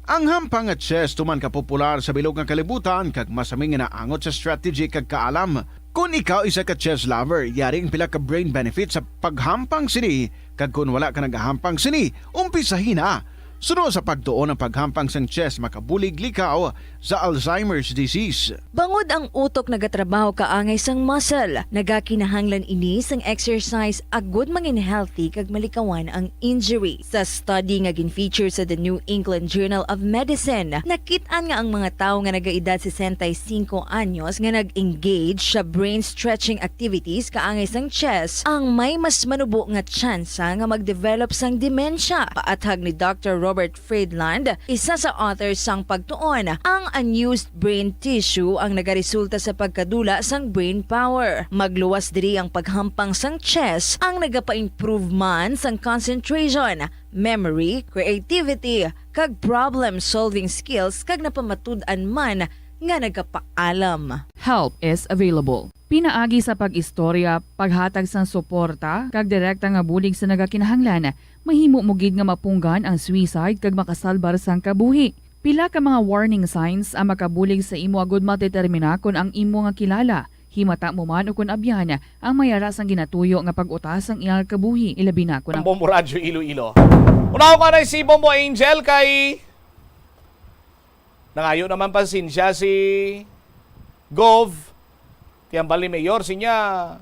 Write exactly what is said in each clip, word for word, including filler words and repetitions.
Ang hampang nga chess tuman ka popular sa bilog nga kalibutan kag masami nga naangot sa strategy kag kaalam. Kon ikaw isa ka chess lover, yari ang pila ka brain benefits sa paghampang sini, kag kon wala ka nagahampang sini, umpisahi na. Suno sa pagtuon, ang paghampang sang chess makabulig likaw sa Alzheimer's disease. Bangod ang utok nagatrabaho kaangay sang muscle, nagakinahanglan ini sang exercise agud mangin healthy kag malikawan ang injury. Sa study nga gin-feature sa The New England Journal of Medicine, nakit-an nga ang mga tawo nga nagaedad sesenta y cinco anyos nga nag-engage sa brain stretching activities kaangay sang chess ang may mas manubo nga tsansa nga mag-develop sang demensya. Paathag ni Doctor Robert Friedland, isa sa author sang pagtuon, ang unused brain tissue ang nagaresulta sa pagkadula sang brain power. Magluwas diri ang paghampang sang chess ang nagapa-improve man sang concentration, memory, creativity, kag problem-solving skills, kag napamatud-an man nga nagapaalam. Help is available. Pinaagi sa pag-istorya, paghatag sang suporta, kag direkta nga bulig sa nagakinahanglan, mahimo mo gid nga mapunggan ang suicide kag makasalbar sang kabuhi. Pila ka mga warning signs ang makabulig sa imo agud madetermina kon ang imo nga kilala, himata mo man ukon abyan, ang may ara sang ginatuyo nga pag-uta sang iya kabuhi, ilabi na kon ang Bombo Radyo Iloilo. Unaw ko na si Bombo Angel kay nangayo naman pansensya si Gov. Kay ang bali mayor sinya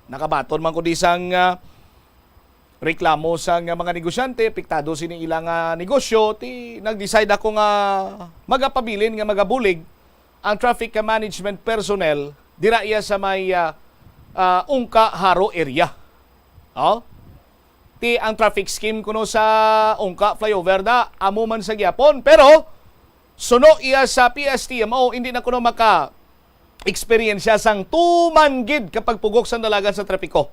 nakabaton man ko di sang ah, reklamo sang mga negosyante, apektado sini ila nga negosyo, ti nag-decide ako nga magapabilin nga magabulig ang traffic management personnel dira iya sa may ah, ah, Ungka Haro area. Oh? Ti ang traffic scheme kuno sa Ungka flyover da amo man sa gyapon, pero suno iya sa P S T M O, hindi na kuno maka eksperyensya sang tuman gid ka pagpugok sang dalagan sa trapiko.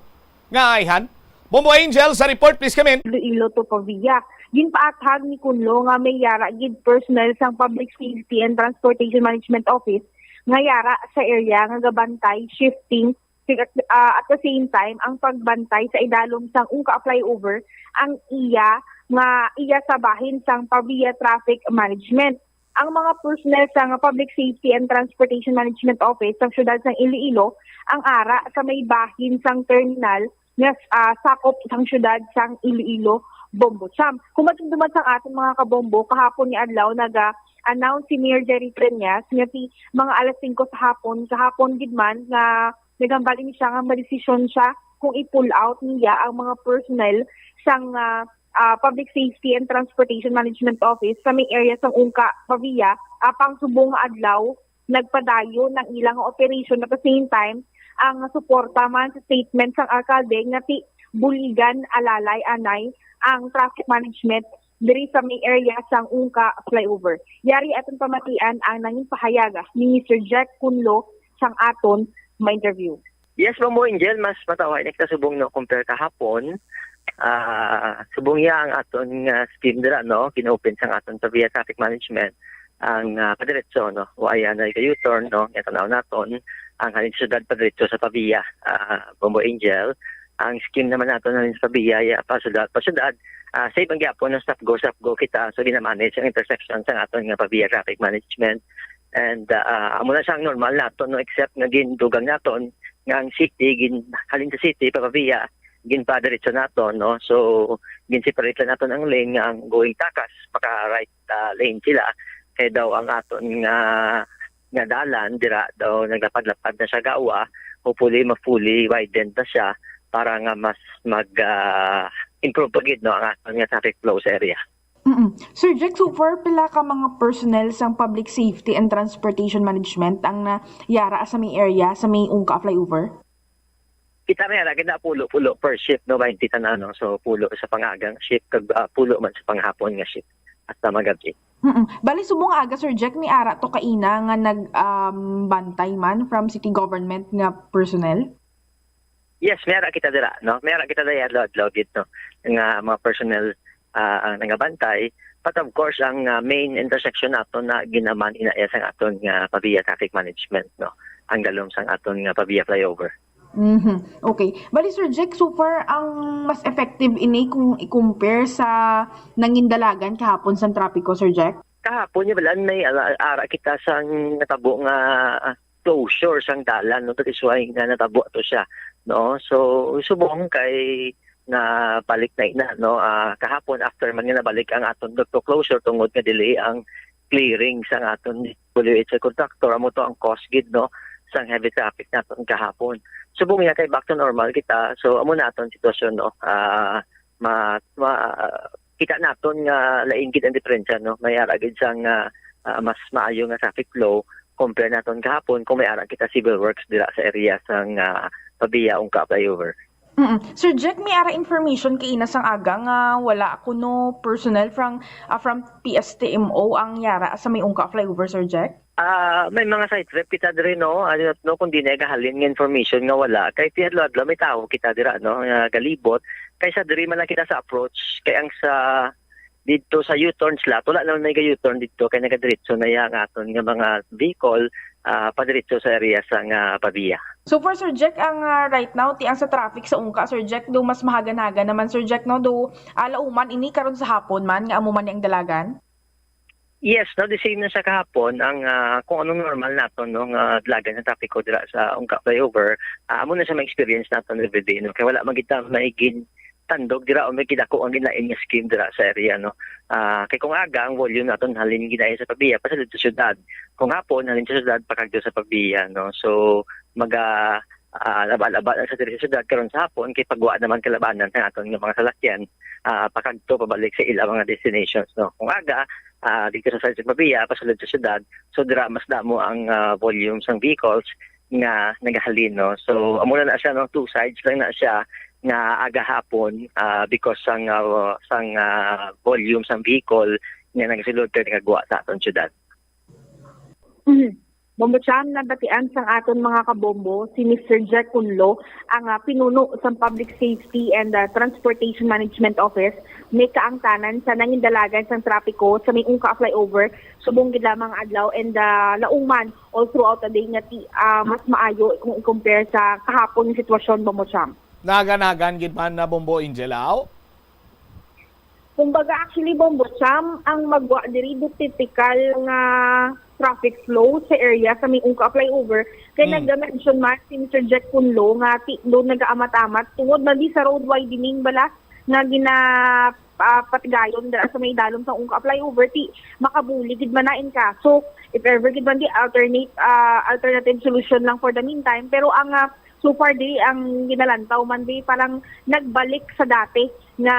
Nga ayhan, Bombo Angel sa report, please come in. Iloilo to Pavia. Ginpaathag ni Kunlo nga may yara gid personnel sang Public Safety and Transportation Management Office nga yara sa area nga gabantay, shifting, sig- ah, at the same time ang pagbantay sa idalom sang Ungka flyover ang iya nga iya sa bahin sang Pavia Traffic Management. Ang mga personnel sang Public Safety and Transportation Management Office sang siyudad sang Iloilo ang ara sa may bahin sang terminal nga ah, sakop sang siyudad sang Iloilo, Bombo Champ. Kung matumduman sang aton mga kabombo, kahapon nga adlaw naga-announce si Mayor Jerry Treñas nga ti mga alas singko sa hapon, kahapon gid man nga nagambal ini siya nga madesisyon siya kung i-pull out niya ang mga personnel sang ah, ah, Public Safety and Transportation Management Office sa may area sang Ungka, Pavia, apang subong nga adlaw nagpadayon ang ilang operation. At the same time, ang suporta man sa statement sang alkalde nga ti buligan alalay anay ang traffic management diri sa may area sang Ungka flyover. Yari aton pamatian ang nangin pahayag ni Mister Jack Kunlo sang aton ma-interview. Yes, Bombo Angel, mas matawhay na kita subong no compare kahapon. Ah, subong iya ang aton nga scheme dira no, gin-open sang aton sa via traffic management ang ah, padiretso no, wa iya na ka U-turn no, nga tanaw naton ang halin sa syudad padiretso sa Pavia, ah, Bombo Angel. Ang scheme naman naton halin sa Pavia ya pa syudad, pa syudad, ah, safe ang gyapon no, stop go, stop go kita, so ginamanage ang intersection sang aton nga Pavia traffic management. And ah, amo na siya ang normal naton no, except nga gindugang naton nga ang city gin halin sa city pa Pavia ginpadiretso naton no, so ginseparate lang naton ang lane nga ang going takas maka right ah, lane sila, kay daw ang aton nga nga dalan dira daw naglapad-lapad na siya gawa, hopefully ma-fully widened na siya para nga mas mag ah, improve pa gid no ang aton nga traffic flow sa area. Mm-mm. Sir Jack, so far pila ka mga personnel sang Public Safety and Transportation Management ang nayara sa may area sa may Ungka flyover? Kita may ara kita pulo-pulo per shift no, baynte tanan no. So pulo sa pangagang shift kag ah, pulo man sa panghapon nga shift hasta magabji. Mm-mm. Bali subong nga aga, Sir Jack, may ara to kaina nga nag um, bantay man from city government nga personnel? Yes, may ara kita dira no. May ara kita dira adlaw-adlaw gid no, nga mga personnel ah, ang nangabantay. But of course, ang ah, main intersection nato na ginaman ina iya sang aton nga Pavia traffic management no, ang galom sang aton nga Pavia flyover. Mhm. Okay. Bali, Sir Jack, so far ang mas effective ini kung i-compare sa nangindalagan kahapon sang trapiko, Sir Jack? Kahapon, niya balaan, may ala-, ara kita sang natabo nga, ah, closure sang dalan, no? That is why nga natabo to siya, no? So, subong kay nabalik na ina, no? Ah, kahapon, after man nga nabalik ang aton nagpo-closure tungod nga delay ang clearing sang aton W H I contractor, amo to ang cause gid, no, sang heavy traffic naton kahapon. Subong niya kay back to normal kita, so amo na aton sitwasyon, no? Ah, ma-, ma-, kita naton nga lain gid ang diferensya, no? May ara gid sang, ah, ah, mas maayo nga traffic flow compare naton kahapon kung may ara kita civil works dira sa area sang, ah, Pavia, Ungka flyover. Mm. Sir Jack, may ara information kaina sang aga nga wala kuno personnel from, ah, from P S T M O ang yara sa may Ungka flyover, Sir Jack? Ah, may mga site rep kita diri, no? Ano, no, kung di na gahalin nga information nga wala. Kay ti adlaw-adlaw may tawo kita dira, no, nga galibot. Kaysa diri man lang kita sa approach, kay ang sa dito sa U-turn slot, wala naman may ga-U-turn dito, kay nagadiretso na ya ang aton nga mga vehicle, ah, padiretso sa area sa nga Pavia. So for Sir Jack, ang, ah, right now, ti ang sa traffic sa Ungka, Sir Jack, do mas mahagan-hagan naman, Sir Jack, no? Do, ah, lauman ini karon sa hapon man, nga amo man ni ang dalagan? Yes, no, the same na sa kahapon, ang, ah, kung anong normal naton, no, nga dalagan sa trapiko dira sa Ungka flyover, ah, amo na siya ma-experience naton everyday, no? Kay wala man kita may gin-, tandog dira o may gidako ang ginlain nga scheme dira sa area, no? Ah, kay kung aga, ang volume naton halin ginayo sa Pavia, pasulod sa syudad. Kung hapon, halin sa syudad, pakagto sa Pavia, no? So, maga, ah, laba-laba na sa diri sa syudad karon sa hapon, kay pagwa naman kalabanan sa aton nga mga salakyan, ah, pakagto pabalik sa ilang mga destinations, no? Kung aga, ah, dito sa side sa Pavia, pasulod sa syudad, so dira mas damo ang, ah, volume sang vehicles nga nagahalin, no? So, amo na, na siya, no? Two sides lang na siya nga aga hapon, ah, because sang, ah, sang, ah, volume sang vehicle nga nagasulod kag nagagwa sa aton syudad. Bombo Cham, nabatian sang aton mga kabombo si Mister Jack Cunlo, ang, ah, pinuno sang Public Safety and, ah, Transportation Management Office, may kaangtanan sa nangindalagan sang trapiko sa may Ungka flyover subong gid lamang adlaw and, ah, lauman all throughout the day nga ti-, ah, mas maayo kung i-compare sa kahapon nga sitwasyon, Bombo Cham. Nagan-nagan gid man na, Bombo Angel, aw? Kumbaga, actually, Bombo Cham, ang magwa diri do typical nga traffic flow sa area sa may Ungka flyover. Kay Mm. nag-mention man si Mister Jack Cunlo nga ti-, do nagaamat-amat tungod man di sa road widening bala nga gina-, ah, patigayon dira sa may dalom sa Ungka flyover, ti makabulig gid man na in kaso if ever gid man di alternate, ah, alternative solution lang for the meantime. Pero ang, ah, so far, di ang ginalantaw man, di parang nagbalik sa dati nga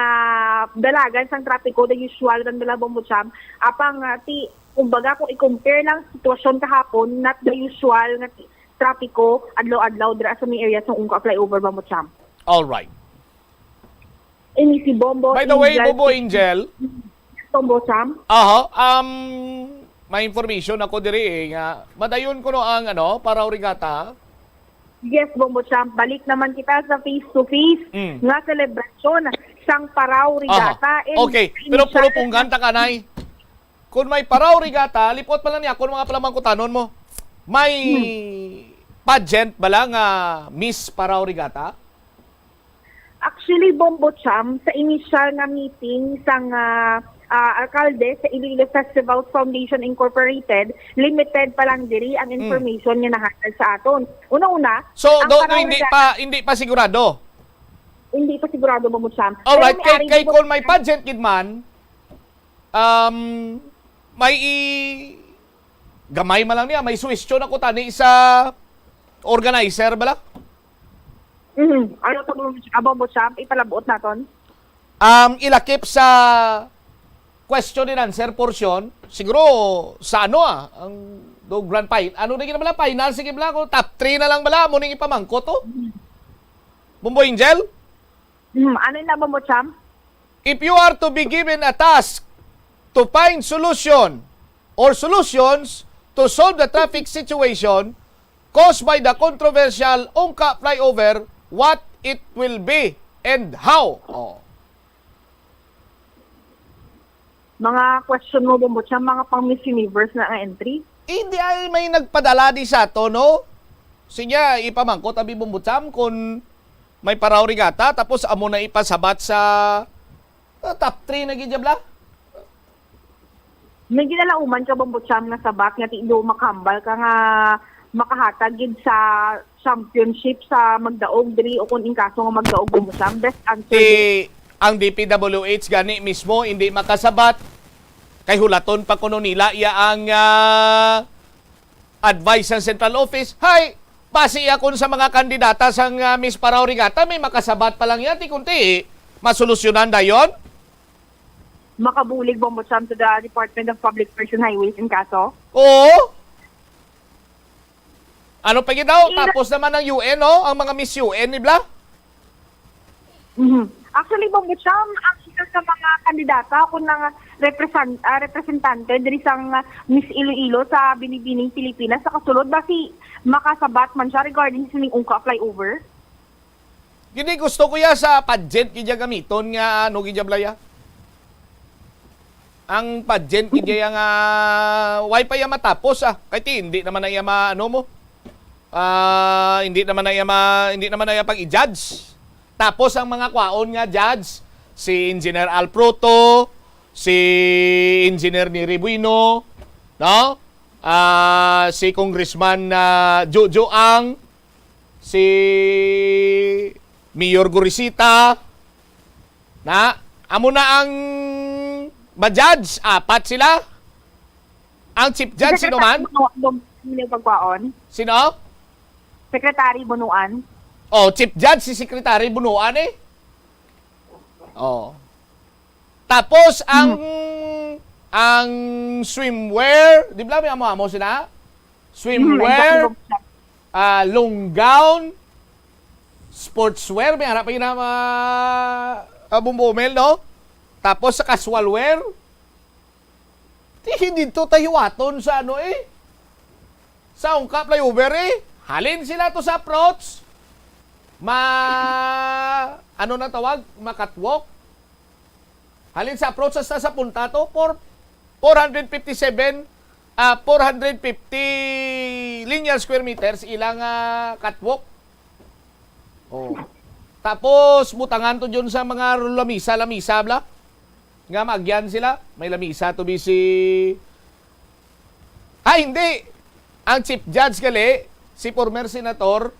dalagan sang trapiko, the usual man bala, Bombo Cham. Apang, ah, ti, kumbaga, kung i-compare lang sitwasyon kahapon, not the usual nga ti, trapiko adlaw-adlaw dira sa may area sa Ungka flyover, Bombo Cham. All right. Ini si Bombo By the way, Angel. Bombo Angel. Bombo Cham. Aha, um, may information ako diri, eh, nga madayon kuno ang, ano, Paraw Regatta. Yes, Bombo Cham. Balik naman kita sa face-to-face Mm. nga selebrasyon sang Paraw Regatta. Aha. And Okay, pero initial pulupunggan ta kanay. Kung may Paraw Regatta, lipot pa lang niya kung mga palamangkutanon mo. May Hmm. pageant bala nga Miss Paraw Regatta? Actually, Bombo Cham, sa initial nga meeting sang, ah, ah, alkalde sa Iloilo Festival Foundation Incorporated, limited pa lang diri ang Hmm. information nga nahatag sa aton. Una-una, So, ang do, Paraw hindi Regatta pa, hindi pa sigurado? Hindi pa sigurado, Bombo Cham. Alright, Pero may kay, ari, kay Bombo kung may Cham. pageant gid man, um, may i-, gamay man lang niya, may suwestyon ako tani sa organizer bala. Mhm. Ano to, Bombo Cham? Ipalabot naton? Um, ilakip sa question and answer portion, siguro sa ano, ah, ang do grand final, ano na gid bala, final, sige bala, kung top three na lang bala, mo ning ipamangkot, oh. Bombo Angel? Hmm, ano na, Bombo Cham? If you are to be given a task to find solution or solutions to solve the traffic situation caused by the controversial Ungka flyover, what it will be and how? Oh. Mga question mo, Bombo Cham, mga pang Miss Universe na nga entry? Hindi ay may nagpadala di sa to, no? Sige, ipamangkot abi, Bombo Cham, kung may Paraw Regatta, tapos amo na ipasabat sa, ah, top three na gid, bala. May ginalauman ka, Bombo Cham, nga sabat nga ti do makahambal ka nga makahatag gid sa championship sa magdaog diri, o kung in kaso nga magdaog, Bombo Cham? Best answer Ti diri. Ang D P W H gani mismo hindi makasabat kay hulaton pa kuno nila iya ang ah, advice sa central office. Hay, basi akon sa mga kandidata sang ah, Miss Paraw Regatta, may makasabat pa lang yan, ti kunti masolusyonan dayon. Makabulig, Bombo Cham, to the Department of Public Works and Highways in kaso? Oo. Ano pa gid daw? Ila- Tapos naman ang U N, no? Ang mga Miss U N, di ba? Mhm. Actually, Bombo Cham, ang isa sa mga kandidata kung nang represent, ah, representante diri sang Miss Iloilo sa Binibining Pilipinas sa kasulod, basi makasabat man siya regarding sa ning Ungka flyover. Gini gusto ko ya sa pageant gid ya gamiton nga ano gid ya, Blaya. Ang pageant gid ya nga way pa ya matapos ah. Kay ti, hindi naman na iya ma ano mo. Ah, hindi naman na iya ma, hindi naman na iya pag i-judge. Tapos ang mga kwaon nga judge, si Engineer Al Proto, si Engineer Neri Bueno, no? Ah, si Congressman ah, Jojo Ang, si Mayor Gorisita, na amo na ang ma-judge, apat sila. Ang chief judge, sino man? Bunuan, Bombo Cham, yung pagkwaon. Sino? Secretary Bunuan. Oh, chief judge si Secretary Bunuan eh. Oh. Tapos ang ang swimwear, di ba may amo-amo sila? Mhm, Swimwear, exactly, Bombo Cham. ah, long gown, sportswear, may harap pa yun na uh, Bombo Mel, no? Tapos sa casual wear, di dito tahiwaton sa ano eh. Sa Ungka flyover eh. Halin sila to sa approach. Ma ano na tawag? Ma-catwalk. Halin sa approach hasta sa punta to, for four hundred fifty-seven, ah, four hundred fifty linear square meters ilang ah, catwalk. Oh. Tapos butangan to dyan sa mga lamisa-lamisa bla. Nga maagyan sila, may lamisa to be si Ah, hindi. Ang chief judge gali si former senator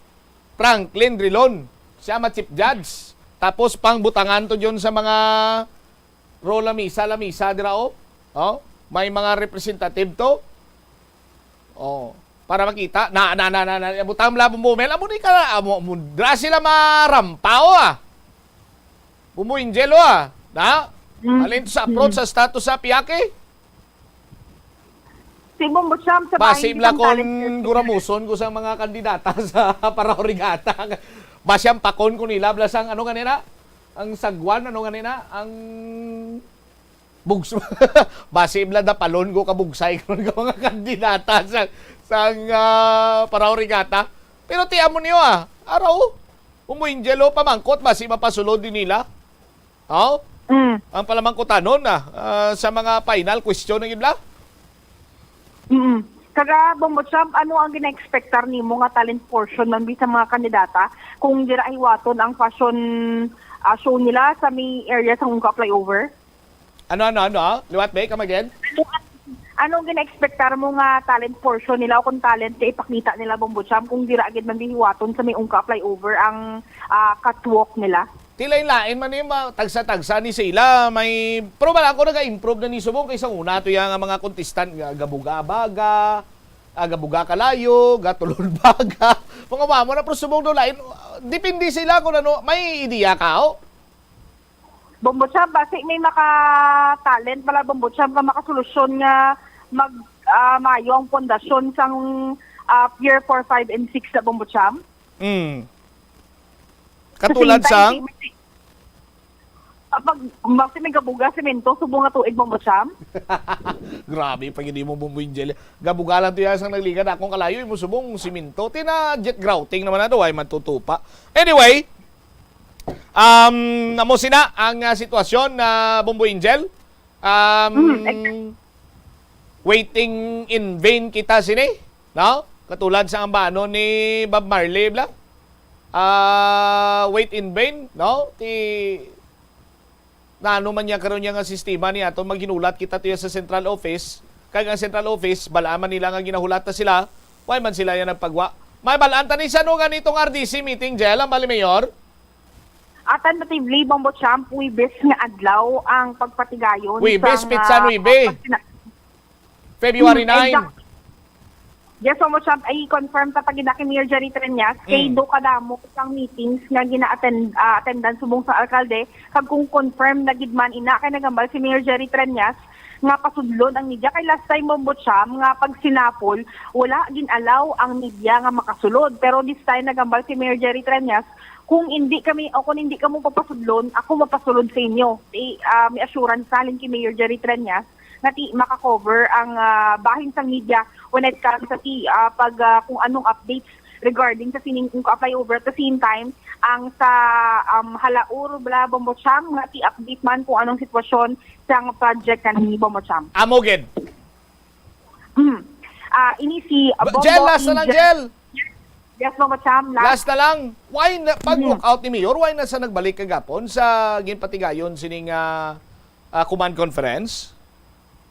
Franklin Drilon. Siya ma chief judge. Tapos pang butangan to dyan sa mga ro lamisa-lamisa dira, oh. Oh, may mga representative to. Oh, para makita na na na na, na butang la bumumel amo ni ka amo mo dra sila marampaw ah. Bumo Angelo ah. Na? Mm. Alin sa approach sa status sa piyake? Si Bombo Cham sa Basi bahin bla sang kon talent. guramuson ko sa mga kandidata sa Paraw Regatta. Basi ang pakon ko nila bla sang ano ganina? Ang sagwan ano ganina? Ang bugs basi bla dapalon ko kabugsay ko ka mga kandidata sa sang ah, Paraw Regatta. Pero ti amo niyo ah. Araw. Umo Angelo pamangkot basi mapasulod din nila. Oh? Mm. Ang palamangkutanon na ah, sa mga final question na gid bla. Mm. Kaga Bombo Cham, ano ang gina-expectar nimo nga talent portion man bi sa mga kandidata kung dira hiwaton ang fashion ah, show nila sa may area sa Ungka flyover? Ano ano ano? Ah? Liwat ba? Come again? Ano ang, ano ang gina-expectar mo nga talent portion nila o kung talent nga ipakita nila, Bombo Cham, kung dira gid man bi hiwaton sa may Ungka flyover ang ah, catwalk nila? Ti lain-lain man ni ma- tagsa-tagsa ni sila may pero man ako naga-improve na ni subong kaysa una to yang mga contestant nga gabuga baga, ah, gabuga kalayo, gatulon baga. Mga mamo na pero subong do lain depende sila kung ano may ideya ka oh. Bombo Cham, basi may maka talent pala, Bombo Cham, nga makasolusyon nga mag ah, maayo ang pundasyon sang ah, Pier four, five, and six na, Bombo Cham. Mm. Katulad sang Ah, pag basi may gabuga semento subong nga tuig, Bombo Cham. Grabe pa gid mo Bombo Angel. Gabuga lang to yan sang nagligad akong kalayo imo subong siminto. Tina jet grouting naman na to ay matutupa. Anyway, um namo sina ang ah, sitwasyon na Bombo Angel. Um Mm, exact. Waiting in vain kita sini, no? Katulad sa ambanon ni Bob Marley bla. Ah, wait in vain, no? Ti Nano man niya karon niya nga sistema ni aton maghinulat kita tuya sa central office, kag ang central office, bal-an man nila nga ginahulat na sila, way man sila niya nagpagwa. May bal-an ta ni sa no nga nitong R D C meeting, Jel, ang bali mayor? At tentatively, Bombo Champ, Huwebes nga adlaw ang pagpatigayon Huwebes, sa petsa nga nuebe. pagsina- February Mm, nine. exact. Yes, Bombo Champ, ay confirm ta pag ina kay Mayor Jerry Treñas, kay Mm. do kadamo sang meetings nga gina-attend, ah, attendan subong sa alkalde, kag kung confirm na gid man ina kay nagambal si Mayor Jerry Treñas nga pasudlon ang media. Kay last time, Bombo Champ, nga pag sinapol, wala gin-allow ang media nga makasulod. Pero this time, nagambal si Mayor Jerry Treñas, kung hindi kami, o kung hindi kamo papasudlon, ako mapasulod sa inyo. Ti, ah, may assurance sa halin kay Mayor Jerry Treñas nga ti maka-cover ang, ah, bahin sang media when it comes sa ti, ah, pag, ah, kung anong updates regarding sa sining kung ka-flyover. At the same time, ang sa, um, Halaur, bala, Bombo Champ, nga ti update man kung anong sitwasyon sang project kanini, Bombo Champ. Amo gid. Hmm. Ah, ini si, ah, Ba- Bombo Jel, last na lang, Angel. Jel. Yes, Bombo Champ, last. Last na lang. Why na, pag Hmm. walkout ni Mayor, why na sa nagbalik kagapon sa ginpatigayon sining, ah, ah, command conference?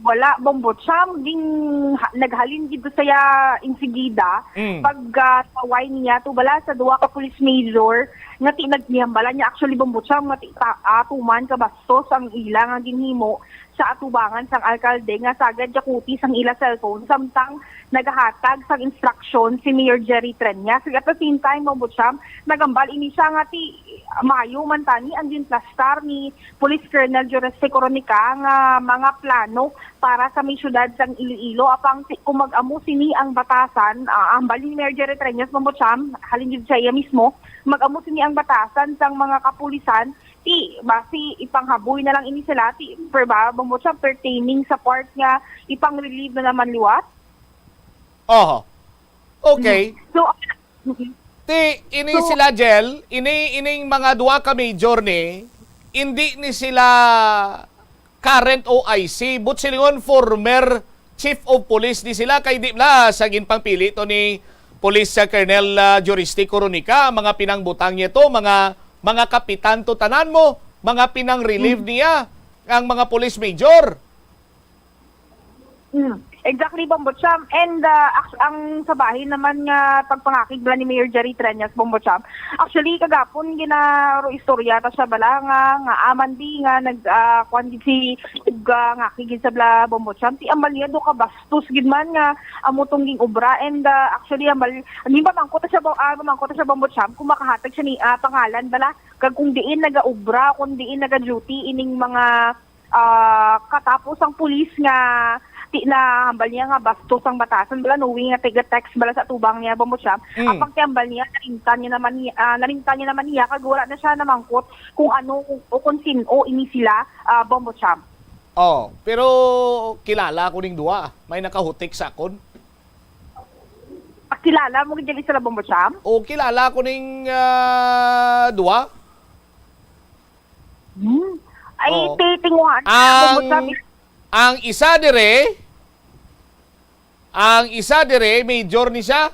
Wala, Bombo Champ, ging, ha, naghalin gid to saya insigida. Mm. Pag, ah, taway niya to bala sa duha ka police major nga ti nagnihambalan niya, actually, Bombo Champ, nga ti ta, ah, tuman ka bastos ang ila nga ginhimo sa atubangan sang alkalde nga sagad yakuti sang ila cellphone samtang nagahatag sang instruction si Mayor Jerry Treñas. At the same time, Bombo Champ, nagambal ini siya nga ti maayo man tani ang ginplastar ni Police Colonel Jureste Coronica nga mga plano para sa may siyudad sang Iloilo. Apang ti, kung mag-amo sini ang batasan, ah, ang bali ni Mayor Jerry Treñas, Bombo Champ, halin gid sa iya mismo, mag-amo sini ang batasan sang mga kapulisan, ti basi ipanghaboy na lang ini sila, ti, per ba, Bombo Champ, pertaining sa part nga ipang-relieve na naman liwat. Oho. Okay. Mhm. So, mhm. Ti, ini So, sila, Jel, ini, ining mga duha ka major ni, hindi ni sila current O I C, but silingon former chief of police ni sila, kay di bala sa ginpangpili to ni Police, ah, Colonel, ah, Juriste Coronica, mga pinangbutang niya to, mga, mga kapitan to tanan mo, mga pinang-relieve Mm. niya ang mga police major. Mm. Exactly, Bombo Cham. And, ah, ak-, ang sa bahin naman nga pagpangakig bala ni Mayor Jerry Treñas, Bombo Cham. Actually, kagapon, ginaro istorya ta siya bala nga, nga aman di nga nag, ah, kuwan gid si, ug, ah, ngakig gid sa bala, Bombo Cham. Ti ambal niya, do ka bastos gid man nga amo tong ging-obra. And, ah, actually, ambal, hindi mamangkot siya, Bo-, ah, mamangkot siya, Bombo Cham, kung makahatag siya ni, ah, pangalan bala, kag kung diin nagaobra, kung diin naga-duty ining mga ah, katapos ang pulis nga ti-, nahambal niya nga bastos ang batasan, bala, knowing nga taga-text bala sa atubang niya, Bombo Cham. Mm. Apang ti ambal niya, nalimtan niya naman niya, ah, nalimtan niya naman niya, kag wala na siya namangkot kung ano, kung, o kung sin-o ini sila, ah, Bombo Cham. Oh, pero kilala ko ning duha. May nakahutik sa akon. Ah, kilala mo gid sila, Bombo Cham? O, kilala ko ning, ah, duha. Hmm. Ay, Oo. Ti-, tinguhaan. Ang, Kung sabi ang isa dire, ang isa dire, major ni siya.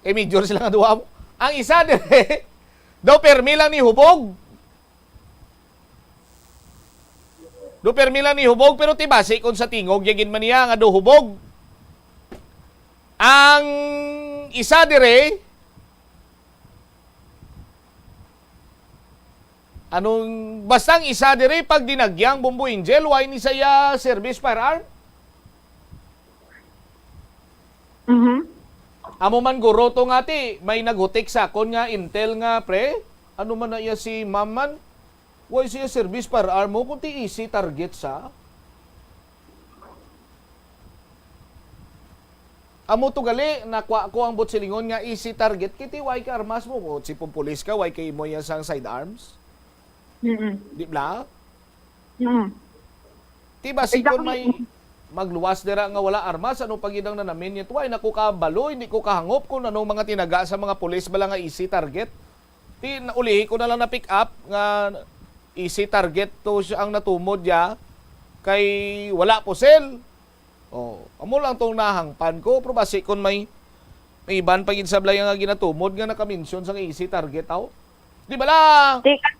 Eh, major sila nga duha mo. Ang isa dire, daw permi lang ni hubog. Do permi lang ni hubog, pero ti basi kung sa tingog, yagin man niya nga do hubog. Ang isa dire, Anong, basta ang isa diri, pag dinagyang Bombo Angel, why ni saya service firearm? Mhm. Amo man guro to nga ti, may naghutik sa akon nga intel nga, pre. Ano man na iya si ma'am man? Why siya service firearm mo kung ti easy target sa? Amo to gali, nakuha ko ang butsilingon nga easy target, kay ti way ka armas mo, kung si pulis ka, way kay mo iya sang sidearms. Mm-mm. Di bla? Mm. Ti basi kon Exactly. may magluwas dira nga wala armas, ano pa gid ang nanamin niya? Tuway na ko kabalo, hindi ko kahangop kung anong mga tinaga sa mga pulis bala nga easy target. Ti, naulihi ko na lang na pick up nga easy target to siya ang natumod niya kay wala pusil. Oh, amo lang tong nahangpan ko, pero basi kon may, may iban pa gid sablay nga ginatumod nga nakamention sa easy target, aw. Di bala? Di ka-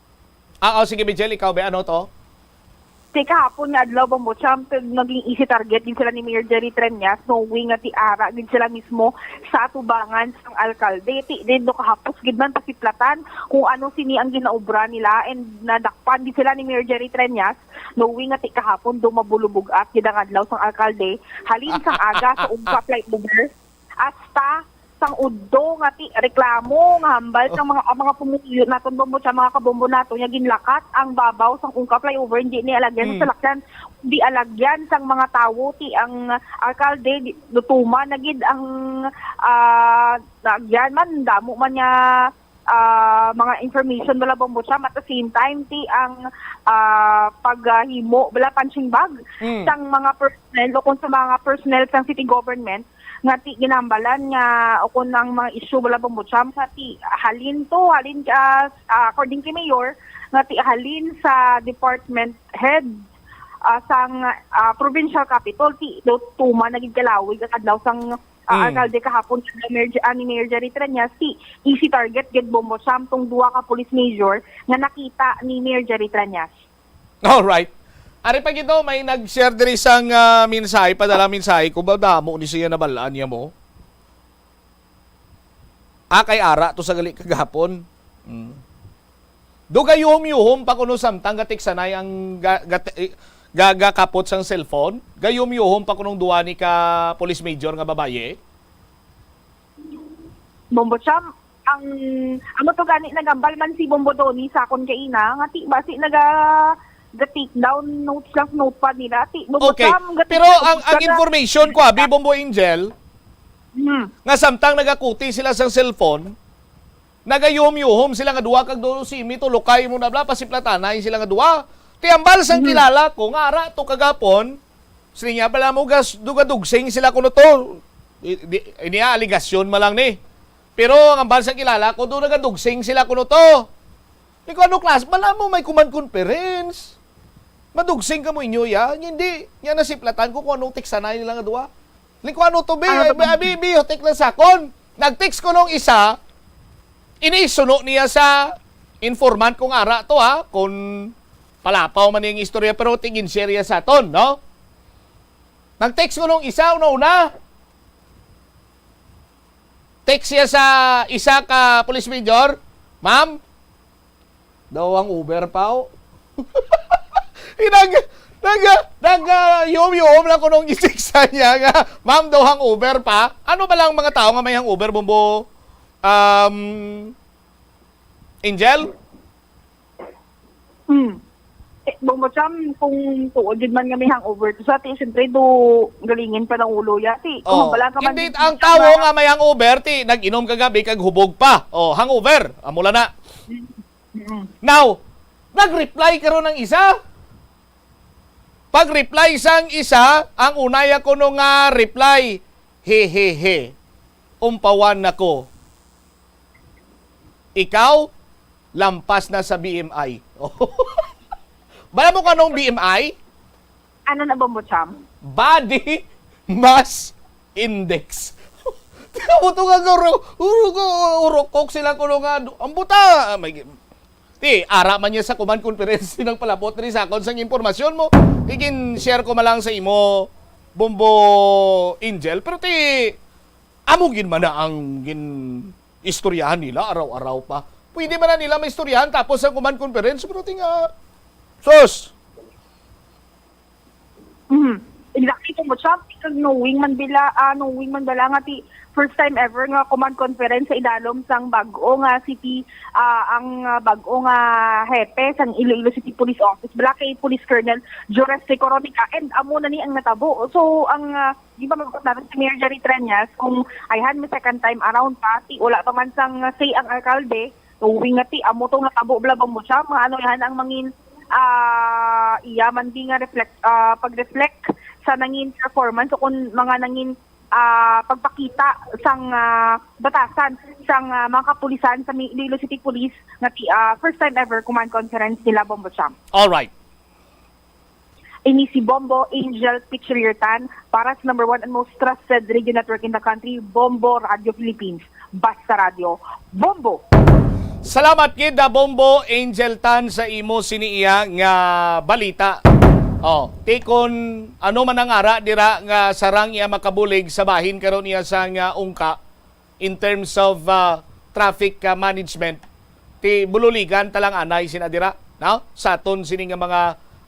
Ah, oh, sige, Mijel, ikaw, be, ano to? Ti kahapon nga adlaw, Bombo Champ, naging easy target gid sila ni Mayor Jerry Treñas, knowing nga ti ara gid sila mismo sa atubangan sang alkalde. Ti didto kahapos gid man pasiplatan kung ano sini ang ginaobra nila, and nadakpan gid sila ni Mayor Jerry Treñas, knowing nga ti kahapon daw mabulubog-at gid ang adlaw sang alkalde, halin sang aga sa Ungka Flyover hasta sang udto nga ti reklamo nga hambal sang mga, ang mga pumuyo naton, Bombo Champ, mga kabombo naton, nga ginlakat ang babaw sang Ungka Flyover, hindi ni alagyan sa Mm. salakyan, di alagyan sang mga tawo. Ti ang alkalde, di, tutuman na gid ang, ah, naagyan man, damo man nga, ah, mga information bala, Bombo Champ. At the same time, ti ang, ah, paghimo bala, punching bag Mm. sang mga personnel o kung sa mga personnel sang city government nga ti ginambalan nga o kung ang mga issue bala, Bombo Champ, nga ti halin to, halin, ah, ah, according kay Mayor, nga ti halin sa department head, ah, sang, ah, provincial capital, ti do tuman na gid kalawig ang adlaw sang, ah, Mm. alkalde kahapon, Mayor, ah, ni Mayor Jerry Treñas, ti easy target gid, Bombo Champ, tong duha ka police major nga nakita ni Mayor Jerry Treñas. Alright. Ari pa gito, may nag-share diri sang, ah, mensahe, padala mensahe, kung ba damo ni siya nabalaan niya mo. Ah, kay ara to sa gali kagahapon. Mm. Do gayuhom-yuhom pa kuno samtang gatiksanay ang ga, ga, eh, ga, gakapot sang cellphone? Gayuhom-yuhom pa kunong duwa ni ka police major nga babaye? Bombo Champ, ang amo to gani, nagambal man si Bombo Donny sa akon kaina nga ti basi naga ga take down notes lang sa notepad nila. Ti Bombo Okay. Champ, ga Pero take down ang, ang notes lang. Information ko, abi, Bombo Angel, Hmm. nga samtang nagakuti sila sang cellphone, nagayuhom-yuhom sila nga duha kag dulo si Mito, lukay mo na bla, pasiplatanay sila nga duha. Ti ambal sang Mhm. Kilala ko nga ara to kagapon, sila niya bala mo gas, dugadugsing sila kuno to. Di, di, niya aligasyon man lang ni. Pero ang ambal sang Kilala ko, do nagadugsing sila kuno to. Ni ko, ano klas, bala mo may command conference. Madugsing ka mo inyo, ya? Hindi. Niya nasiplatan ko kung anong tiksanay nila nga duha. Ni ko, ano to, be? Ano to, Abi, abi, abi, hotik lang sakon. Nag-text ko nung isa, inisuno niya sa informant kong ara to, ha? Kung palapaw man yung istorya, pero tigin share niya sa aton, no? Nag-text ko nung isa, una-una. Text siya sa isa ka police major, "Ma'am, daw ang Uber pa, oh." Inag, nag, nag, ah, yuhom-yuhom lang ko nung isiksa niya nga, "Ma'am, daw ang Uber pa." Ano ba lang mga tao nga may hangover, Bombo, um, Angel? Hmm. Eh, Bombo Cham, kung tuod gid man nga may hangover to sa ti, siyempre do galingin pa ng ulo ya ti. Kung Oh, wala ka man hindi, din ang sa tawo mga nga may hangover, ti, nag-inom kagabi kag hubog pa. Oh, hangover. Amo lang na. Mm. Now, nag-reply karon ang isa. Pag-reply sang isa, ang unay ako no nga reply, "Hehehe. Umpawan nako. Ikaw, lampas na sa B M I." Bala mo kanong B M I? Ano na, Bombo Cham? Body Mass Index. Amo to nga garo, uro-, urokok sila kuno nga, ang buta. May, ti, ara man niya sa command conference, nang palabot diri sa akon sang impormasyon mo. Igin-share ko man lang sa imo, Bombo Angel. Pero ti, amo gid man na ang gin-istoryahan nila, araw-araw pa. Pwede man na nila maistoryahan tapos sa command conference, pero ti nga, sus! Mhm. Exactly, Bombo Cham. Because knowing man bila, ah, knowing man bala nga ti first time ever nga command conference sa idalom sang bag-o nga city, ah, ang, ah, bag-o nga hepe sang Iloilo City Police Office, bala kay Police Colonel Jores Coronica, and amo na ni ang natabo. So, ang, ah, di pa magkot natin si Mayor Jerry Treñas kung ayhan may second time around pa, ti wala pa man sang say ang alkalde, knowing nga ti amo tong natabo, bala, Bombo Cham, nga ano yan ang mangin, ah, iya man di nga reflect, ah, pag-reflect sa nangin performance o kung mga nangin, ah, pagpakita sang, ah, batasan sang, ah, mga kapulisan sa Mi-, Iloilo City Police nga ti, ah, first time ever command conference nila, Bombo Cham. Alright. Ini si Bombo Angel Pichiritan para sa number one and most trusted radio network in the country, Bombo Radio Philippines. Basta Radio, Bombo! Salamat gid, ah, Bombo Angel Tan, sa imo sini iya nga balita. Oh, ti kon ano man ang ara dira nga sarang iya makabulig sa bahin karon iya sa nga ungka in terms of, ah, traffic, ah, management, ti bululigan ta lang anay sina dira, no? Sa aton sini nga mga,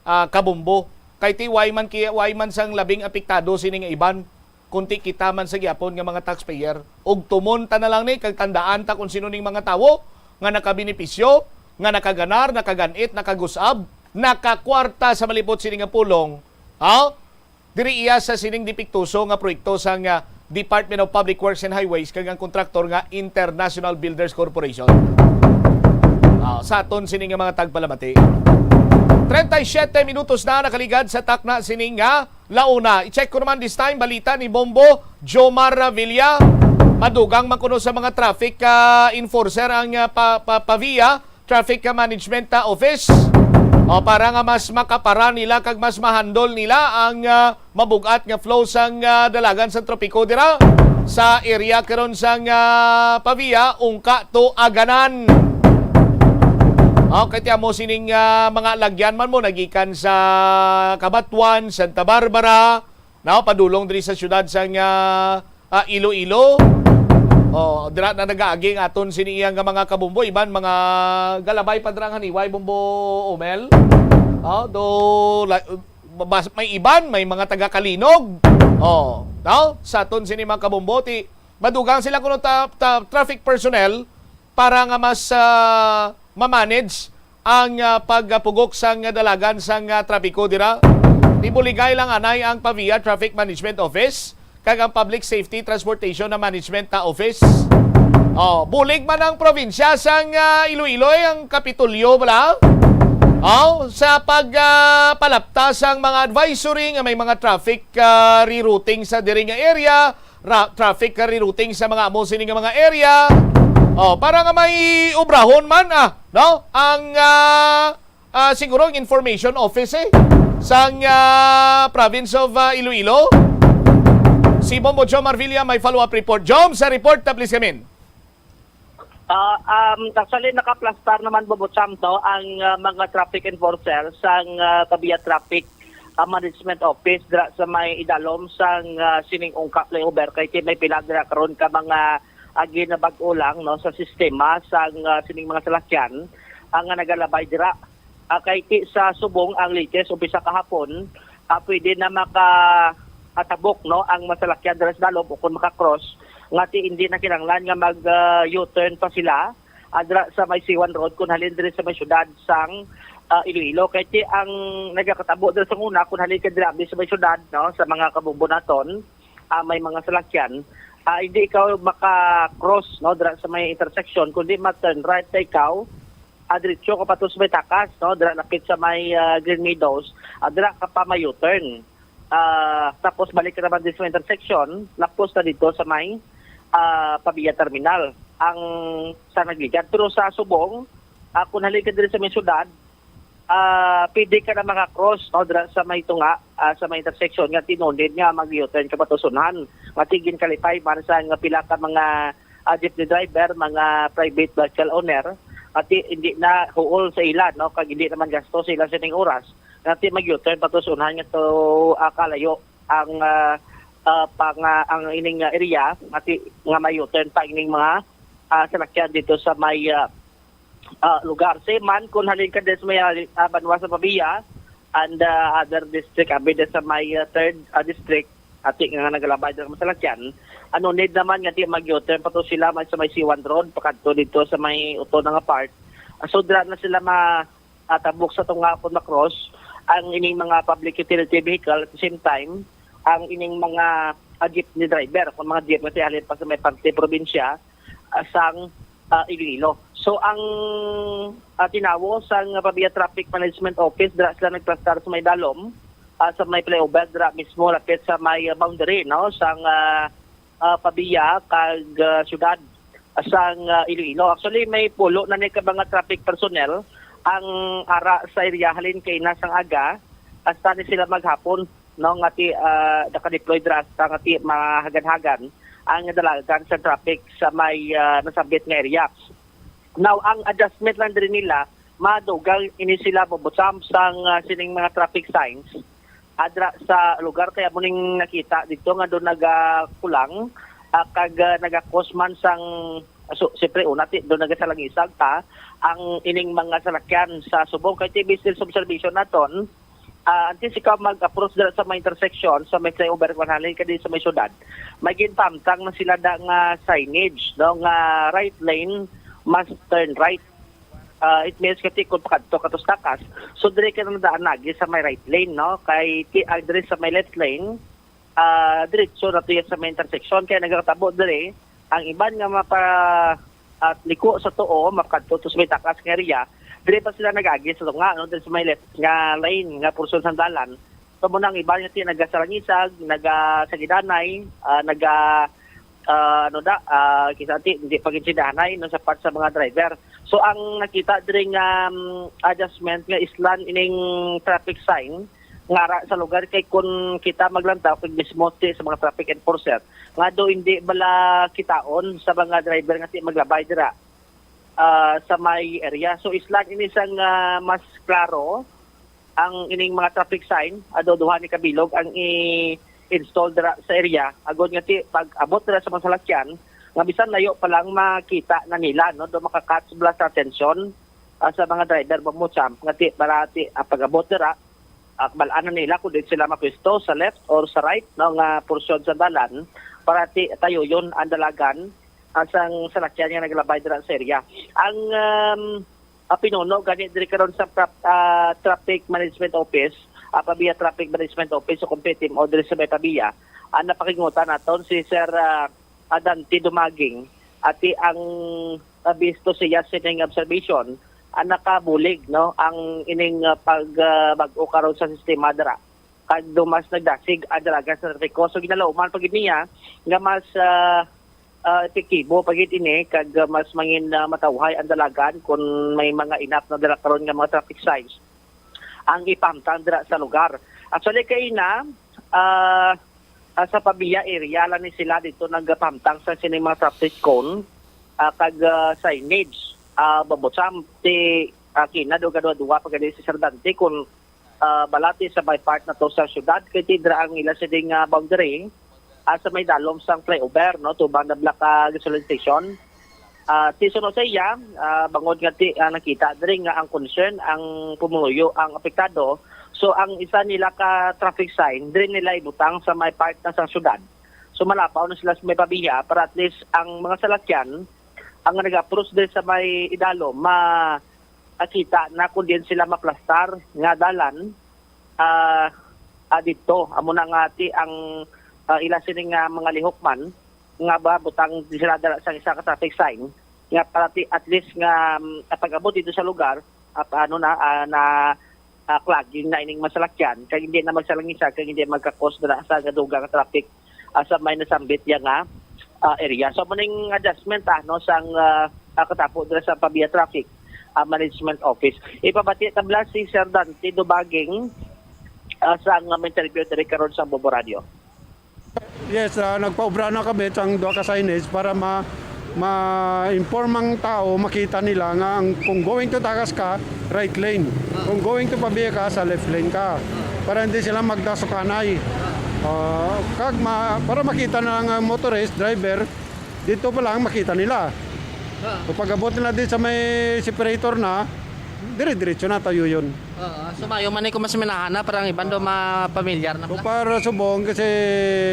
ah, kabombo. Kay ti way man ki-, way man sang labing apektado sini nga iban, kunti kita man sa gyapon nga mga taxpayer. Ug tumon ta na lang ni, kag tandaan ta kung sino ning mga tawo nga nakabenepisyo, nga nakaganar, nakaganit, nakagusab, nakakwarta sa malipot sini nga pulong. Ha? Diri iya sa sining dipiktuso nga proyekto sang, ah, Department of Public Works and Highways kag ang kontraktor nga International Builders Corporation. Ah, sa aton sini nga mga tagpalamati. Treinta y siete minutos na nakaligad sa takna sini nga launa. I-check ko naman this time, balita ni Bombo Jomar Villa. Madugang man kuno sa mga traffic, ah, enforcer ang, ah, pa, pa, Pavia Traffic Management, ah, Office. O, para nga mas makapara nila kag mas mahandol nila ang, ah, mabug-at nga flow sang, ah, dalagan sang trapiko dira sa area karon sang, ah, Pavia, Ungka to Aganan. Okay, ti amo sining, ah, mga lagyan man mo nagikan sa Cabatuan, Santa Barbara, no, padulong diri sa siyudad sang, ah, ah, Iloilo. Oh, dira na nagaagi ang aton sini iya nga mga kabombo, iban mga galabay pa dira nga niway, Bombo Omel. Oh, do la-, bas-, may iban, may mga taga Kalinog. Oh, no? Sa aton sini mga kabombo, ti madugang sila kuno ta, ta, traffic personnel para nga mas, ah, ma-manage ang, ah, pagpugok sang dalagan sang, ah, trapiko dira. Ibuligay lang anay ang Pavia Traffic Management Office kag ang Public Safety Transportation na Management ta Office. Oh, bulig man ang probinsya sang, ah, Iloilo, eh, ang Kapitolyo bala. Oh, sa pag, ah, palapta sang mga advisory nga may mga traffic, ah, rerouting sa diri nga area, ra-, traffic rerouting sa mga amo sini nga mga area. Oh, para nga may obrahon man, ah, no? Ang, ah, ah, siguro ang information office, eh, sang, ah, province of, ah, Iloilo. Si Bombo Jom Marvilla may follow-up report. Jom, sa report, ah, please come in. Ah, um, actually, nakaplastar naman, Bobo Cham, no, ang, ah, mga traffic enforcer sang, ah, Pavia Traffic, ah, Management Office dira sa may idalom sang, ah, sining Ungka Flyover. Kay ti may pila dira karon ka mga, ah, ginabag-o lang, no, sa sistema sang, ah, sining mga salakyan, ah, nga nagalabay dira. Ah, kay ti sa subong ang latest, umpisa kahapon, ah, pwede na maka-, ah, tabok, no, ang masalakyan dira sa dalom o kung maka-cross, nga ti hindi na kinahanglan nga mag, ah, U-turn pa sila, ah, dira sa may C one Road, kung halin diri sa may syudad sang, ah, Iloilo. Kay ti ang nagakatabo dira sa una, kung halin ka dira abli sa may syudad, no, sa mga kabombo naton, ah, may mga salakyan, ah, hindi ikaw maka-cross, no, dira sa may intersection, kundi ma-turn right na ikaw, ah, diretso ka pa to sa may takas, no, dira lapit sa may, ah, Green Meadows, ah, dira ka pa may U-turn. Ah, tapos balik ka naman din sa intersection, lapos na dito sa may, ah, Pavia Terminal ang sa nagligad. Pero sa subong, ah, kung halin ka diri sa may syudad, ah, pwede ka na maka-cross, no, dira sa may tunga, ah, sa may intersection nga ti no need nga mag-U-turn ka pa to sa unahan. Nga ti ginkalipay man sa nga pila ka mga, ah, jeepney driver, mga private vehicle owner, nga ti hindi na huol sa ila, no, kag hindi naman gasto sa ila sining oras. Nga ti mag-U-turn pa to sa unahan nga to, ah, kalayo ang, ah, ah, pang, ah, ang ining, ah, area, nga ti, nga may U-turn pa ining mga, ah, salakyan dito sa may, ah, ah, lugar. Same man, kung halin ka din sa may, ah, banwa sa Pavia and, ah, other district, abi din sa may, ah, third, ah, district, ati nga nagalabay din ang masalakyan, ano, need naman nga di mag-U-turn pa to sila may, sa may C one Road, pakadto dito sa may uto na nga part. Ah, so, dira na sila ma-, ah, tabok sa tunga kung ma-cross ang ining mga public utility vehicle at the same time, ang ining mga, ah, jeepney driver, kung mga jeep nga ti halin pa sa may parte probinsya, ah, sang, ah, Iloilo. So, ang, ah, tinawo sang Pavia Traffic Management Office, dira sila nagplastar sa may dalom, ah, sa may flyover, dira mismo lapit sa may, ah, boundary, no, sang, ah, ah, Pavia kag, ah, siyudad sang, ah, Iloilo. Actually, may pulo na ni ka mga traffic personnel ang ara sa area halin kay na sang aga, hasta ni sila maghapon, no, nga ti, ah, naka-deploy dira hasta nga ti mahagan-hagan ang dalagan sa traffic sa may, ah, nasabit nga area. Now, ang adjustment lang diri nila, madugang ini sila mobutsamp sang, ah, sining mga traffic signs adra sa lugar, kaya mo ning nakita dito nga doon nagakulang, ah, kag, ah, nagakos man sang, so, siyempre, una, ti, doon nagasalangisag ta ang ining mga salakyan sa subong. Kay T V still observation naton, ah, antes ikaw mag-approach dira sa may intersection, sa may flyover, kung halin ka din sa may syudad, may ginpamtang na sila da nga signage, no, nga right lane must turn right. Ah, it means kati kung pakadto ka to sa takas, so dire ka na daan lagi sa may right lane, no? Kay ti-, ah, dire sa may left lane, ah, diretso na to yan sa may intersection. Kaya nagkatabo dire, ang iban nga mapa-, at liko sa tuo, makadto to sa may takas nga area, dire pa sila nag-agi sa tunga, no? Dire sa may left nga lane, nga portion sa dalan. So, mo nang iban nga ti-, nagasalangisag, nagasagidanay, ah, naga, ah, ano da, ah, kisa ti, hindi pag-intindihanay, no, sa part sa mga driver. So, ang nakita diri nga, um, adjustment nga islan ining traffic sign, nga ra sa lugar kay kung kita maglantaw kag mismo ti sa mga traffic enforcer nga do hindi bala kitaon sa mga driver nga ti maglabay dira, ah, sa may area. So, islan ini sang, ah, mas klaro ang ining mga traffic sign, ado duha ni kabilog ang i-install dira sa area, agod nga ti pag-abot dira sa mga salakyan nga bisan layo pa lang makita na nila, no, do maka-catch bala sa atensyon, ah, sa mga driver ba mo champ nga ti para ti, ah, pag-abot dira, ah, kabal-an na nila kung diin sila mapwesto, sa left or sa right, no, nga porsyon sa dalan, para ti tayo yon ang dalagan, ah, sang salakyan nga naglabay dira sa area. Ang, um, ah, pinuno gani diri karon sa tra-, ah, Traffic Management Office, ah, Pavia Traffic Management Office o kung P T M O diri sa may Pavia, ang napakingutan naton si Sir, ah, ah, Dante Dumaging, ati ang, ah, bisto siya sining observation, ang nakabulig, no, ang ining, ah, pag, ah, bag-o karon sa sistema dira. Kag dumas nagdasig ang dalagan sa trapiko. So, ginalauman pa gid niya nga mas, ah, ah, epektibo pa gid ini kag, ah, mas mangin, ah, matawhay ang dalagan kung may mga enough na dala karon nga mga traffic signs ang ipamtang dira sa lugar. Actually, kay na, ah, ah, sa Pavia area lang ni sila dito nagapamtang sa sining mga traffic cone, ah, kag, ah, signage. Ah, babot sa ti, ah, kina duga duwa pa gani si Sir Dante kung, ah, balati sa may part na to sa syudad, kay tidra ang ila sining, ah, boundary, ah, sa may dalom sang flyover, no, tubang na Black, ah, gasoline station. Ah, ti suno sa iya, ah, bangod nga ti, ah, nakita diri nga ang concern, ang pumuluyo ang apektado. So, ang isa nila ka traffic sign, diri nila ibutang sa may part na sa syudad. So, malapaw na sila sa may Pavia para at least ang mga salakyan, ang nag-approach diri sa may idalom, ma-, makita na kung diin sila maplastar nga dalan, ah, ah, dito. Amo na nga ti ang, ah, ila sini nga mga lihok man nga ba butang sila dala sang isa ka traffic sign nga para ti at least nga, um, pag-abot dito sa lugar, ah, ano na, ah, na, ah, clogging na ining masalakyan kay hindi na magsalangisag kay hindi magkakos dala sa gadugang traffic, ah, sa may nasambit ya nga, ah, area. So, muning adjustment, ah, no, sang, ah, ah, katapo dira sa Pavia Traffic, ah, Management Office. Ipabati tabla si Sir Dante Dubaging, ah, sa nga interview diri karon sa Bobo Radio. Yes, ah, nagpaobra na kami sang duha ka signage para ma-, ma-inform ang tao, makita nila nga ang, kung going to Takas ka, right lane. Kung going to Pavia ka, sa left lane ka. Para hindi sila magdasukanay. Ah, kag ma-, para makita na lang ang motorist, driver, dito pa lang makita nila. Ah. So, pag-abot nila din sa may separator na, dire-diretso na tayo yun. Oo, so mayo man ni kung mas minahan na, parang iban daw mapamilyar na So, pala. Para subong kasi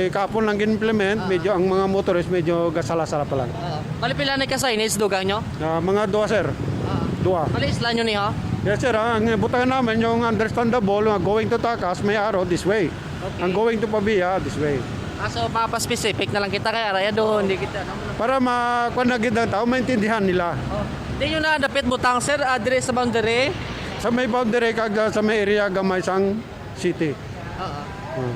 kapon lang gin-implement, Ah. medyo ang mga motorist medyo gasala-sala pa lang. Oo. Bali, pila na ka signage dugang nyo? Ah, mga dua, sir. Ah. Dua. Bali, isla nyo ni, ho? Yes, sir. Ang butangan namin yung understandable nga going to Takas, may arrow this way. Okay. Ang going to Pavia, this way. Ah, so, mapa-specific na lang kita kay araya doon, hindi kita, ano? Para ma-, kuwan na gid ang tao, maintindihan nila. Oh. Di nyo na dapit butang, sir, ah, dire sa boundary? Sa may boundary, kag, ah, sa may area, gamay sang city. Oo. Hmm.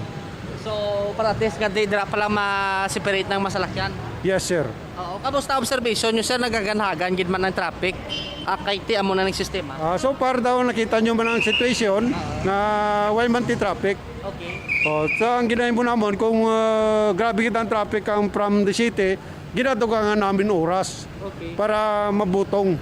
So, para at least nga di, dira pa lang ma-separate ng masalakyan? Yes, sir. Oo. Kamusta observation nyo, sir? Nagaganhagan gid man ang traffic? Ah, kay ti amo na ng sistema? Ah, so far daw, nakita nyo man ang situation Oo. nga way man ti traffic. Okay. Oh, so ang ginahimo namon, kung, ah, grabe gid ang traffic ang from the city, ginadugangan namin oras Okay. para mabutong.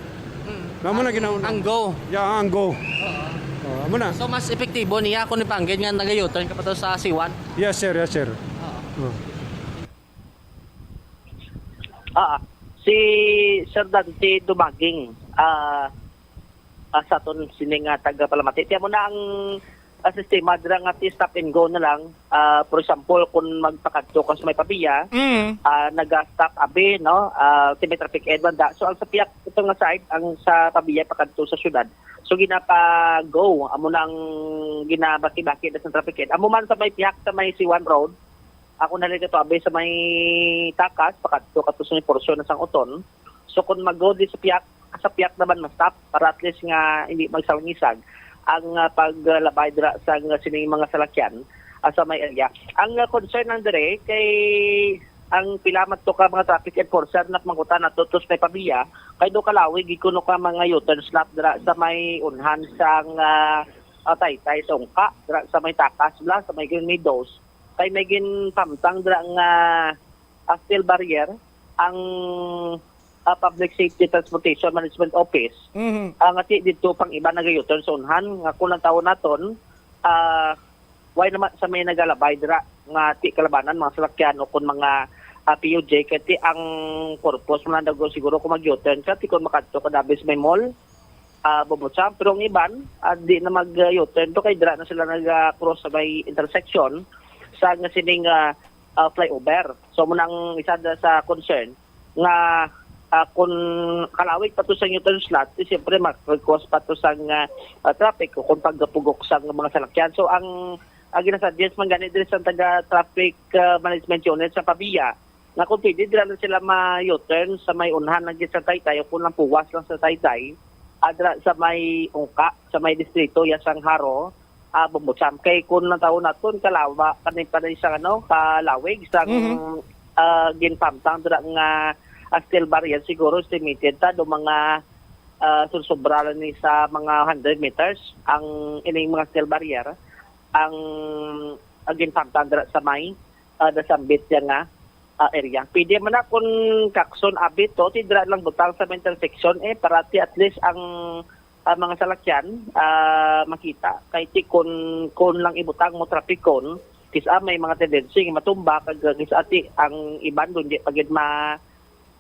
Amo na ginauna. Ang go. Yeah, ang go. Oh, amo na. So, mas epektibo niya kung ipanggid nga nag-U-turn ka pa to sa C one? Yes, sir. Yes, sir. Oh. Ah, si Sir Dante Dumaging, ah, ah, sa aton sini nga taga Palamati. Tiyan mo na ang ah, sistema dira nga ti stop and go na lang. Ah, for example, kung magpakadto ka sa may Pavia, Mm. ah, naga-stop abi, no? Ah, ti may traffic ahead man da. So, ang sa piyak ito nga side, ang sa Pavia pakadto sa syudad. So, ginapa-go, amo nang ginabaki-baki na sa traffic ahead. Amo man sa may piyak sa may C one Road, ako na rin ito abi sa may Takas, pakadto ka to sa may porsyon na sang Uton. So, kung mag-go di sa piyak, sa piyak naman ma-stop para at least nga hindi magsalangisag ang ah, paglabay dira sa nga sining mga salakyan ah, sa may area. Ang ah, concern lang dire kay ang pila man to ka mga traffic enforcer na mangkutan nato to sa may Pavia, kay do kalawig gid kuno ka mga U-turn slot dira sa may unhan sang ah, ah, Taytay sa Ungka, dira sa may Takas bla, sa may Green Meadows. Kay may ginpamtang dira nga ah, steel barrier ang ah, Public Safety Transportation Management Office. Mhm. Ah, nga ti dito pang iba nag-U-turn sa unhan nga kung ang tawo naton ah, why naman sa may nagalabay dira nga ti kalabanan mga salakyan o kung mga ah, P U J kay ti ang purpose man daw siguro kung mag-U-turn ka ti kung makadto ka dabi sa may mall ah, Bobocham, pero ang iban ah, di na mag-U-turn to kay dira na sila nag-cross sa may intersection sa nga sining ah, ah, flyover. So mo nang isa da sa concern nga ah, kung kalawig pa to sa U-turn slot, eh, siyempre mag-cause pa to sa nga ah, traffic o kung pagpugok sa mga salakyan. So ang ang ginasuggest man gani diri sa taga traffic ah, management unit sa Pavia nga kung pwede dira na sila ma-U-turn sa may unhan lang gid sa Taytay o kung lang puwas lang sa Taytay, adra sa may Ungka, sa may distrito ya sang Jaro, ah, Bumbocham. Kay kung ang tawo naton kalawa kani pa rin sa ano, kalawig sang Mhm. ah, ginpamtang dira nga ah, steel barrier, siguro estimated ta do mga ah, susubra lang ni sa mga hundred meters ang ining mga steel barrier ang ang ginpamtang dira sa may ah, nasambit ya nga ah, area. Pwede man na kung kakson abit to, ti dira lang butang sa may intersection eh, para ti at least ang ah, mga salakyan ah, makita. Kay ti kun kun lang ibutang mo trapikon, kis-a may mga tendency nga matumba kag kis-a ti ang iban dun di pa gid ma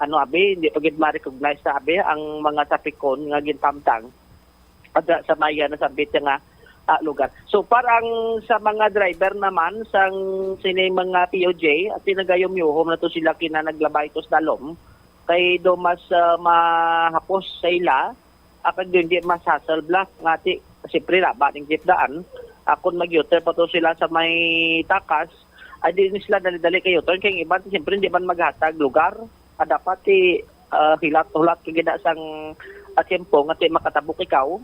ano abi, hindi pa gid ma-recognize sa abi ang mga trapikon nga ginpamtang ada sa maya nasambit nga ah, lugar. So parang sa mga driver naman sang sini mga P O J, at pinagayom-yuhom na to sila kina naglabay to sa dalom kay do mas ah, mahapos sa ila, ah, kag di mas hassle bla nga ti siyempre laba ning jeep daan. Ah, kung mag-U-turn pa to sila sa may Takas, ay di ni sila dali-dali kay U-turn kay ang iban siyempre hindi man maghatag lugar. Ah, dapat ti ah, hilat-hulat ka gid na sang ah, tiyempo nga ti makatabok ikaw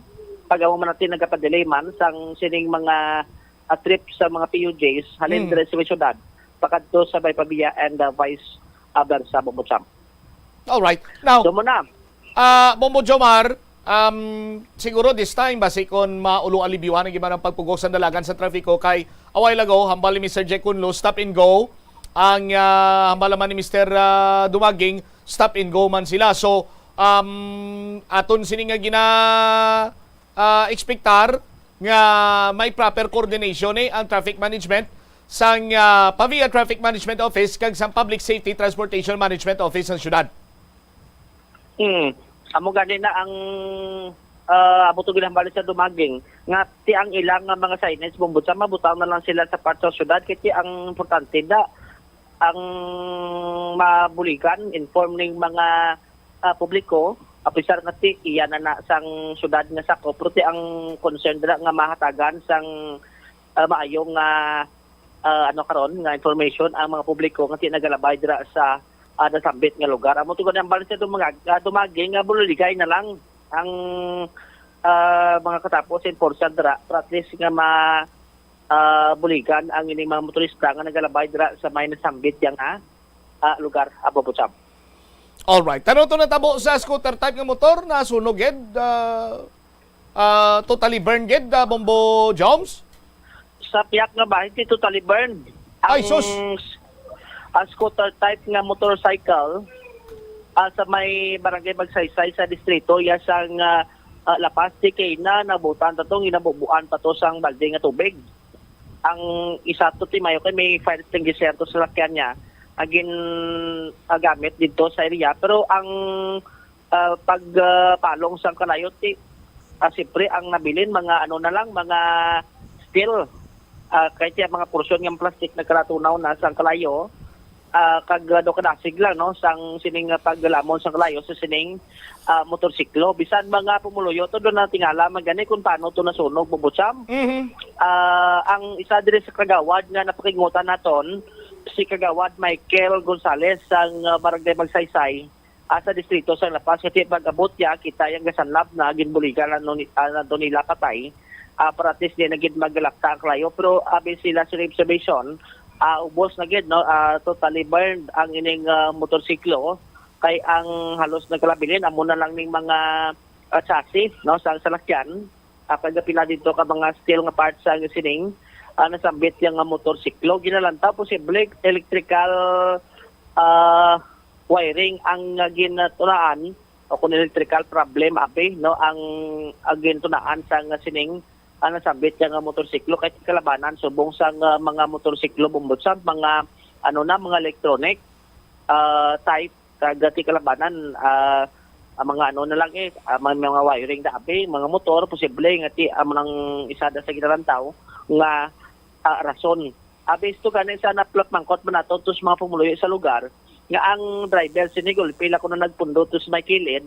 pag amo man natin nagapadelay man sang sining mga ah, trip sa mga P U Js halin Hmm. dire sa may syudad pakadto sa may Pavia and ah, vice ah, versa, Bobo Cham. Alright. Now, So mo na. Ah, Bombo Jomar, um, siguro this time, basi kon maulo alibyuhan ang iba ng pagpugos sa dalagan sa trafiko kay a while ago, hambal ni Mister Jack Kunlo, stop and go. Ang ah, hambal naman ni Mister ah, Dumaging, stop and go man sila. So, um, aton sini nga gina ah, expectar nga may proper coordination eh, ang traffic management sang ah, Pavia Traffic Management Office kag sang Public Safety Transportation Management Office sang syudad. Hmm. Amo gani na ang ah, amo to ginahambal sa Dumaging nga ti ang ilang nga mga signage, Bombot, sa mabutang na lang sila sa part sa syudad kay ti ang importante da ang mabuligan, inform ning mga ah, publiko, apisar nga ti iya na na sang syudad nga sakop, pero ti ang concern dira nga mahatagan sang ah, maayo nga ah, ano karon nga information ang mga publiko nga ti nagalabay dira sa ah, nasambit nga lugar. Amo tugon ang balance sa mga ah, Dumaging nga buligan na lang ang ah, mga katapos enforcer dira para at least nga ma ah, buligan ang ining mga motorista nga nagalabay dira sa may nasambit yang ah, ah, lugar, Apo Pucham. Alright. Tano to natabo sa scooter type nga motor na sunog gid, ah, ah, totally burned gid, ah, Bombo Joms? Sa piyak nga bahin, ti totally burned. Ay, Ang sus! s- ah, scooter type nga motorcycle, ah, sa may barangay Magsaysay sa distrito ya sang, ah, ah, La Paz, ti kay na nabutan ta to, ginabubuan pa to sang balde nga tubig. Ang isa to ti mayo kay may fire extinguisher to sa salakyan niya, agin ah, gamit dito sa area. Pero ang, ah, pag, ah, palong sang kalayo ti, ah, siyempre ang nabilin mga ano na lang, mga steel, ah, kay ti ang mga porsyon nga plastic nagkaratunaw na sang kalayo, ah, kag, ah, do kadasig lang, no, sang sining, ah, paglamon sang kalayo sa sining, ah, motorsiklo. Bisan mga pumuluyo to, do na tingala man gani kung paano to nasunog, Bobo Cham. Mhm. Ah, ang isa diri sa kagawad nga napakigmutan naton, si Kagawad Michael Gonzales sang, ah, Barangay Magsaysay, ah, sa distrito sa La Paz. Kasi pag-abot niya, kita yang gasanlab na ginbuligan na, ni, ah, na to nila patay. Ah, para at least di na gid maglakta ang kalayo. Pero abi sila sa observation, ah, ubos na gid, no, ah, totally burned ang ining, ah, motorsiklo. Kay ang halos nagkalabilin amo na lang ning mga, ah, chassis, no, sa salakyan. Ah, kag pila dito ka mga steel nga parts sa sining, ah, nasambit yang nga motorsiklo. Ginalantaw posible electrical, ah, wiring ang, ah, gintunaan o kung electrical problem, abi, no, ang, ang gintunaan sa nga sining, ah, nasambit yang nga motorsiklo kay kalabanan subong sa nga mga motorsiklo, Bobo Cham, mga, ano na, mga electronic, ah, type, kag ti kalabanan, ah, ang mga ano na lang eh, ah, may mga wiring na abi, mga motor, posible nga ti, amo nang isa da sa ginalantaw nga, ah, rason. Abi, isto gani sa naplot mangkot man nato to sa mga pumuluyo sa lugar, nga ang driver sini gulpi lang kuno nagpundo to sa may kilid,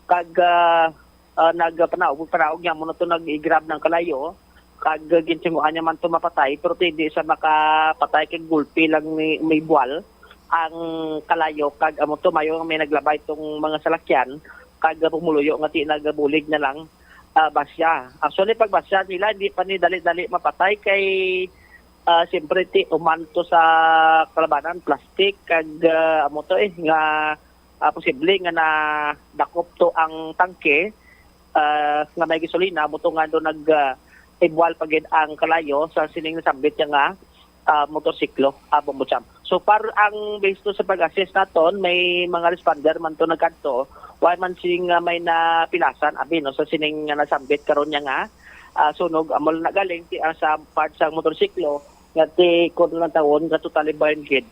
kag, ah, ah, nagpanaog, panaog niya mo na to nag-grab ng kalayo, kag gintinguhan niya man to mapatay, pero ti di sa makapatay kay gulpi lang ni may buwal ang kalayo, kag amo to mayo may naglabay tong mga salakyan, kag pumuluyo nga ti nagabulig na lang, ah, basya. Actually, pag basya nila, hindi pa ni dali-dali mapatay kay, ah, siyempre ti uman to sa kalabanan, plastic, kag, ah, amo to eh, nga, ah, posible nga nadakop to ang tangke, ah, nga may gasolina, amo to nga do nag, ah, ibuwal pa gid ang kalayo sa sining nasambit niya nga, ah, motorsiklo, ah, Bombo Cham. So far, ang based to sa pag-assess naton, may mga responder man to nagkadto, wala man sing, ah, may napilasan, abi, no, sa sining nga nasambit karon niya nga, ah, sunog, amo lang nagaling ti, ah, sa part sa motorsiklo, nga ti, kung lang tawon, nga totally burned gid,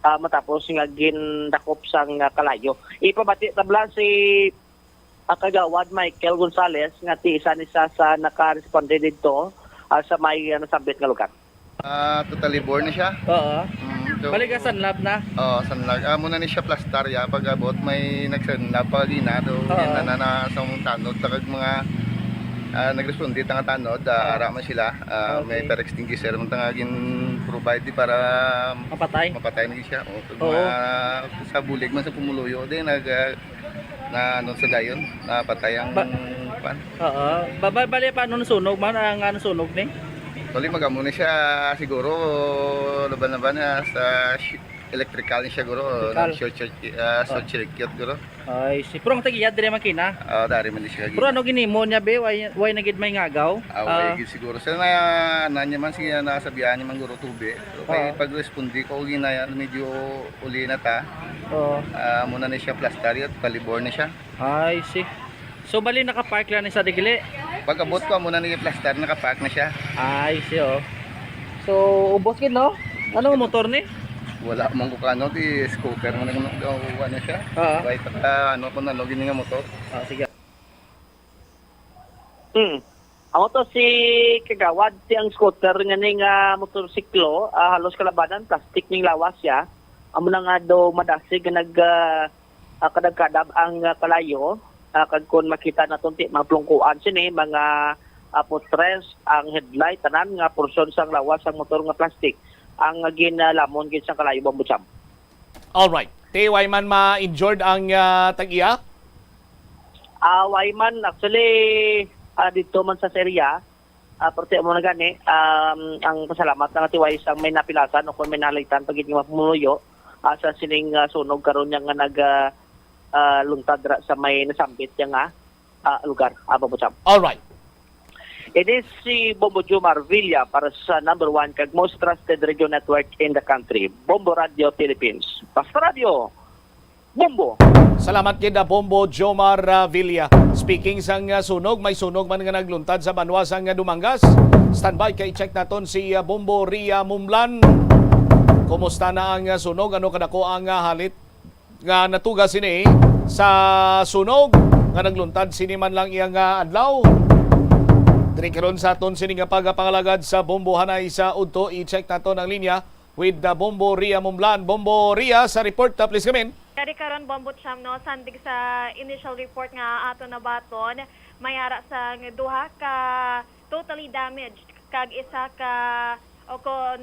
ah, matapos nga gindakop sang, ah, kalayo. Ipabati tabla si, ah, Kagawad Michael Gonzales, nga ti isa ni sa, sa nakaresponde didto, ah, sa may, ah, nasambit nga lugar. Ah, totally bore na siya. Oo. Mm, so, balik ka Sanlab na? Oo, Sanlag. Ah, muna ni siya plastar ya. Pag abot, may nagsanlab pa gina. So, oo, yan na, na, na sa mong tanod. Takag mga, ah, nagresponde ta nga tanod. Ah, oo, ara man sila. Ah, may, okay, fire extinguisher man ta nga gin-provide para mapatay, mapatay na siya. O, pag, oo, mga sa bulig man sa pumuluyo din, nag, ah, na ano sa dayon, napatay ang, ba-, pan. Oo. Ba-, ba-, bali pa, ano, nasunog man, ang, ano, sunog ni? Bali, magamo ni siya siguro, laban-laban na sa shi-, electrical ni siya, guro. Electrical. Nag-short circuit, ah, short, oh, circuit, guro. Ay, si, pero ang tag-iya, dire makina. Ah, dari man di siya. Pero ano ginimo niya, be? Why, why na gid may ngagaw? Ah, why, ah, gid siguro. Sa na, na niya man, sige, nasabihan niya man, guro, tubi. Pero kay, oo, pag-responde ko, ginaya, medyo uli na ta. Oo. Ah, muna ni siya plastar, yun, totally bore ni siya. I see. So, bali naka-park lang ni sa digili? Pag-abot ko, muna ni plastar, naka-park na siya. I see, oh. So, ubos gid, no? Ano, motor ni? Wala man ko kano, di scooter man ang, ang ano siya. Oo. Wait, ah, ano kung ano, gini nga motor. Ah, sige. Hmm. Amo to si Kagawad, si ang scooter nga ni nga motorsiklo, ah, halos kalabanan, plastic ning lawas siya. Amo na nga do madasig nga nag, ah, ah, kadab-kadab ang, ah, kalayo. Ah, kag kun makita naton ti mga plungkuan sini, mga, ah, footrest, ang headlight, tanan nga porsyon sang lawas sang motor nga plastic ang, ah, ginalamon gid sang kalayo, Bombo Cham. Alright. Ti way man ma-injured ang, ah, tag-iya? Ah, way man, actually, ah, dito man sa area, ah, parte mo na gani, um, ang pasalamat na nga ti way sang may napilasan o kung may nalitan pa gid nga mga pumuluyo, ah, sa sining, ah, sunog karon niya nga nag, ah, ah, luntad ra sa may nasambit niya nga, ah, lugar, ah, Bombo Cham. Alright. Ini si Bombo Jomar Villa para sa number one kag most trusted radio network in the country, Bombo Radio Philippines. Basta Radio! Bombo. Salamat gid, ah, Bombo Jomar, ah, Villa. Speaking sang, ah, sunog, may sunog man nga nagluntad sa banwa sang, ah, Dumangas. Standby kay check naton si, ah, Bombo Ria Mumlan. Kumusta na ang, ah, sunog? Ano kadako ang, ah, halit nga natuga sini sa sunog nga nagluntad sini man lang iyang, ah, adlaw? Diri karon sa aton sini nga pagpangalagad sa Bombo Hanay sa Udto, i-check naton ang linya with, ah, Bombo Ria Mumlan. Bombo Ria, sa report, ah, please come in. Kari karon, Bombo Cham, no, sandig sa initial report nga ato nabaton, may ara sang duha ka totally damaged kag isa ka, o kon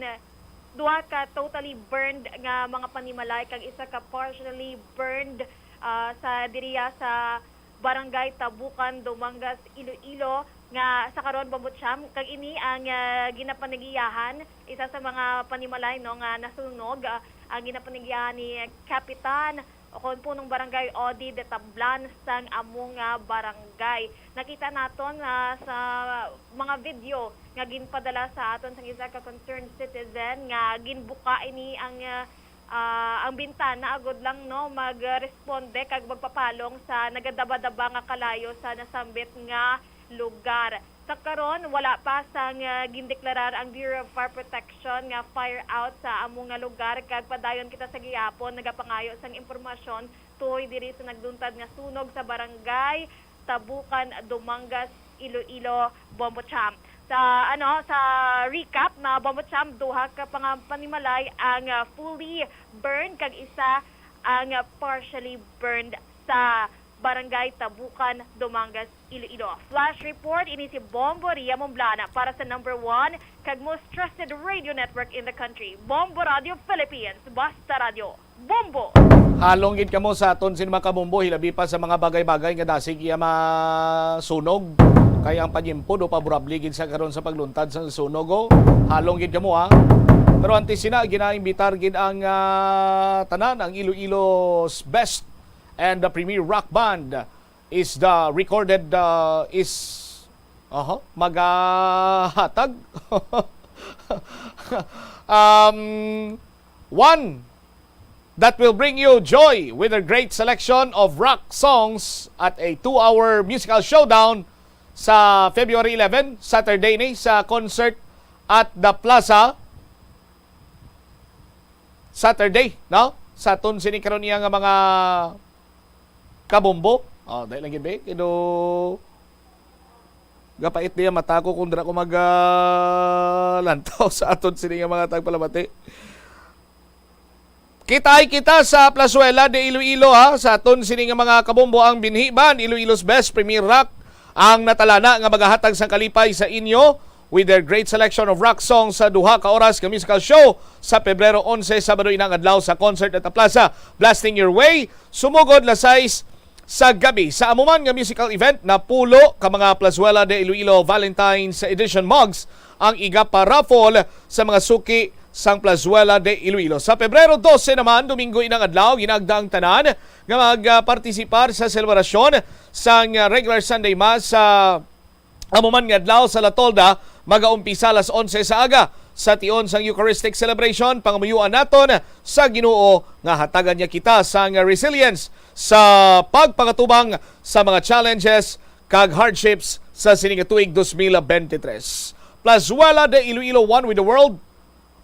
duha ka totally burned nga mga panimalay kag isa ka partially burned, ah, sa diriya sa Barangay Tabukan, Dumangas, Iloilo, nga sa karon, Bombo Cham, kag ini ang, ah, ginapanigiyahan, isa sa mga panimalay, no, nga nasunog, ah, ang ginapanigiyahan ni Kapitan o kon punong barangay Odi de Tablan sang amo nga barangay. Nakita naton, ah, sa mga video nga ginpadala sa aton sang isa ka concerned citizen nga ginbuka ini ang, ah, ah, ang bintana agod lang, no, magresponde kag magpapalong sa nagadabadaba nga kalayo sa nasambit nga lugar. Sa karon, wala pa sang, ah, gindeklarar ang Bureau of Fire Protection nga fire out sa amo nga lugar, kag padayon kita sa gihapon nagapangayo sang impormasyon tuhoy diri sa nagduntad nga sunog sa barangay Tabukan, Dumangas, Iloilo, Bombo Cham. Sa, ano, sa recap na, Bombo Cham, duha ka panga-, panimalay ang, ah, fully burned kag isa ang, ah, partially burned sa Barangay Tabukan, Dumangas, Iloilo. Flash report, ini si Bombo Ria Momblana para sa number one kag most trusted radio network in the country, Bombo Radio Philippines. Basta Radio, Bombo! Halong gid kamo sa aton sin mga kabombo, hilabi pa sa mga bagay-bagay nga dasig iya masunog. Kay ang pag-impod o paborable gid sa karon sa pagluntad sa sunog, oh. Halong gid kamo, ha. Pero antes sina, ginaimbitar gid ang, ah, tanan, ang Iloilo's best and the premier rock band is the recorded, uh, is, aha, magahatag. Um, one that will bring you joy with a great selection of rock songs at a two-hour musical showdown sa February eleven, Saturday ni, sa concert at the Plaza. Saturday, no? Sa aton sini karon iya nga mga kabombo. Oh, dahil lang gid, be. Kino, gapait niya mata ko kung dira ko mag, ah, lantaw sa aton sini nga mga tagpalamati. Kitay kita sa Plazuela de Iloilo, ha, sa aton sini nga mga kabombo, ang Binhi Band, Iloilo's best premier rock, ang natalana nga magahatag sang kalipay sa inyo with their great selection of rock songs sa duha ka oras nga musical show sa Pebrero onse, Sabado inang adlaw sa Concert at Plaza. Blasting your way, sumugod las sais sa gabi. Sa amo man nga musical event, napulo ka mga Plazuela de Iloilo Valentine's Edition mugs ang igapa-raffle sa mga suki sang Plazuela de Iloilo. Sa Pebrero dose naman, Domingo inang adlaw, ginagda ang tanan nga magpartisipar sa selebrasyon sang regular Sunday Mass sa amo man nga adlaw sa La Tolda, magaumpisa alas onse sa aga. Sa tion sang Eucharistic celebration, pangamuyuan naton sa Ginoo nga hatagan niya kita sang resilience sa pagpangatubang sa mga challenges kag hardships sa sini nga tuig dos mil bente tres. Plazuela de Iloilo, one with the world,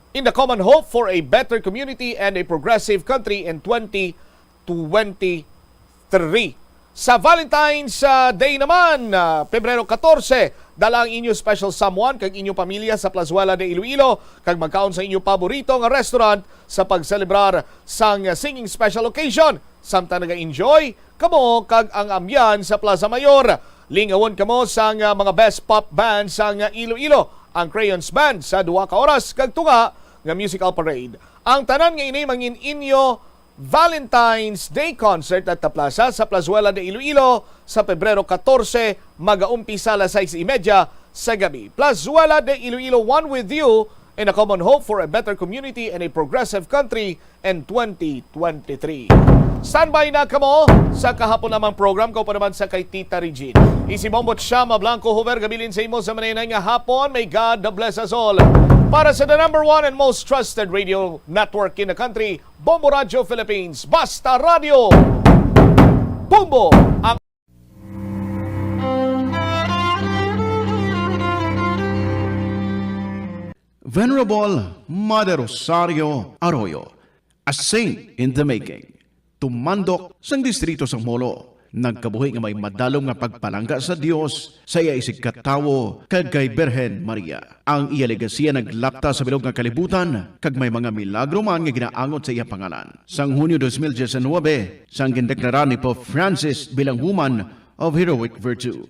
in the common hope for a better community and a progressive country in twenty twenty-three. Sa Valentine's, ah, Day naman, ah, Pebrero katorse, dala ang inyo special someone kag inyong pamilya sa Plazuela de Iloilo kag magkaon sa inyo paborito nga restaurant sa pagselebrar sang singing special occasion. Samtang naga-enjoy kamo kag ang ambyan sa Plaza Mayor, lingawon kamo sang, ah, mga best pop band sang Iloilo, ang Crayons Band, sa duha ka oras kag tunga nga musical parade. Ang tanan nga ini mangin inyo Valentine's Day Concert at the Plaza sa Plazuela de Iloilo sa Pebrero katorse, magaumpisa alas sais y media sa gabi. Plazuela de Iloilo, one with you in a common hope for a better community and a progressive country in twenty twenty-three. Standby na kamo sa kahapon lamang program ko pa naman sa kay Tita Regine. Isi Bombo Chama Blanco Hover, gabilin sa imo sa manenay nga hapon. May God bless us all. Para sa the number one and most trusted radio network in the country, Bombo Radio Philippines. Basta Radio Bombo, ang Venerable Mother Rosario Arroyo, a saint in the making, tumandok sang distrito sang Molo, nagkabuhi nga may madalom nga pagpalangga sa Dios, sa iya isigkatawo, kag kay Birhen Maria. Ang iya legasiya naglapta sa bilog nga kalibutan, kag may mga milagro man nga ginaangot sa iya pangalan. Sang Hunyo dos mil diecinuebe, sang gindeklara ni Pope Francis bilang Woman of Heroic Virtue,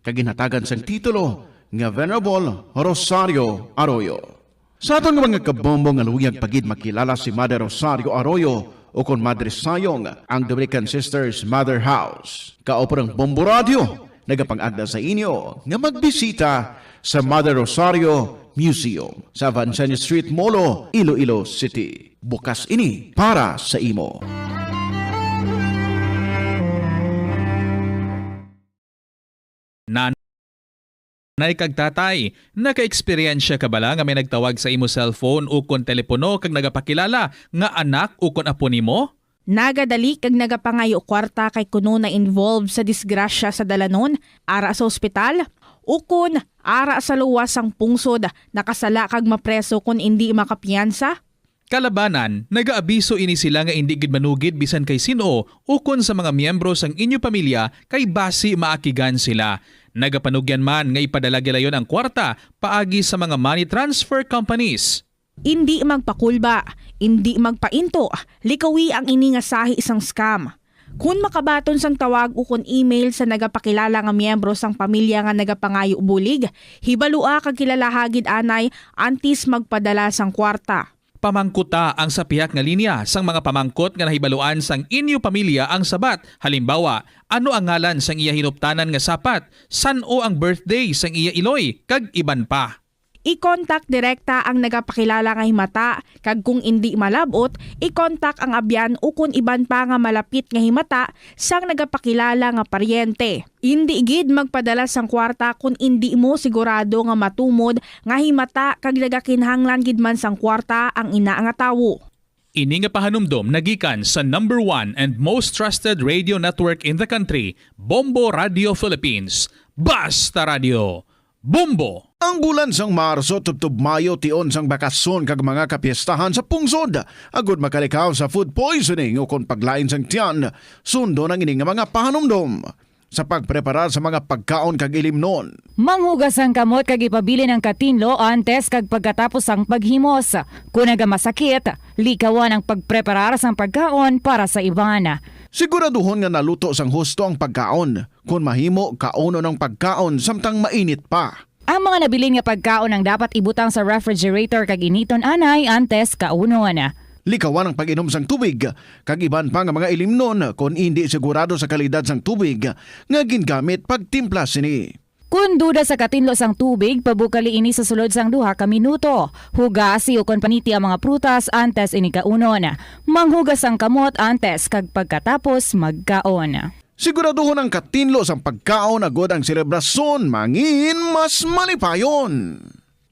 kag ginhatagan sang titulo nga Venerable Rosario Arroyo. Sa aton nga mga kabombo, nga luyag pa gid makilala si Mother Rosario Arroyo, ukon Madre Sayong, ang Dominican Sisters Mother House. Kaupo ang Bombo Radio nagapangagda sa inyo nga magbisita sa Mother Rosario Museum sa Vanceño Street, Molo, Iloilo City. Bukas ini para sa imo. Nanay kag tatay, naka-eksperyensya ka bala nga may nagtawag sa imo cellphone ukon telepono kag nagapakilala nga anak ukon apo nimo? Nagadali kag nagapangayo kwarta kay kuno na-involve sa disgrasya sa dalanon, ara sa ospital, ukon ara sa luwas sang pungsod, nakasala kag mapreso kon indi makapiyansa? Kalabanan, nagaabiso ini sila nga indi gid manugid bisan kay sin-o ukon sa mga miyembro sang inyo pamilya kay basi maakigan sila. Nagapanugyan man nga ipadala gilayon ang kwarta paagi sa mga money transfer companies. Indi magpakulba, indi magpainto, likawi ang ini nga sahi sang scam. Kon makabaton sang tawag ukon email sa nagapakilala nga miyembro sang pamilya nga nagapangayo bulig, hibalua kag kilalaha gid anay antes magpadala sang kwarta. Pamangkuta ang sa pihak nga linya sang mga pamangkot nga nahibaluan sang inyo pamilya ang sabat. Halimbawa, ano ang ngalan sang iya hinuptanan nga sapat, san-o ang birthday sang iya iloy, kag iban pa. I-contact direkta ang nagapakilala nga himata, kag kung indi malab-ot, i-contact ang abyan ukon iban pa nga malapit nga himata sang nagapakilala nga paryente. Indi gid magpadala sang kwarta kon indi mo sigurado nga matumod nga himata kag nagakinahanglan gid man sang kwarta ang ina nga tawo. Ini nga pahanumdom nagikan sa number one and most trusted radio network in the country, Bombo Radio Philippines. Basta Radio, Bombo! Ang bulan sang Marso tubtob Mayo tion sang bakasyon kag mga kapiestahan sa pungsod. Agud makalikaw sa food poisoning ukon paglain sang tiyan, sundon ang ini nga mga pahanumdom. Sa pagpreparar sa mga pagkaon kag ilimnon. Manghugas ang kamot kag ipabilin ang katinlo antes kag pagkatapos sang paghimos. Kon nagamasakit, likawan ang pagpreparar sang pagkaon para sa iban. Siguraduhon nga naluto sang husto ang pagkaon. Kon mahimo, kaunon ang pagkaon samtang mainit pa. Ang mga nabilin nga pagkaon ang dapat ibutang sa refrigerator kag initon anay antes kaunon. Likawan ang pag-inom sang tubig, kag iban pa nga mga ilimnon kon indi sigurado sa kalidad sang tubig nga gingamit pagtimpla sini. Kon duda sa katinlo sang tubig, pabukali ini sa sulod sang duha ka minuto. Hugasi ukon paniti ang mga prutas antes ini kaunon. Manghugas ang kamot antes kag pagkatapos magkaon. Siguraduhon ang katinlo sang pagkaon agud ang selebrasyon mangin mas malipayon.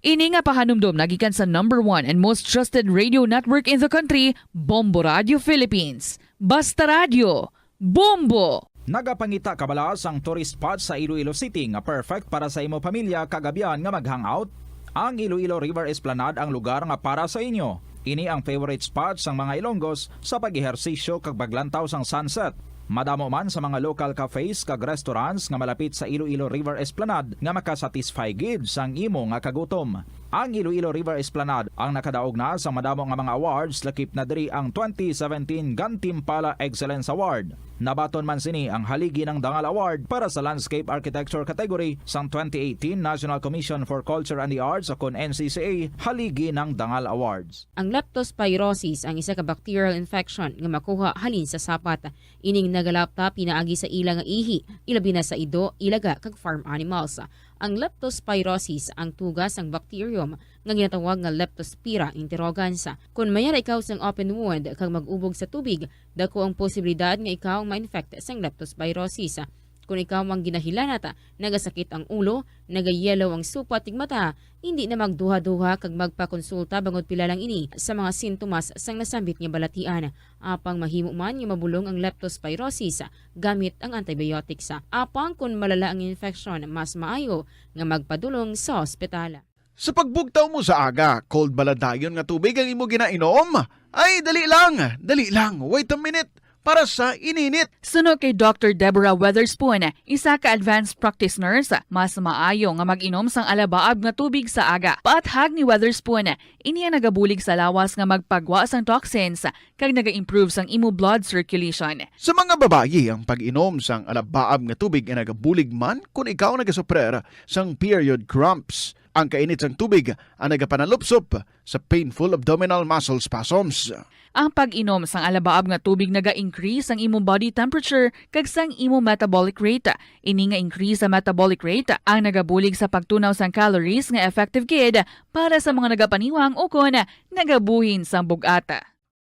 Ini nga pahanumdom nagikan sa number one and most trusted radio network in the country, Bombo Radio Philippines. Basta Radio, Bombo! Nagapangita ka bala sang tourist spot sa Iloilo City nga perfect para sa imo pamilya kag abyan nga mag-hangout? Ang Iloilo River Esplanade ang lugar nga para sa inyo. Ini ang favorite spot sang mga Ilonggos sa pag-ehersisyo kag paglantaw sang sunset. Madamo man sa mga local cafes kag restaurants nga malapit sa Iloilo River Esplanade nga makasatisfy gid sang imo nga kagutom. Ang Iloilo River Esplanade ang nakadaog na sa madamo nga mga awards, lakip na diri ang twenty seventeen Gantimpala Excellence Award. Nabaton man sini ang Haligi ng Dangal Award para sa Landscape Architecture category sang twenty eighteen National Commission for Culture and the Arts, o kon N C C A, Haligi ng Dangal Awards. Ang leptospirosis ang isa ka bacterial infection nga makuha halin sa sapat. Ining nagalapta pinaagi sa ila nga ihi, ilabi na sa ido, ilaga, kag farm animals. Ang leptospirosis ang tuga sang bacterium nga ginatawag nga Leptospira interrogans. Kon mayara ikaw sang open wound kag mag-ubog sa tubig, dako ang posibilidad nga ikaw ma-infect sang leptospirosis. Kung ikaw ang ginahilanat, nagasakit ang ulo, nagayellow ang supat ug mata, hindi na magduha-duha kag magpakonsulta bangod pila lang ini sa mga sintomas sang nasambit nga balatian. Apang mahimo man nga mabulong ang leptospirosis gamit ang antibiotics. Apang kon malala ang infeksyon, mas maayo nga magpadulong sa ospital. Sa pagbugtaw mo sa aga, cold bala dayon nga tubig ang imo ginainom? Ay, dali lang, dali lang, wait a minute, para sa ininit. Suno kay Doctor Deborah Weatherspoon, isa ka advanced practice nurse, mas maayo nga mag-inom sang alabaab nga tubig sa aga. Paathag ni Weatherspoon, ini ang nagabulig sa lawas nga magpagwa sang toxins kag naga-improve sang imo blood circulation. Sa mga babayi, ang pag-inom sang alabaab nga tubig ay nagabulig man kon ikaw nagasuprer sang period cramps. Ang kainit sang tubig ang nagapanalupsop sa painful abdominal muscle spasms. Ang pag-inom sang alabaab nga tubig naga-increase sang imong body temperature kag sang imong metabolic rate. Ini nga increase sa metabolic rate ang nagabulig sa pagtunaw sang calories nga effective gid para sa mga nagapaniwang ukon nagabuhin sang bug-at.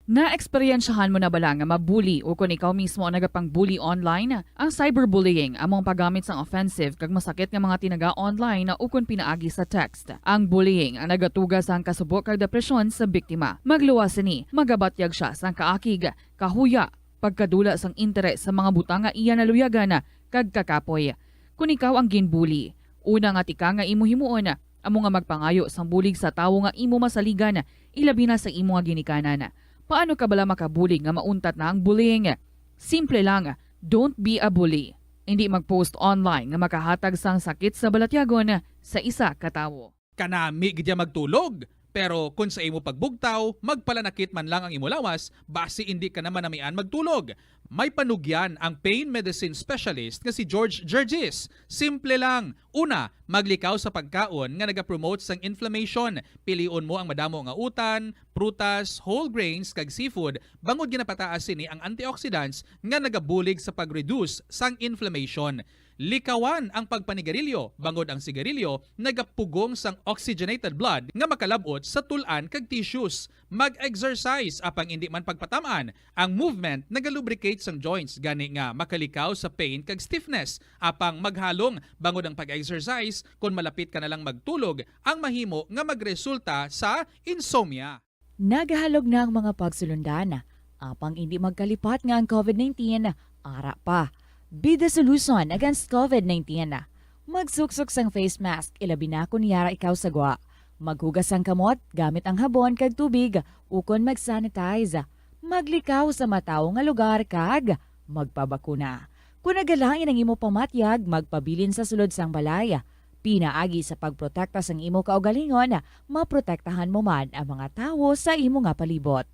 Naeksperyensyahan mo na bala nga mabuli ukon ikaw mismo ang nagapang-bully online? Ang cyberbullying amo ang paggamit sang offensive kag masakit nga mga tinaga online ukon pinaagi sa text. Ang bullying ang nagatuga sang kasubo kag depresyon sa biktima. Magluwas sini, magabatyag sia sang kaakig, kahuya, pagkadula sang interes sa mga butang nga iya naluyagan kag kakapoy. Kon ikaw ang ginbully, una nga tikang nga imo himuon amo nga magpangayo sang bulig sa tawo nga imo masaligan, ilabi na sa imo nga ginikanan. Paano ka bala makabulig nga mauntat na ang bullying? Simple lang, don't be a bully. Indi mag-post online nga makahatag sang sakit sa balatyagon sa isa ka tawo. Kanami gid ya magtulog. Pero kon sa imo pagbugtaw, magpalanakit man lang ang imo lawas, basi indi ka na manamian magtulog. May panugyan ang pain medicine specialist nga si George Gergis. Simple lang. Una, maglikaw sa pagkaon nga nagapromote sang inflammation. Pilion mo ang madamo nga utan, prutas, whole grains, kag seafood, bangod ginapataas sini ang antioxidants nga nagabulig sa pag-reduce sang inflammation. Likawan ang pagpanigarilyo, bangod ang sigarilyo nagapugong sang oxygenated blood nga makalab-ot sa tul-an kag tissues. Mag-exercise, apang indi man pagpatam-an. Ang movement nagalubricate sang joints, gani nga makalikaw sa pain kag stiffness. Apang maghalong, bangod ang pag-exercise, kon malapit ka na lang magtulog, ang mahimo nga magresulta sa insomnia. Nagahalog na ang mga pagsulundan, apang indi magkalipat nga ang covid nineteen ara pa. Be the solution against covid nineteen. Magsuksok sang face mask, ilabi na kon yara ikaw sa gwa. Maghugas sang kamot gamit ang habon kag tubig, ukon mag-sanitize. Maglikaw sa matawo nga lugar kag magpabakuna. Kon nagalain ang imo pamatyag, magpabilin sa sulod sang balay. Pinaagi sa pagprotekta sang imo kaugalingon, maprotektahan mo man ang mga tawo sa imo nga palibot.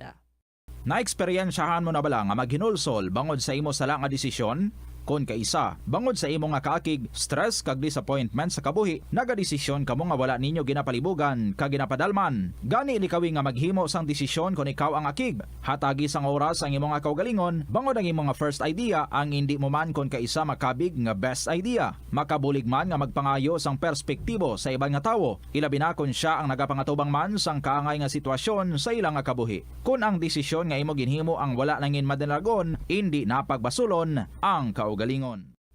Naeksperyensyahan mo na bala nga maghinulsol bangod sa imo sala nga desisyon? Kon kaisa, bangod sa imo nga kaakig, stress, kag disappointment sa kabuhi, nagadesisyon kamo nga wala ninyo ginapalibugan kag ginapadalman. Gani, likawi nga maghimo sang desisyon kon ikaw ang akig. Hatagi sang oras ang imo nga kaugalingon, bangod ang imo nga first idea ang indi mo man kon kaisa makabig nga best idea. Makabulig man nga magpangayo sang perspektibo sa iban nga tawo, ilabi na kon sia ang nagapangatubang man sang kaangay nga sitwasyon sa ila nga kabuhi. Kon ang desisyon nga imo ginhimo ang wala nangin madinagon, indi na pagbasulon ang kaugalingon.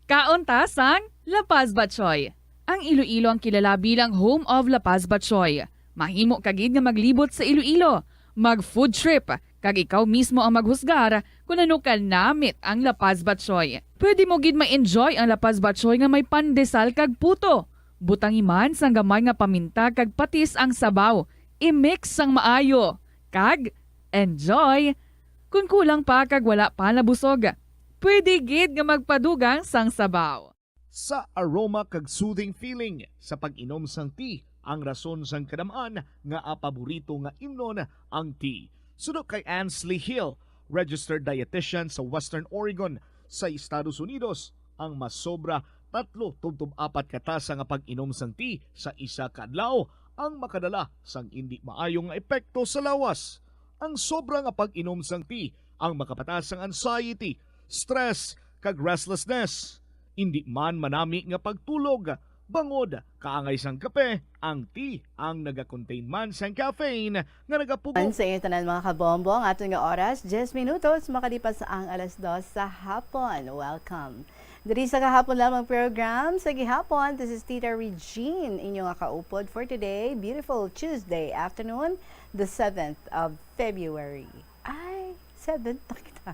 Kaon ta sang La Paz Batchoy. Ang Iloilo ang kilala bilang home of La Paz Batchoy. Mahimo ka gid nga maglibot sa Iloilo, mag-food trip, kag ikaw mismo ang maghusgar kon ano ka namit ang La Paz Batchoy. Pwede mo gid ma-enjoy ang La Paz Batchoy nga may pandesal kag puto. Butangi man sang gamay nga paminta kag patis ang sabaw. I-mix sang maayo, kag enjoy! Kon kulang pa kag wala pa nabusog, pwede gid nga magpadugang sang sabaw. Sa aroma kag soothing feeling sa pag-inom sang tea ang rason sang kadam-an nga paborito nga imnon ang tea. Suno kay Ansley Hill, registered dietitian sa Western Oregon sa Estados Unidos, ang masobra tatlo tubtob apat ka tasa nga pag-inom sang tea sa isa ka adlaw ang makadala sang indi maayo nga epekto sa lawas. Ang sobra nga pag-inom sang tea ang makapataas sang anxiety, stress, kag restlessness. Indi man manami nga pagtulog, bangod kaangay sang kape, ang tea ang naga-contain man sang caffeine nga nagapugong. Sa inyo tanan, mga kabombo, ang aton nga oras, diyes minutos makalipas ang alas dos sa hapon. Welcome. Diri sa Kahapon Lamang program, sa gihapon, this is Tita Regine, inyo nga kaupod for today, beautiful Tuesday afternoon, the seventh of February. Ay, seventh na kita.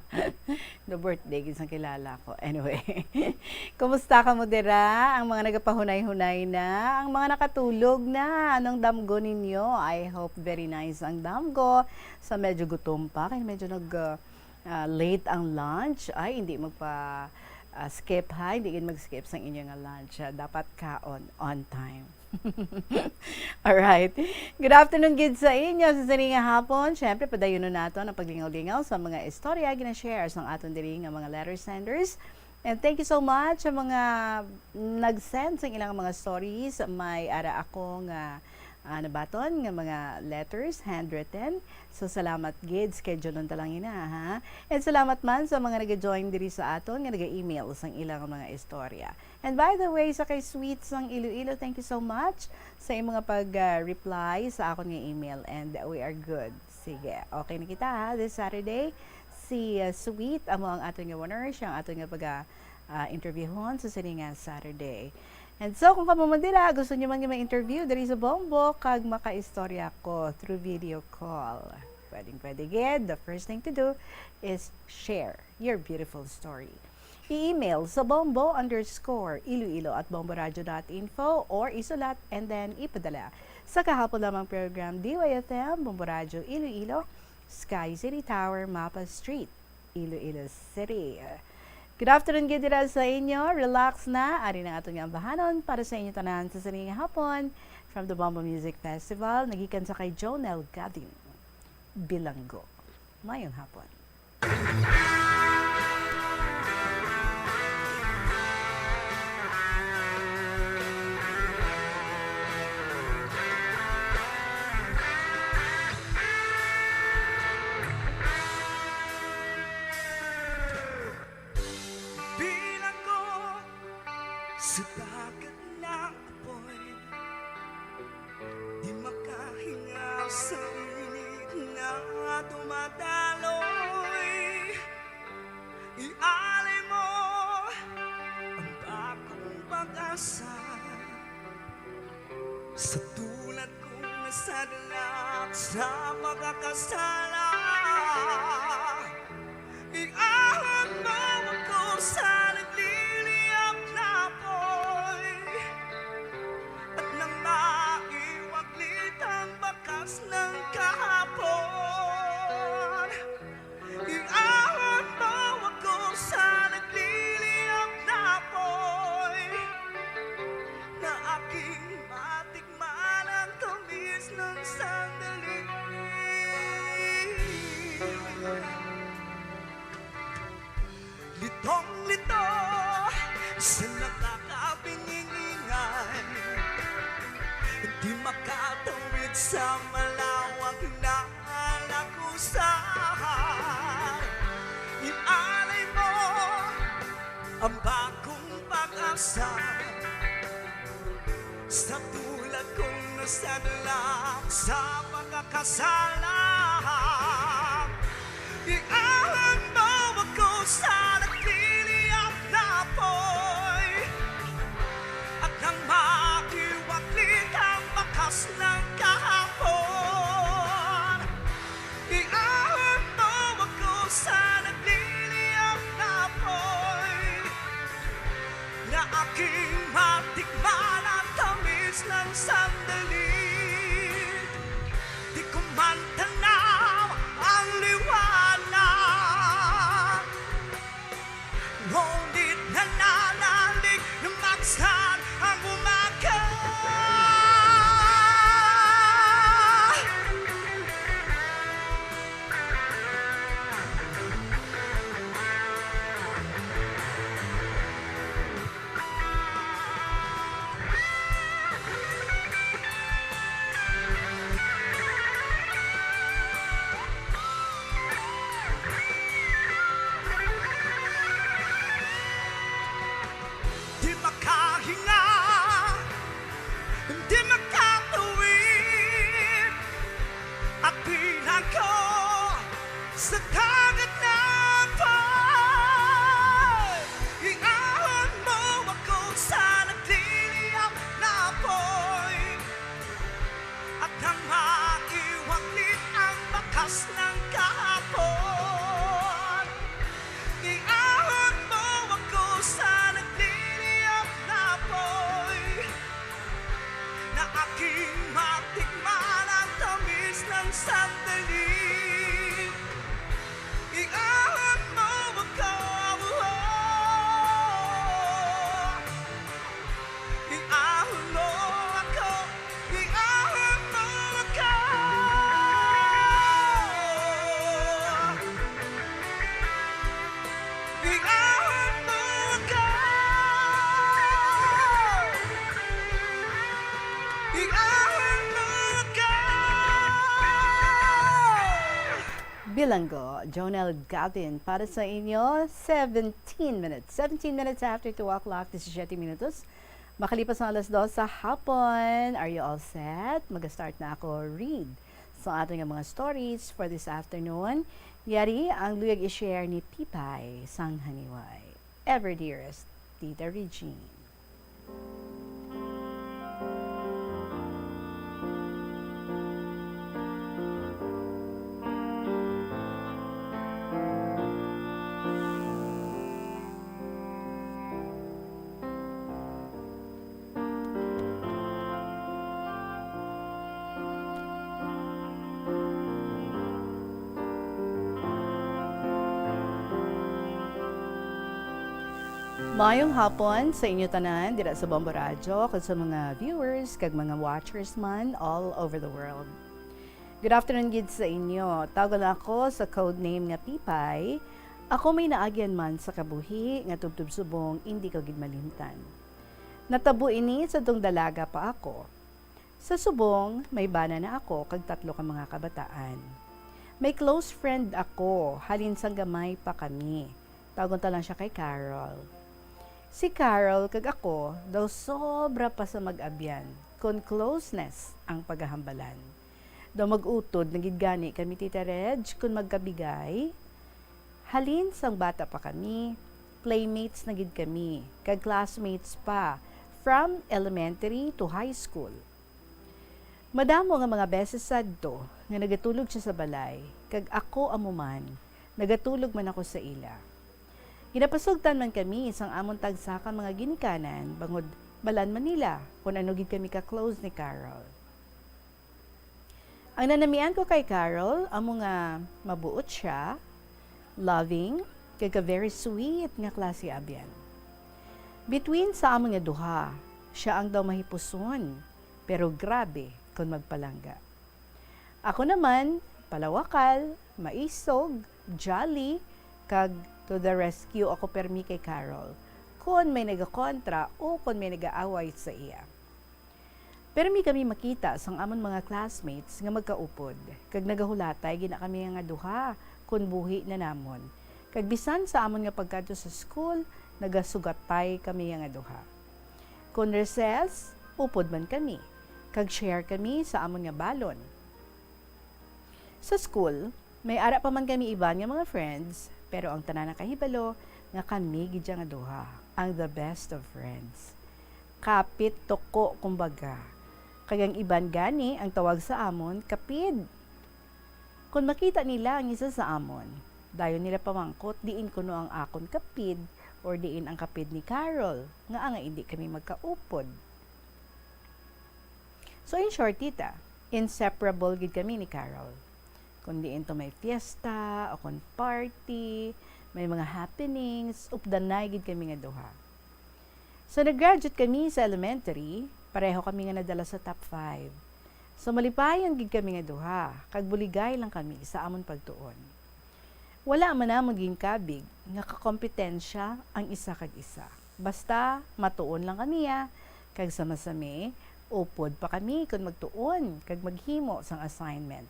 The birthday, gid sang kilala ko. Anyway, kumusta kamo dira? Ang mga nagapahunay-hunay na, ang mga nakatulog na, anong damgo ninyo? I hope very nice ang damgo. Sa medyo gutom pa, kay medyo nag, uh, ah, late ang lunch, ay, hindi magpa, ah, skip, ha? Hindi gid mag-skip sang inyo nga lunch, ha? Dapat kaon on time. Alright. Good afternoon gid sa inyo sa sini nga hapon. Syempre, padayunon nato ang paglingaw-lingaw sa mga istorya gina-share sang aton diri nga mga letter senders. And thank you so much sa mga nag-send sa ilang mga stories. May ara ako nga, ah, nabaton nga mga letters, handwritten. So, salamat gid. Schedule-on ta lang ina, ha? And salamat man sa mga nag-join diri sa aton nga nag-email sang ilang mga istorya. And by the way, sa kay Sweet sang Iloilo, thank you so much sa imo nga pag, ah, reply sa akon nga email. And we are good. Sige, okay na kita, ha, this Saturday. Si, ah, Sweet, amo ang aton nga winner, siya ang aton nga pag, ah, ah, interviewhon sa sini nga Saturday. And so, kung kamo man dira, gusto nyo man nga ma-interview diri sa Bombo, kag makaistorya ko through video call. Pwedeng pwede gid. The first thing to do is share your beautiful story. I-email sa bombo underscore iloilo at bomboradio dot info or isulat and then ipadala sa Kahapon Lamang program, D Y F M, Bombo Radyo Iloilo, Sky City Tower, Mapa Street, Iloilo City. Good afternoon gid dira sa inyo. Relax na. Ari na aton nga ambahanon para sa inyo tanan sa sini nga hapon. From the Bombo Music Festival, nagikan sa kay Jonel Gadin, Bilanggo. Mayong hapon. Bilanggo sa dagat ng apoy, di makahinga sa init na dumadaloy. Ialay mo ang bagong pag-asa sa tulad kong nasadlak sa pagkakasala. Iahon mo ako sa nagliliyab na apoy, at nang maiwaglit ang bakas ng kahapon. Iahon mo ako sa nagliliyab na apoy, na aking matikman ang tamis ng sandali. Litong-lito sa nakakabingi-ngingay, di makatawid sa malawak na lagusan. Ialay mo ang bagong pag-asa sa tulad kong nasadlak sa pagkakasala. Iahon mo ako sa nagliliyab na apoy, at nang makiwaglit ang bakas ng kahapon. Iahon mo ako sa nagliliyab na apoy, na aking matikman ang tamis ng sandali. Di ko man tanan Langgo, Jonel Gavin, para sa inyo, seventeen minutes. Seventeen minutes after two o'clock, disisiete minutos. Makalipas ang alas dos sa hapon. Are you all set? Mag-start na ako read sa aton nga mga stories for this afternoon. Yari ang luyag i-share ni Pipay sang Haniway. Ever dearest, Tita Regine. Mayong hapon sa inyo tanan dira sa Bombo Radyo kag sa mga viewers kag mga watchers man all over the world. Good afternoon gid sa inyo. Tawgon ako sa code name nga Pipay. Ako may naagyan man sa kabuhi nga tubtob subong indi ko gid malimtan. Natabo ini sa tong dalaga pa ako. Sa subong, may bana na ako kag tatlo ka mga kabataan. May close friend ako, halin sang gamay pa kami. Tawgon ta lang siya kay Carol. Si Carol kag ako daw sobra pa sa mag-abyan, kon closeness ang paghahambalan. Daw mag-utod na gid gani kami, Tita Reg, kon magkabigay. Halin sang bata pa kami, playmates na gid kami, kag classmates pa, from elementary to high school. Madamo nga mga beses sadto nga nagatulog siya sa balay, kag ako amo man, nagatulog man ako sa ila. Ginapasugtan man kami sang amon tagsa ka mga ginikanan, bangod balan man nila kon ano gid kami ka-close ni Carol. Ang nanamian ko kay Carol amo nga mabuot siya, loving, kag ka very sweet nga klase abyan. Between sa amon nga duha, siya ang daw mahipuson, pero grabe kon magpalangga. Ako naman, palawakal, maisog, jolly, kag to the rescue ako permi kay Carol kon may nagakontra o kon may nagaaway sa iya. Permi kami makita sang amon mga classmates nga magkaupod, kag nagahulatay gina kami nga duha kon buhi na namon. Kag bisan sa amon nga pagkadto sa school, nagasugatay kami nga duha. Kon recess, upod man kami, kag share kami sa amon nga balon. Sa school, may ara pa man kami iban nga mga friends, pero ang tanan nakahibalo nga kami gid sia nga duha ang the best of friends. Kapit tuko, kumbaga. Kag ang iban gani ang tawag sa amon kapid. Kon makita nila ang isa sa amon, dayon nila pamangkot diin kuno ang akon kapid or diin ang kapid ni Carol, nga anga indi kami magkaupod. So, in short, tita, inseparable gid kami ni Carol. Kon diin to may fiesta o kon party, may mga happenings, updanay gid kami nga duha. So, nag-graduate kami sa elementary, pareho kami nga nadala sa top five. So, malipayon gid kami nga duha, kag buligay lang kami sa amon pagtuon. Wala man namon ginkabig nga kakompetensya ang isa kag isa. Basta, matuon lang kami, ah, kag sama-sami, upod pa kami kon magtuon kag maghimo sang assignment.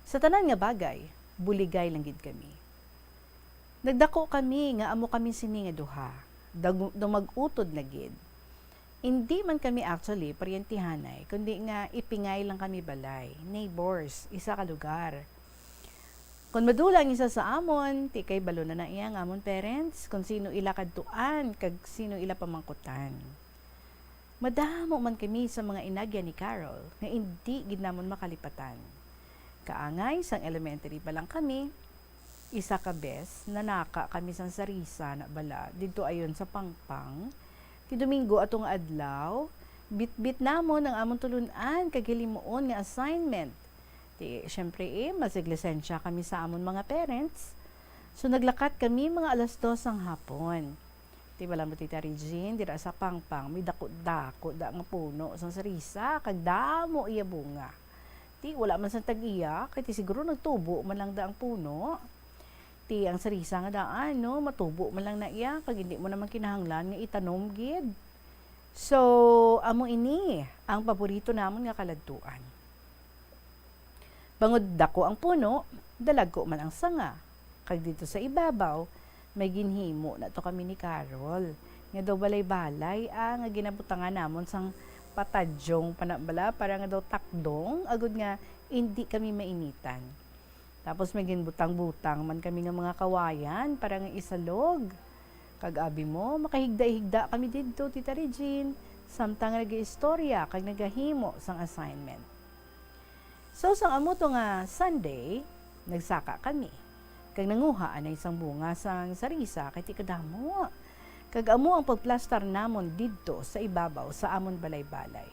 Sa tanan nga bagay, buligay lang gid kami. Nagdako kami nga amo kami sini nga duha. Dag-, daw mag-utod na gid. Indi man kami actually paryentihanay, kundi nga ipingay lang kami balay, neighbors, isa ka lugar. Kon madula ang isa sa amon, ti kay balo na na iya ang amon parents kon sino ila kadtuan kag sino ila pamangkutan. Madamo man kami sa mga inagyan ni Carol nga indi gid namon makalipatan. Kaangay, sang elementary pa lang kami, isa ka bes, nanaka kami sang sarisa na bala didto ayon sa Pangpang. Ti Domingo ato nga adlaw, bitbit namon ang amon tulun-an kag hilimuon nga assignment. Ti, syempre, eh, masiglisensya kami sa amon mga parents. So, naglakat kami mga alas dos sang hapon. Ti, bala mo, Tita Regine, dira sa Pangpang, may dako-dako da nga puno sang sarisa, kag damo iya bunga. Ti, wala man sang tag-iya, kay ti siguro nagtubo man lang da ang puno. Ti, ang sarisa nga daan, no, matubo man lang na iya, kag hindi mo naman kinahanglan nga itanom gid. So, amo ini ang paborito namon nga kaladtuan. Bangod dako ang puno, dalagko man ang sanga. Kag didto sa ibabaw, may ginhimo na to kami ni Carol, nga daw balay-balay, ah, nga ginabutangan namon sang patadyong panambala para nga daw takdong, agod nga indi kami mainitan. Tapos may ginbutang-butang man kami nga mga kawayan para nga isalog. Kag abi mo, makahigda-higda kami didto, Tita Regine, samtang nga nagaistorya kag nagahimo sang assignment. So, sang amo to nga Sunday, nagsaka kami. Kag nanguha anay sang bunga sang sarisa kay ti kadamo. Kag amo ang pagplastar namon didto sa ibabaw sa amon balay-balay.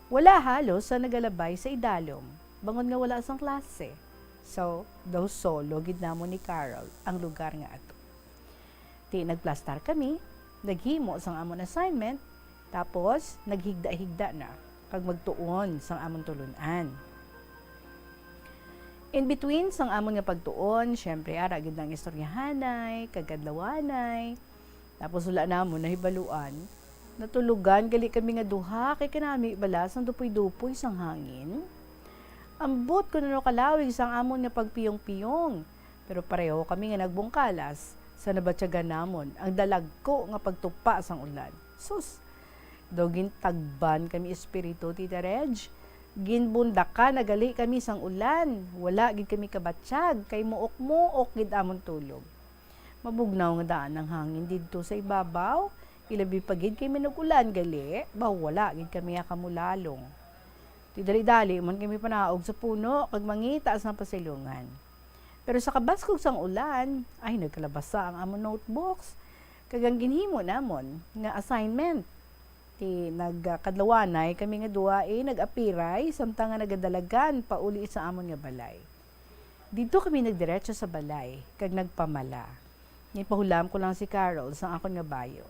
Wala halos sa nagalabay sa idalom, bangod nga wala sang klase. So, daw solo gid namon ni Carol ang lugar nga ato. Ti nagplastar kami, naghimo sang amon assignment, tapos naghigda-higda na kag magtuon sang amon tulon-an. In between sang amon nga pagtuon, syempre, ara gid ang istoryahanay kag kadlawanay. Tapos wala namon nahibaluan, natulogan gali kami nga duha kay kanami bala sang dupoy-dupoy sang hangin. Ambot kon ano kalawig sang amon nga pagpiyong-piyong, pero pareho kami nga nagbungkalas sa nabatyagan namon ang dalagko nga pagtupa sang ulan. Sus! Daw gintagban kami espiritu, Tita Reg. Ginbundakan na gali kami sang ulan. Wala gid kami kabatyag, kay muok-muok gid amon tulog. Mabugnaw nga daan ang hangin didto sa ibabaw, ilabi pa gid kay manug-ulan gali, baw wala gid kami makamulalong. Ti dali-dali man kami panaog sa puno kag mangita sang pasilungan. Pero sa kabaskog sang ulan, ay, nagkalabasa ang amon notebooks kag ang ginhimo namon nga assignment. Ti nagkadlawanay kami nga duha, eh, nag-apiray samtang nga nagadalagan pauli sa amon nga balay. Didto kami nagdiretso sa balay kag nagpamala. Ginpahulam ko lang si Carol sang akon nga bayo.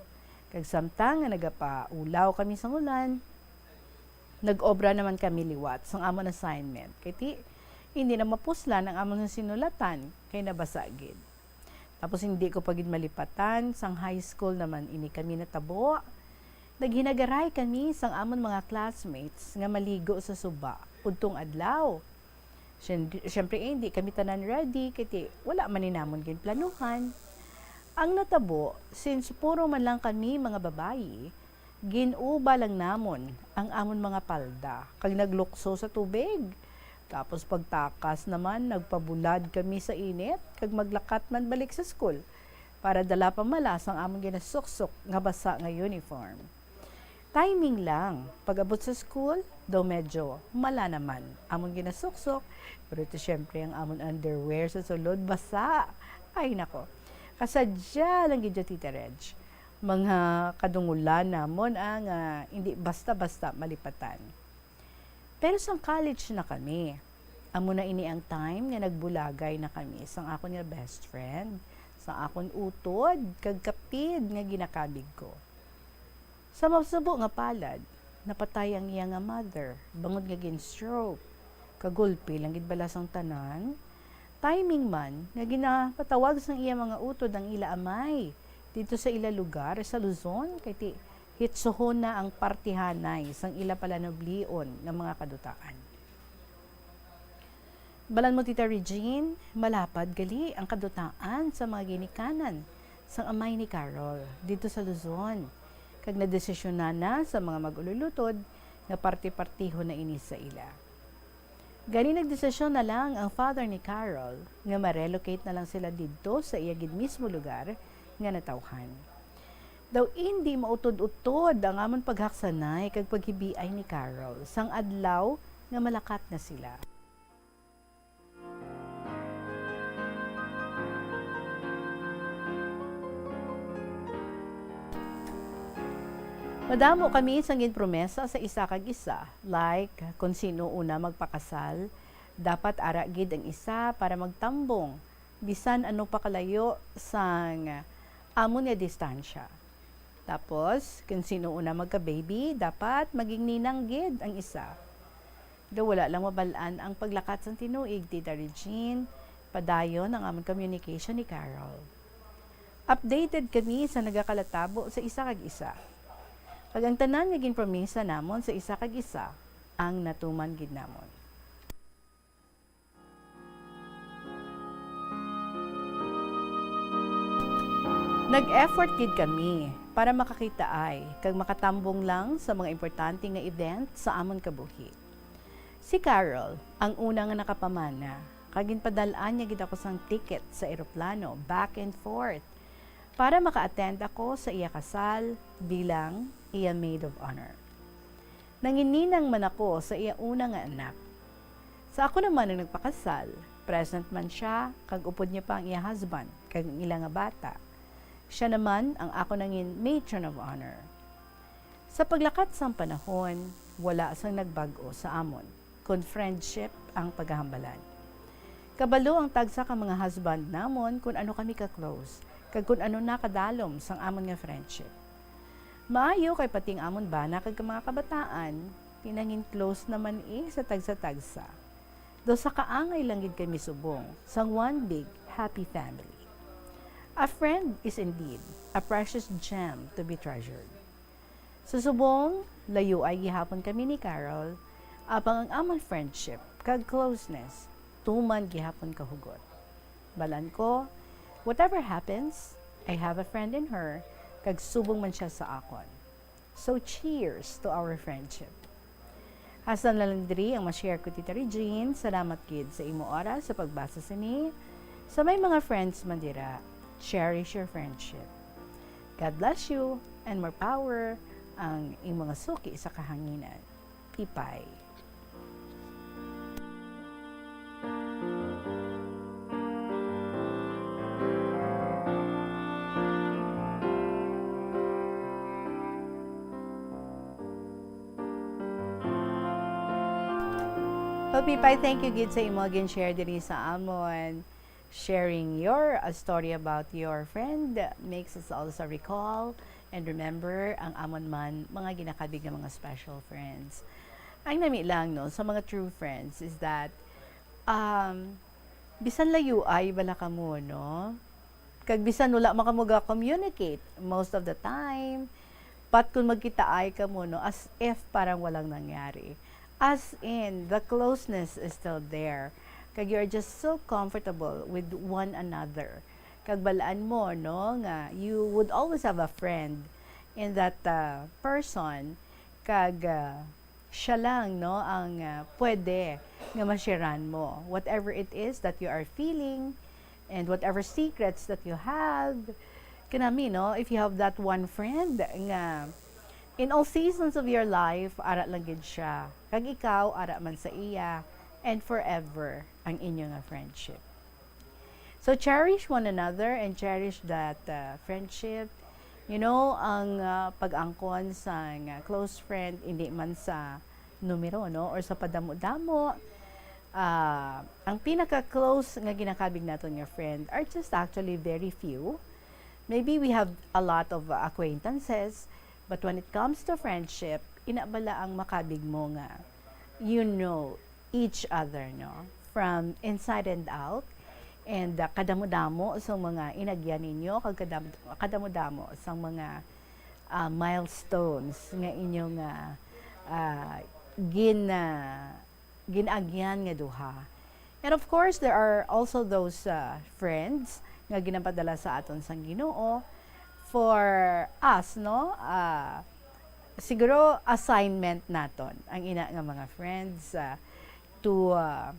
Kag samtang nga nagapaulaw kami sang ulan, nag-obra naman kami liwat sang amon assignment. Kay ti, hindi na mapuslan ang amon nga sinulatan kay nabasa gid. Tapos hindi ko pa gid malipatan, sang high school naman ini kami natabo. Naghinagaray kami sang amon mga classmates nga maligo sa suba udtong adlaw. Siyempre, eh, hindi kami tanan ready, kay ti wala man ni namon ginplanuhan. Ang natabo, since puro man lang kami mga babayi, gin-uba lang namon ang amon mga palda, kag naglukso sa tubig. Tapos pagtakas naman, nagpabulad kami sa init, kag maglakat man balik sa school, para dala pa mala sang amon ginasuksok nga basa nga uniform. Timing lang. Pag-abot sa school, daw medyo mala naman amon ginasuksok. Pero ito, syempre, ang amon underwear sa sulod, basa. Ay, nako. Kasadya lang gid, Tita Reg. Mga kadungulan namon, ah, nga hindi basta-basta malipatan. Pero sang college na kami, amo na ini ang time nga nagbulagay na kami sang akon nga best friend, sang akon utod kag kapid nga ginakabig ko. Sa masubo nga palad, napatay ang iya nga mother bangod nga gin-stroke. Kagulpi lang gid bala sang tanan. Timing man nga ginapatawag sang iya mga utod ang ila amay didto sa ila lugar sa Luzon, kay ti hitsuhon na ang partihanay sang ila palanublion nga mga kadutaan. Balan mo, Tita Regine, malapad gali ang kadutaan sa mga ginikanan sang amay ni Carol didto sa Luzon, kag nadesisyonan na sa mga mag-ululutod nga parti-partihon na ini sa ila. Gani, nagdesisyon na lang ang father ni Carol nga ma-relocate na lang sila didto sa iya gid mismo lugar nga natawhan. Daw indi mautod-utod ang amon paghaksanay kag paghibiay ni Carol sang adlaw nga malakat na sila. Madamo kami sang ginpromesa sa isa kag isa, like kon sino una magpakasal, dapat ara gid ang isa para magtambong, bisan ano pa kalayo sang amon nga distansya. Tapos, kon sino una magka-baby, dapat maging ninang gid ang isa. Daw wala lang mabal-an ang paglakat sang tinuig, Tita Regine, padayon ang amon communication ni Carol. Updated kami sa nagakalatabo sa isa kag isa. Kag ang tanan nga ginpromisa namon sa isa kag isa, ang natuman gid namon. Nag-effort gid kami para makakitaay kag makatambong lang sa mga importante nga event sa amon kabuhi. Si Carol ang una nga nakapamana, kag ginpadal-an niya gid ako sang ticket sa eroplano back and forth para maka-attend ako sa iya kasal bilang iya maid of honor. Nangininang man ako sa iya una nga anak. Sa ako naman nga nagpakasal, present man sia, kag upod niya pa ang iya husband kag ang ila nga bata. Sia naman ang ako nangin matron of honor. Sa paglakat sang panahon, wala sang nagbag-o sa amon, kun friendship ang paghambalan. Kabalo ang tagsa ka mga husband namon kun ano kami ka-close, kag kun ano na kadalom sang amon nga friendship. Maayo kay pati ang amon bana kag mga kabataan, pinangin-close naman, eh, sa tagsa-tagsa. Daw sa kaangay lang gid kami subong sang one big happy family. A friend is indeed a precious gem to be treasured. Sa subong, layuay gihapon kami ni Carol, apang ang amon friendship kag closeness tuman gihapon kahugot. Balan ko, whatever happens, I have a friend in her, kag subong man sia sa akon. So cheers to our friendship. Hasta na lang diri ang ma-share ko, Tita Regine. Salamat gid sa imo oras sa pagbasa sini. Sa may mga friends man dira, cherish your friendship. God bless you and more power ang imo nga suki sa kahanginan. Pipay. Pipay, thank you gid sa imo gin-share diri sa amon. Sharing your, uh, story about your friend makes us also recall and remember ang amon man mga ginakabig nga mga special friends. Ang nami lang, no, sa mga true friends is that, um, bisan layuay bala kamo, no? Kag bisan wala man kamo ga-communicate most of the time, but kung magkitaay kamo, no, as if parang walang nangyari. As in, the closeness is still there. Kag you are just so comfortable with one another. Kag balaan mo, no, nga you would always have a friend in that, uh, person. Kag, uh, siya lang, no, ang, uh, pwede nga ma-sharean mo. Whatever it is that you are feeling, and whatever secrets that you have, kanami, no, if you have that one friend nga in all seasons of your life, ara lang gid siya. Kag ikaw, ara man sa iya, and forever ang inyo nga friendship. So cherish one another and cherish that, uh, friendship. You know, ang, uh, pag-angkon sang, uh, close friend, hindi man sa numero, no, or sa padamo-damo. Ah, ang pinaka-close nga ginakabig naton nga friend are just actually very few. Maybe we have a lot of acquaintances, but when it comes to friendship, ina bala ang makabig mo nga you know each other, no? From inside and out, and, uh, kadamo-damo sa mga inagyan ninyo, kag kadam-, kadamo-damo sa mga, uh, milestones nga inyo nga, uh, gin-, uh, gin-agyan nga duha. And of course, there are also those, uh, friends nga ginapadala sa aton sang Ginoo for us, no? Uh, siguro assignment naton ang ina nga mga friends, uh, to, uh,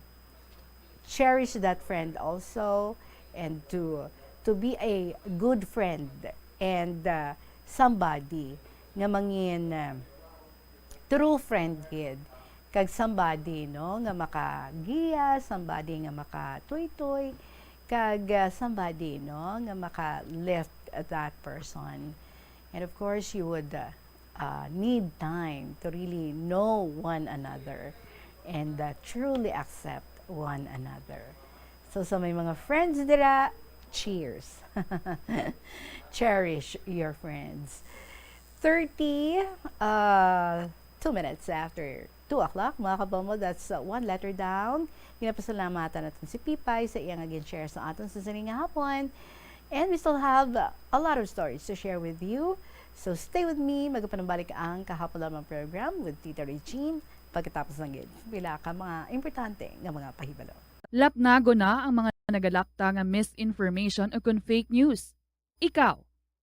cherish that friend also, and to, to be a good friend and, uh, somebody nga mangin, uh, true friend gid, kag somebody, no, nga makagiya, somebody nga makatuytoy, kag, uh, somebody, no, nga maka-lift that person. And of course, you would, uh, uh, need time to really know one another and, uh, truly accept one another. So, sa may mga friends dira, cheers. Cherish your friends. Thirty, uh, two minutes after two o'clock, mga kapomo, that's, uh, one letter down. Ginapasalamatan naton si Pipay sa iya nga gin-share sa aton sa sini nga hapon. And we still have, uh, a lot of stories to share with you. So stay with me. Magapanumbalik ang Kahapon Lamang program with Tita Regine. Pagkatapos lang gid, pila ka mga importante nga mga pahibalo. Lapnago na ang mga nagalakta nga misinformation o kon fake news. Ikaw,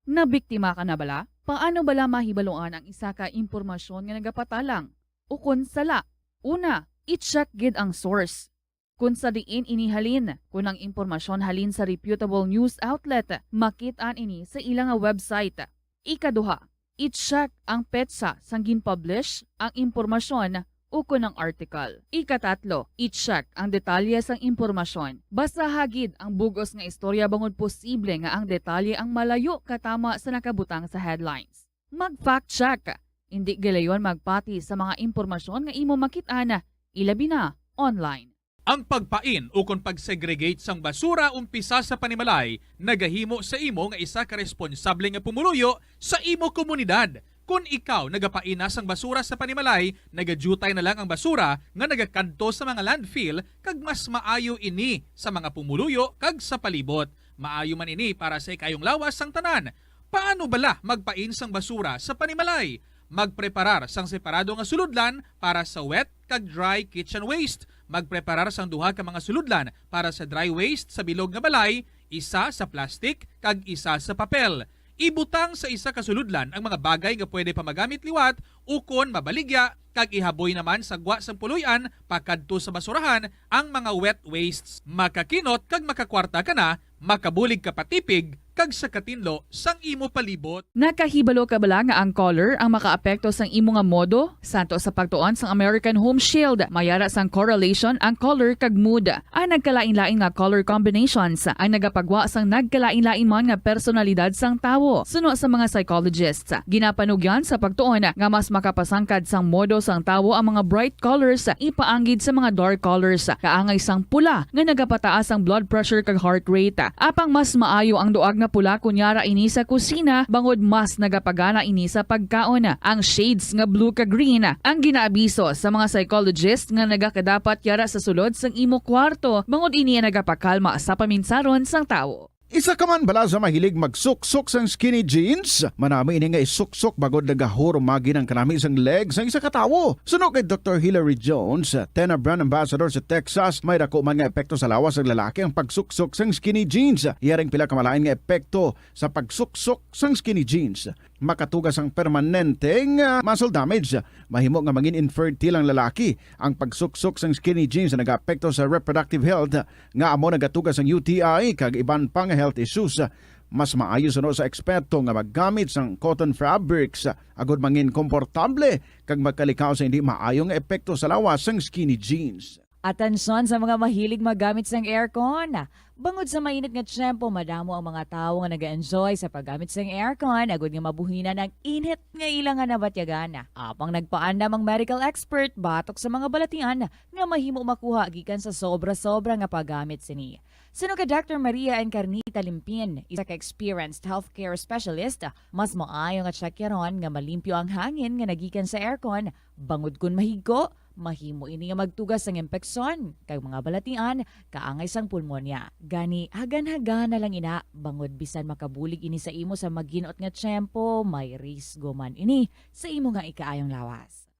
Nabiktima ka na bala? Paano bala mahibaluan ang isa ka impormasyon nga nagapatalang ukon sala? Una, i-check gid ang source. Kon sa diin ini halin, kon ang impormasyon halin sa reputable news outlet, makit-an ini sa ila nga website. Ikaduha, i-check ang petsa sang gin-publish ang impormasyon ukon ang article. Ikatatlo, i-check ang detalye sang impormasyon. Basaha gid ang bug-os nga istorya bangod posible nga ang detalye ang malayo katama sa nakabutang sa headlines. Mag-fact check. Indi gilayon magpati sa mga impormasyon nga imo makit-an, ilabi na online. Ang pagpain ukon pag-segregate sang basura umpisa sa panimalay nagahimo sa imo nga isa ka responsable nga pumuluyo sa imo komunidad. Kon ikaw nagapain na sang basura sa panimalay, nagadyutay na lang ang basura nga nagakadto sa mga landfill, kag mas maayo ini sa mga pumuluyo kag sa palibot. Maayo man ini para sa ikayong lawas sang tanan. Paano bala magpain sang basura sa panimalay? Magpreparar sang separado nga sulodlan para sa wet kag dry kitchen waste. Magpreparar sang duha ka mga sulodlan para sa dry waste sa bilog nga balay, isa sa plastic kag isa sa papel. Ibutang sa isa ka sulodlan ang mga bagay nga pwede pa magamit liwat ukon mabaligya, kag ihaboy naman sa gwa sang puloy-an pakadto sa basurahan ang mga wet wastes. Makakinot kag makakwarta ka na, makabulig ka pa tipig kag sa katinlo sang imo palibot. Nakahibalo ka bala nga ang color ang makaapekto sang imo nga modo? Santo sa pagtuon sang American Home Shield, may ara sang correlation ang color kag mood. Ang nagkalain-lain nga color combinations ang nagapagwa sang nagkalain-lain man nga personalidad sang tawo. Suno sa mga psychologists, ginapanugyan sa pagtuon nga mas makapasangkad sang modo sang tawo ang mga bright colors ipaanggid sa mga dark colors, kaangay sang pula nga nagapataas ang blood pressure kag heart rate. Apang mas maayo ang duag nga pula kon yara ini sa kusina, bangod mas nagapagana ini sa pagkaon. Ang shades nga blue kag green ang ginaabiso sa mga psychologist nga nagakadapat yara sa sulod sang imo kwarto, bangod ini ang nagapakalma sa paminsaron sang tawo. Isa ka man bala sa mahilig magsuksok sang skinny jeans? Manami ini nga isuksok bangod nagahurumagi ang kanami sang leg sang isa ka tawo. Suno kay Doktor Hilary Jones, Tena Brand Ambassador sa Texas, may daku man nga epekto sa lawas sang lalaki ang pagsuksok sang skinny jeans. Iya ring pila ka malain nga epekto sa pagsuksok sang skinny jeans. Makatuga sang permanente nga muscle damage. Mahimo nga mangin infertile ang lalaki. Ang pagsuksok sang skinny jeans nagaapekto sa reproductive health, nga amo nagatuga sang U T I kag iban pa nga health issues. Mas maayo suno sa eksperto nga maggamit sang cotton fabrics agod mangin komportable kag magkalikaw sa hindi maayo nga epekto sa lawas sang skinny jeans. Atensyon sa mga mahilig maggamit sang aircon. Bangod sa mainit nga tiyempo, madamo ang mga tawo nga nag-enjoy sa paggamit sang aircon agod nga mabuhinan ang init nga ila nga nabatyagan. Apang nagpaandam ang medical expert batok sa mga balatian nga mahimo makuha gikan sa sobra-sobra nga paggamit sini. Suno kay Doctor Maria Encarnita Limpin, isa ka experienced healthcare specialist, mas maayo nga tsakyaron nga malimpyo ang hangin nga nagikan sa aircon, bangod kon mahigko, mahimo ini nga magtuga sang impeksyon kag mga balatian kaangay sang pulmonya. Gani, hagan-hagana lang ina, bangod bisan makabulig ini sa imo sa maginot nga tiyempo, may risgo man ini sa imo nga ikaayong lawas.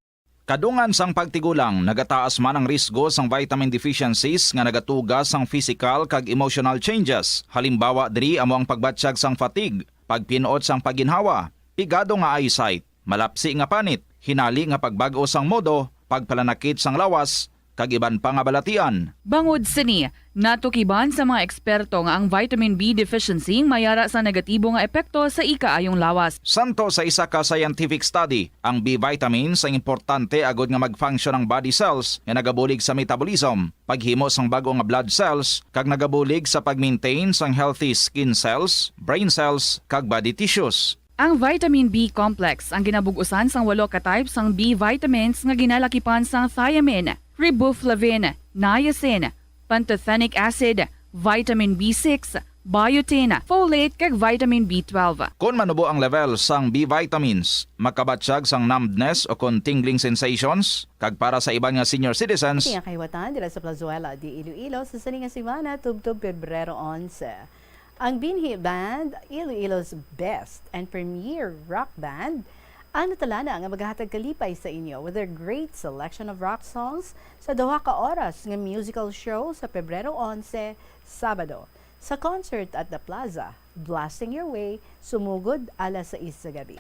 Kadungan sang pagtigulang, nagataas man ang risgo sang vitamin deficiencies nga nagatuga sang physical kag emotional changes. Halimbawa diri amo ang pagbatyag sang fatigue, pagpin-ot sang pagginhawa, pigado nga eyesight, malapsi nga panit, hinali nga pagbag-o sang modo, pagpalanakit sang lawas, kag iban pa nga balatian. Bangod sini, natukiban sa mga eksperto nga ang vitamin B deficiency may ara sa negatibo nga epekto sa ikaayong lawas. Santo sa isa ka scientific study, ang B vitamins ang importante agud nga mag-function ang body cells nga nagabulig sa metabolism, paghimo sang bag-o nga blood cells, kag nagabulig sa pag-maintain sang healthy skin cells, brain cells, kag body tissues. Ang vitamin B complex ang ginabug-usan sang walo ka type sang B vitamins nga ginalakipan sang thiamine, riboflavin, niacin, pantothenic acid, vitamin B six, biotin, folate, kag vitamin B twelve. Kon manubo ang level sang B vitamins, makabatyag sang numbness o kon tingling sensations, kag para sa iban nga senior citizens, Iti nga kahiwatan dira sa Plazuela de Iloilo sa sini nga semana, tubtob Pebrero onse. Ang Binhi Band, Iloilo's best and premier rock band, ang natalana nga magahatag kalipay sa inyo with their great selection of rock songs sa duha ka oras nga musical show sa Pebrero onse, Sabado. Sa concert at The Plaza, Blasting Your Way, sumugod alas sais sa gabi.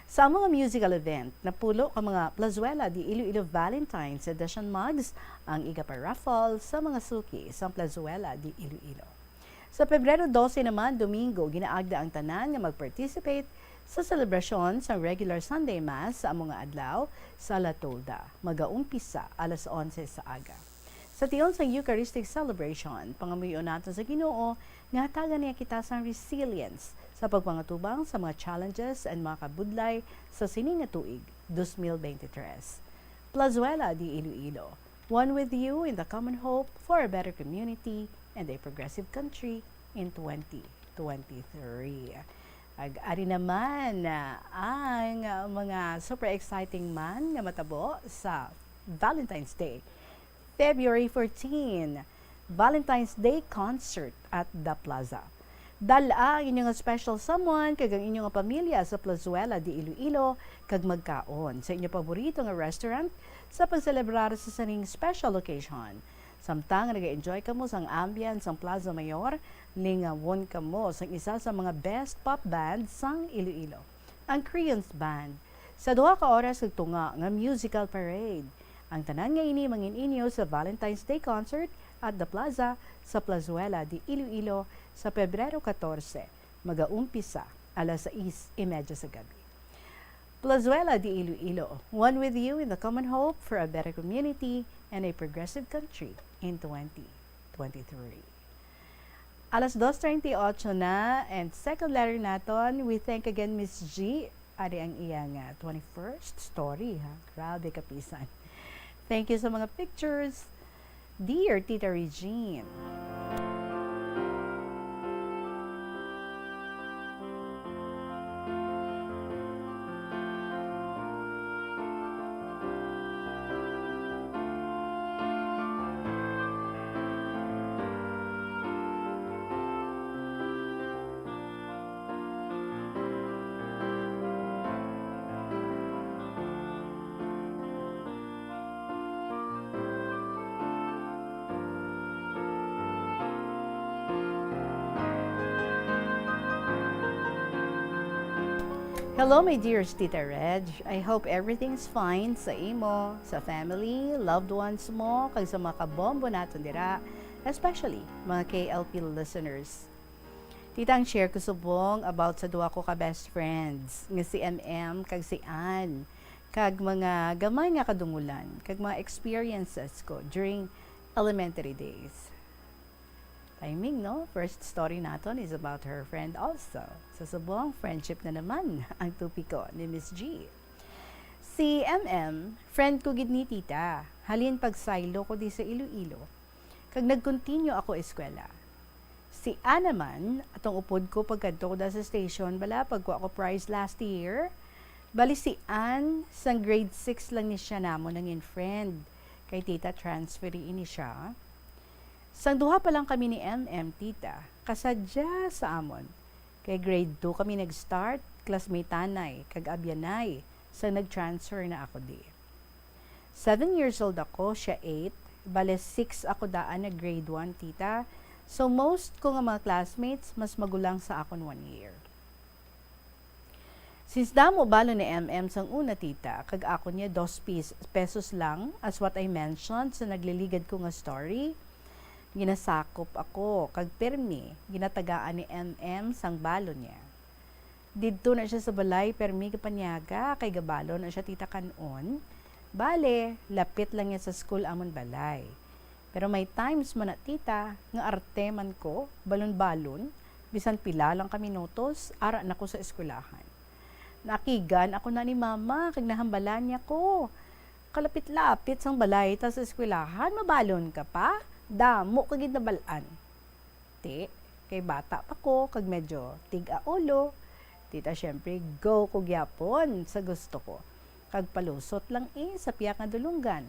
Sa among musical event, napulo ka mga Plazuela de Iloilo Valentine's Edition mugs ang igaparaffle sa mga suki sa Plazuela de Iloilo. Sa Pebrero dose naman, Domingo, ginaagda ang tanan nga mag-participate sa selebrasyon sang regular Sunday Mass sa amo nga adlaw sa La Tolda. Magaumpisa alas onse sa aga. Sa tion sang Eucharistic celebration, pangamuyon naton sa Ginoo nga hatagan niya kita sang resilience sa pagpangatubang sa mga challenges and mga kabudlay sa sini nga tuig, dos mil bente tres. Plazuela de Iloilo, one with you in the common hope for a better community and a progressive country in twenty twenty-three. Ag ari naman, ah, ang mga super exciting man nga matabo sa Valentine's Day. February fourteen, Valentine's Day Concert at The Plaza. Dal-a ang inyo nga special someone kag ang inyo nga pamilya sa Plazuela de Iloilo kag magkaon sa inyo paborito nga restaurant sa pagselebrar sa sining special occasion. Samtang nag-enjoy kamo sang ambience sang Plaza Mayor, lingawon kamo sang isa sa mga best pop band sang Iloilo, ang Creons Band, sa duha ka oras kag tunga nga musical parade. Ang tanan nga ini mangin-inyo sa Valentine's Day Concert at The Plaza sa Plazuela de Iloilo sa Pebrero katorse, magaumpisa alas sais y media sa gabi. Plazuela de Iloilo, one with you in the common hope for a better community and a progressive country in twenty twenty-three. Alas dos treinta y ocho na, and second letter naton, we thank again Miss G. Ari ang iya nga twenty-first story, ha? Grabe, kapisan. Thank you sa mga pictures, dear Tita Regine. Hello, my dearest Tita Reg. I hope everything's fine sa imo, sa family, loved ones mo, kag sa mga kabombo naton dira, especially mga K L P listeners. Tita, ang share ko subong about sa duha ko ka best friends, nga si M M kag si Ann, kag mga gamay nga kadungulan, kag mga experiences ko during elementary days. Timing, no? First story naton is about her friend also. Sa subong, friendship na naman ang topiko ni Miss G. Si M M, friend ko gid ni Tita. Halin pagsaylo ko di sa Iloilo, kag nag-continue ako eskwela. Si Ann naman, atong upod ko pagkadto ko da sa station, bala, pagkuha ko prize last year. Bali, si Ann, sang grade six lang ni siya namon nangin friend. Kay Tita, transferee ini siya. Sang duha pa lang kami ni M M, Tita, kasadya sa amon. Kay grade two kami nag-start, classmateanay, kag abyanay, sang nag-transfer na ako di. Seven years old ako, siya eight. Bale, six ako daan nag grade one, Tita. So, most ko nga mga classmates, mas magulang sa akon one year. Since damo balon ni M M sang una, Tita, kag ako niya dos pis-, pesos lang, as what I mentioned sa nagliligad ko nga story, ginasakop ako, kag pirmi, ginatagaan ni M M sang balon niya. Didto na siya sa balay, pirmi gapanyaga, kay gabalon na siya, Tita, kan-on. Bale, lapit lang niya sa school amon balay. Pero may times man na, Tita, nga arte man ko, balon-balon, bisan pila lang ka minutos, ara na ko sa eskwelahan. Nakigan ako na ni Mama, kag nahambalan niya ko. Kalapit-lapit sang balay ta sa eskwelahan, mabalon ka pa? Damo ka gid nabal-an. Ti, kay bata pa ko, kag medyo tig-a ulo. Tita, syempre, go ko gyapon sa gusto ko. Kag palusot lang, eh, sa pihak nga dulunggan.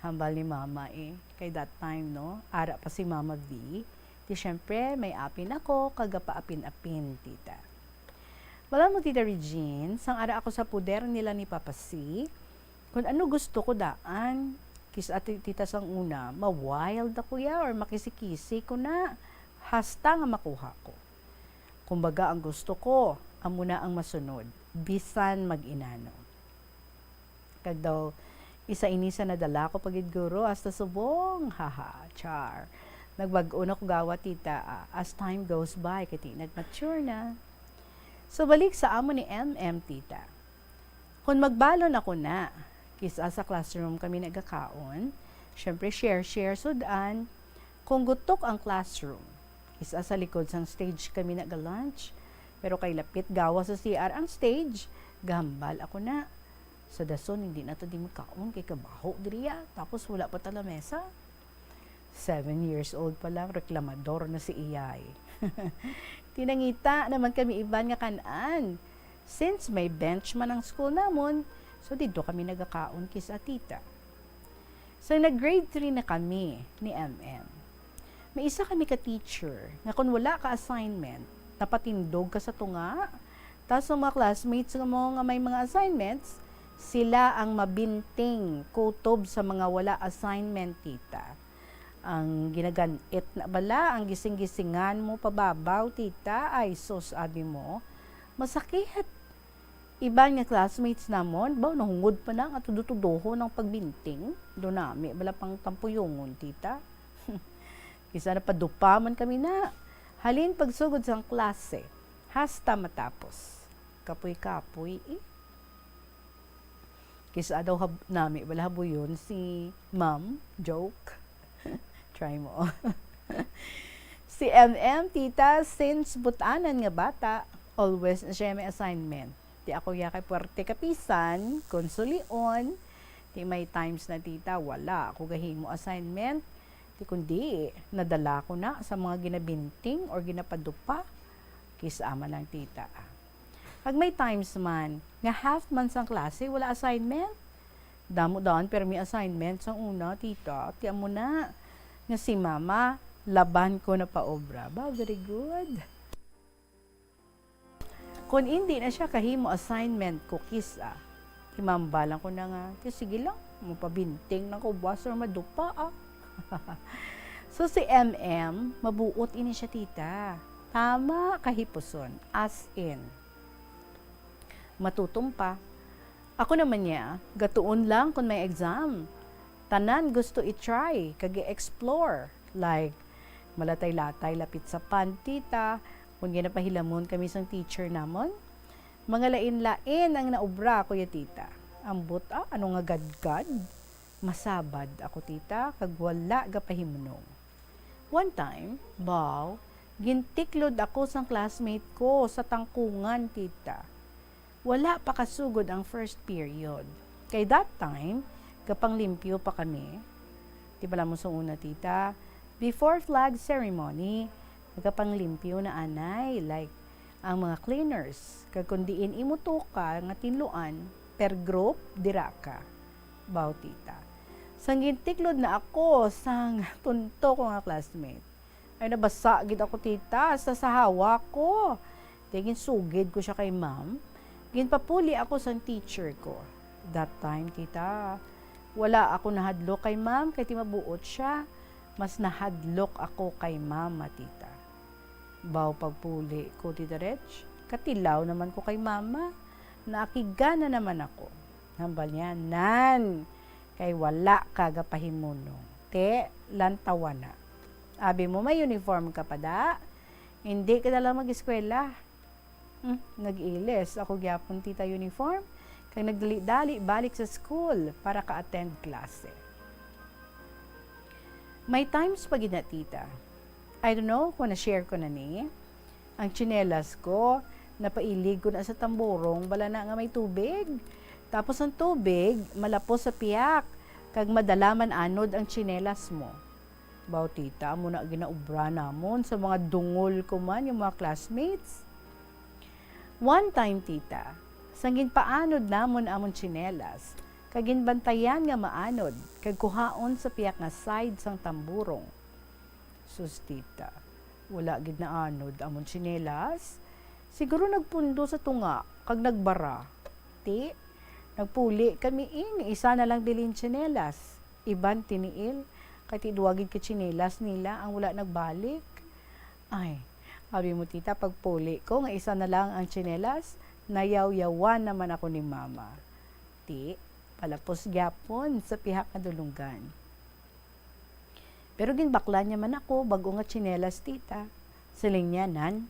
Hambal ni Mama, eh. Kay that time, no, ara pa si Mama V. Ti, syempre, may apin ako, kag gapaapin-apin, Tita. Wala mo, Tita Regine, sang ara ako sa puder nila ni Papa C, kun ano gusto ko daan. Kis-a ti-, Tita, sang una, ma-wild ako ya or makisi-kisi ko na. hasta nga makuha ko. Kumbaga, ang gusto ko, amo na ang masunod, bisan mag-inano. Kag daw, isa ini sa nadala ko pa gid, guro, hasta subong, haha, char. Nagbag-o na ko gawa, tita, ah, as time goes by, kay ti nag-mature na. So, balik sa amo ni M M, tita. Kung magbalon ako na, kis-a sa classroom kami nagakaon, syempre share-share sud-an, kung gutok ang classroom, kis-a sa likod sang stage kami naga-lunch, pero kay lapit gawa sa C R ang stage, gahambal ako na. Sa dason, hindi na ta di magkaon kay kabaho diri, ah. Tapos wala pa ta lamesa. Seven years old pa lang, reklamador na si iyay. Ti nangita naman kami iban nga kan-an. Since may bench man ang school namon, so didto kami nagakaon kis-a tita. Sa nag-grade three na kami ni M M, may isa kami ka teacher nga kon wala ka assignment, napatindog ka sa tunga. Tapos ang mga classmates mo nga may mga assignments, sila ang mabinting kutob sa mga wala assignment, tita. Ang ginagan-it na bala, ang gising-gisingan mo pababaw, tita, ay sus, abi mo, masakit. Iban nga classmates namon, baw, nahungod pa na nga tudo-tudohon ang pagbinting. Do nami bala pang tampuyongon, tita. Kis-a napadupa man kami na. Halin pagsugod sang klase, hasta matapos. Kapoy-kapoy, eh. Kis-a daw hab-, nami bala habuyon si ma'am. Joke. Try mo. Si M M, tita, since butanan nga bata, always na siya may assignment. Ti ako ya kay puwerte kapisan, kon sulion, ti may times na, tita, wala ako gahimo assignment. Ti kundi, nadala ko na sa mga ginabinting or ginapadupa. Kis-a man lang, tita, ah. Kag may times man, nga half man sang klase, wala assignment. Damo daan, pero may assignment sang una, tita. Ti amo na, nga si mama, laban ko na paobra. Ba, very good. Kung hindi na siya kahimo assignment ko, kis-a, imambalan ko na nga, "Ti sige lang, mapabinting na ko, buwas or madupa, ah." So, si M M, mabuot ini siya, tita. Tama kahipuson, as in. Matutom pa. Ako naman niya, gatuon lang kung may exam. Tanan gusto i-try, kag i-explore. Like, malatay-latay lapit sa pond, tita, kung ginapahilamon kami sang teacher namon. Mga lain-lain ang naobra, kuya, tita. Ambot, ah, ano nga gadgad? Masabad ako, tita, kag wala gapahimnong. One time, baw, gintiklod ako sang classmate ko sa tangkungan, tita. Wala pa kasugod ang first period. Kay that time, gapanglimpyo pa kami. Di bala mo sang una, tita, before flag ceremony, nagapanglimpyo na anay, like, ang mga cleaners. Kag kung diin imo tuka nga tinluan, per group, dira ka. Baw, tita. Sang gintiklod na ako sang tunto ko nga classmate, ay, nabasa gid ako, tita, sa sahawa ko. Di ginsugid ko siya kay ma'am. Ginpapuli ako sang teacher ko. That time, tita, wala ako nahadlok kay ma'am kay ti mabuot siya. Mas nahadlok ako kay mama, tita. Baw pagpuli ko, tita Reg, katilaw naman ko kay mama. Naakigan na naman ako. Hambal niya, "Nan, kay wala ka gapahimunong. Te, lantawa na. Abi mo, may uniform ka pa da? Hindi ka na lang mag-eskwela." Hmm, nag-ilis ako gyapon, tita, uniform, kag nagdali-dali balik sa school para ka-attend klase. May times pa gid na, tita. I don't know kung na-share ko na ni. Ang tsinelas ko, napailig ko na sa tamburong, bala na nga may tubig. Tapos ang tubig, malapos sa piyak, kag madala man anod ang tsinelas mo. Baw, tita, amo na ginaobra namon sa mga dungol ko man, yung mga classmates. One time, tita, sang ginpaanod namon amon tsinelas, kag ginbantayan nga maanod, kag kuhaon sa piyak nga side sang tamburong. Sus, tita, wala gid naanod amon tsinelas. Siguro nagpundo sa tunga, kag nagbara. Ti, nagpuli kami ini, isa na lang bilin tsinelas. Iban tiniil, kay ti duwa gid ka tsinelas nila ang wala nagbalik. Ay, abi mo, tita, pagpuli ko nga isa na lang ang tsinelas, nayawyawan naman ako ni mama. Ti, palapos gyapon sa pihak nga dulunggan. Pero ginbaklan niya man ako bag-o nga tsinelas, tita. Siling niya, "Nan,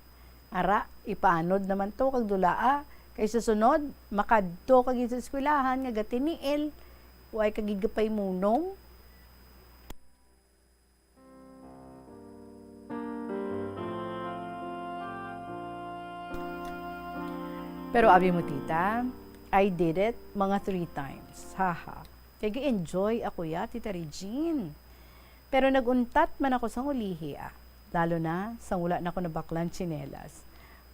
ara, ipaanod naman to kag dulaa, kay sa sunod, makadto ka gid sa eskwelahan nga gatiniil, way ka gid gapaymunong." Pero abi mo, tita, I did it mga three times. Haha. Kay gi-enjoy ako ya, Tita Regine. Pero nag-untat man ako sang ulihi, ah. Lalo na sang wala na ko nabaklan tsinelas.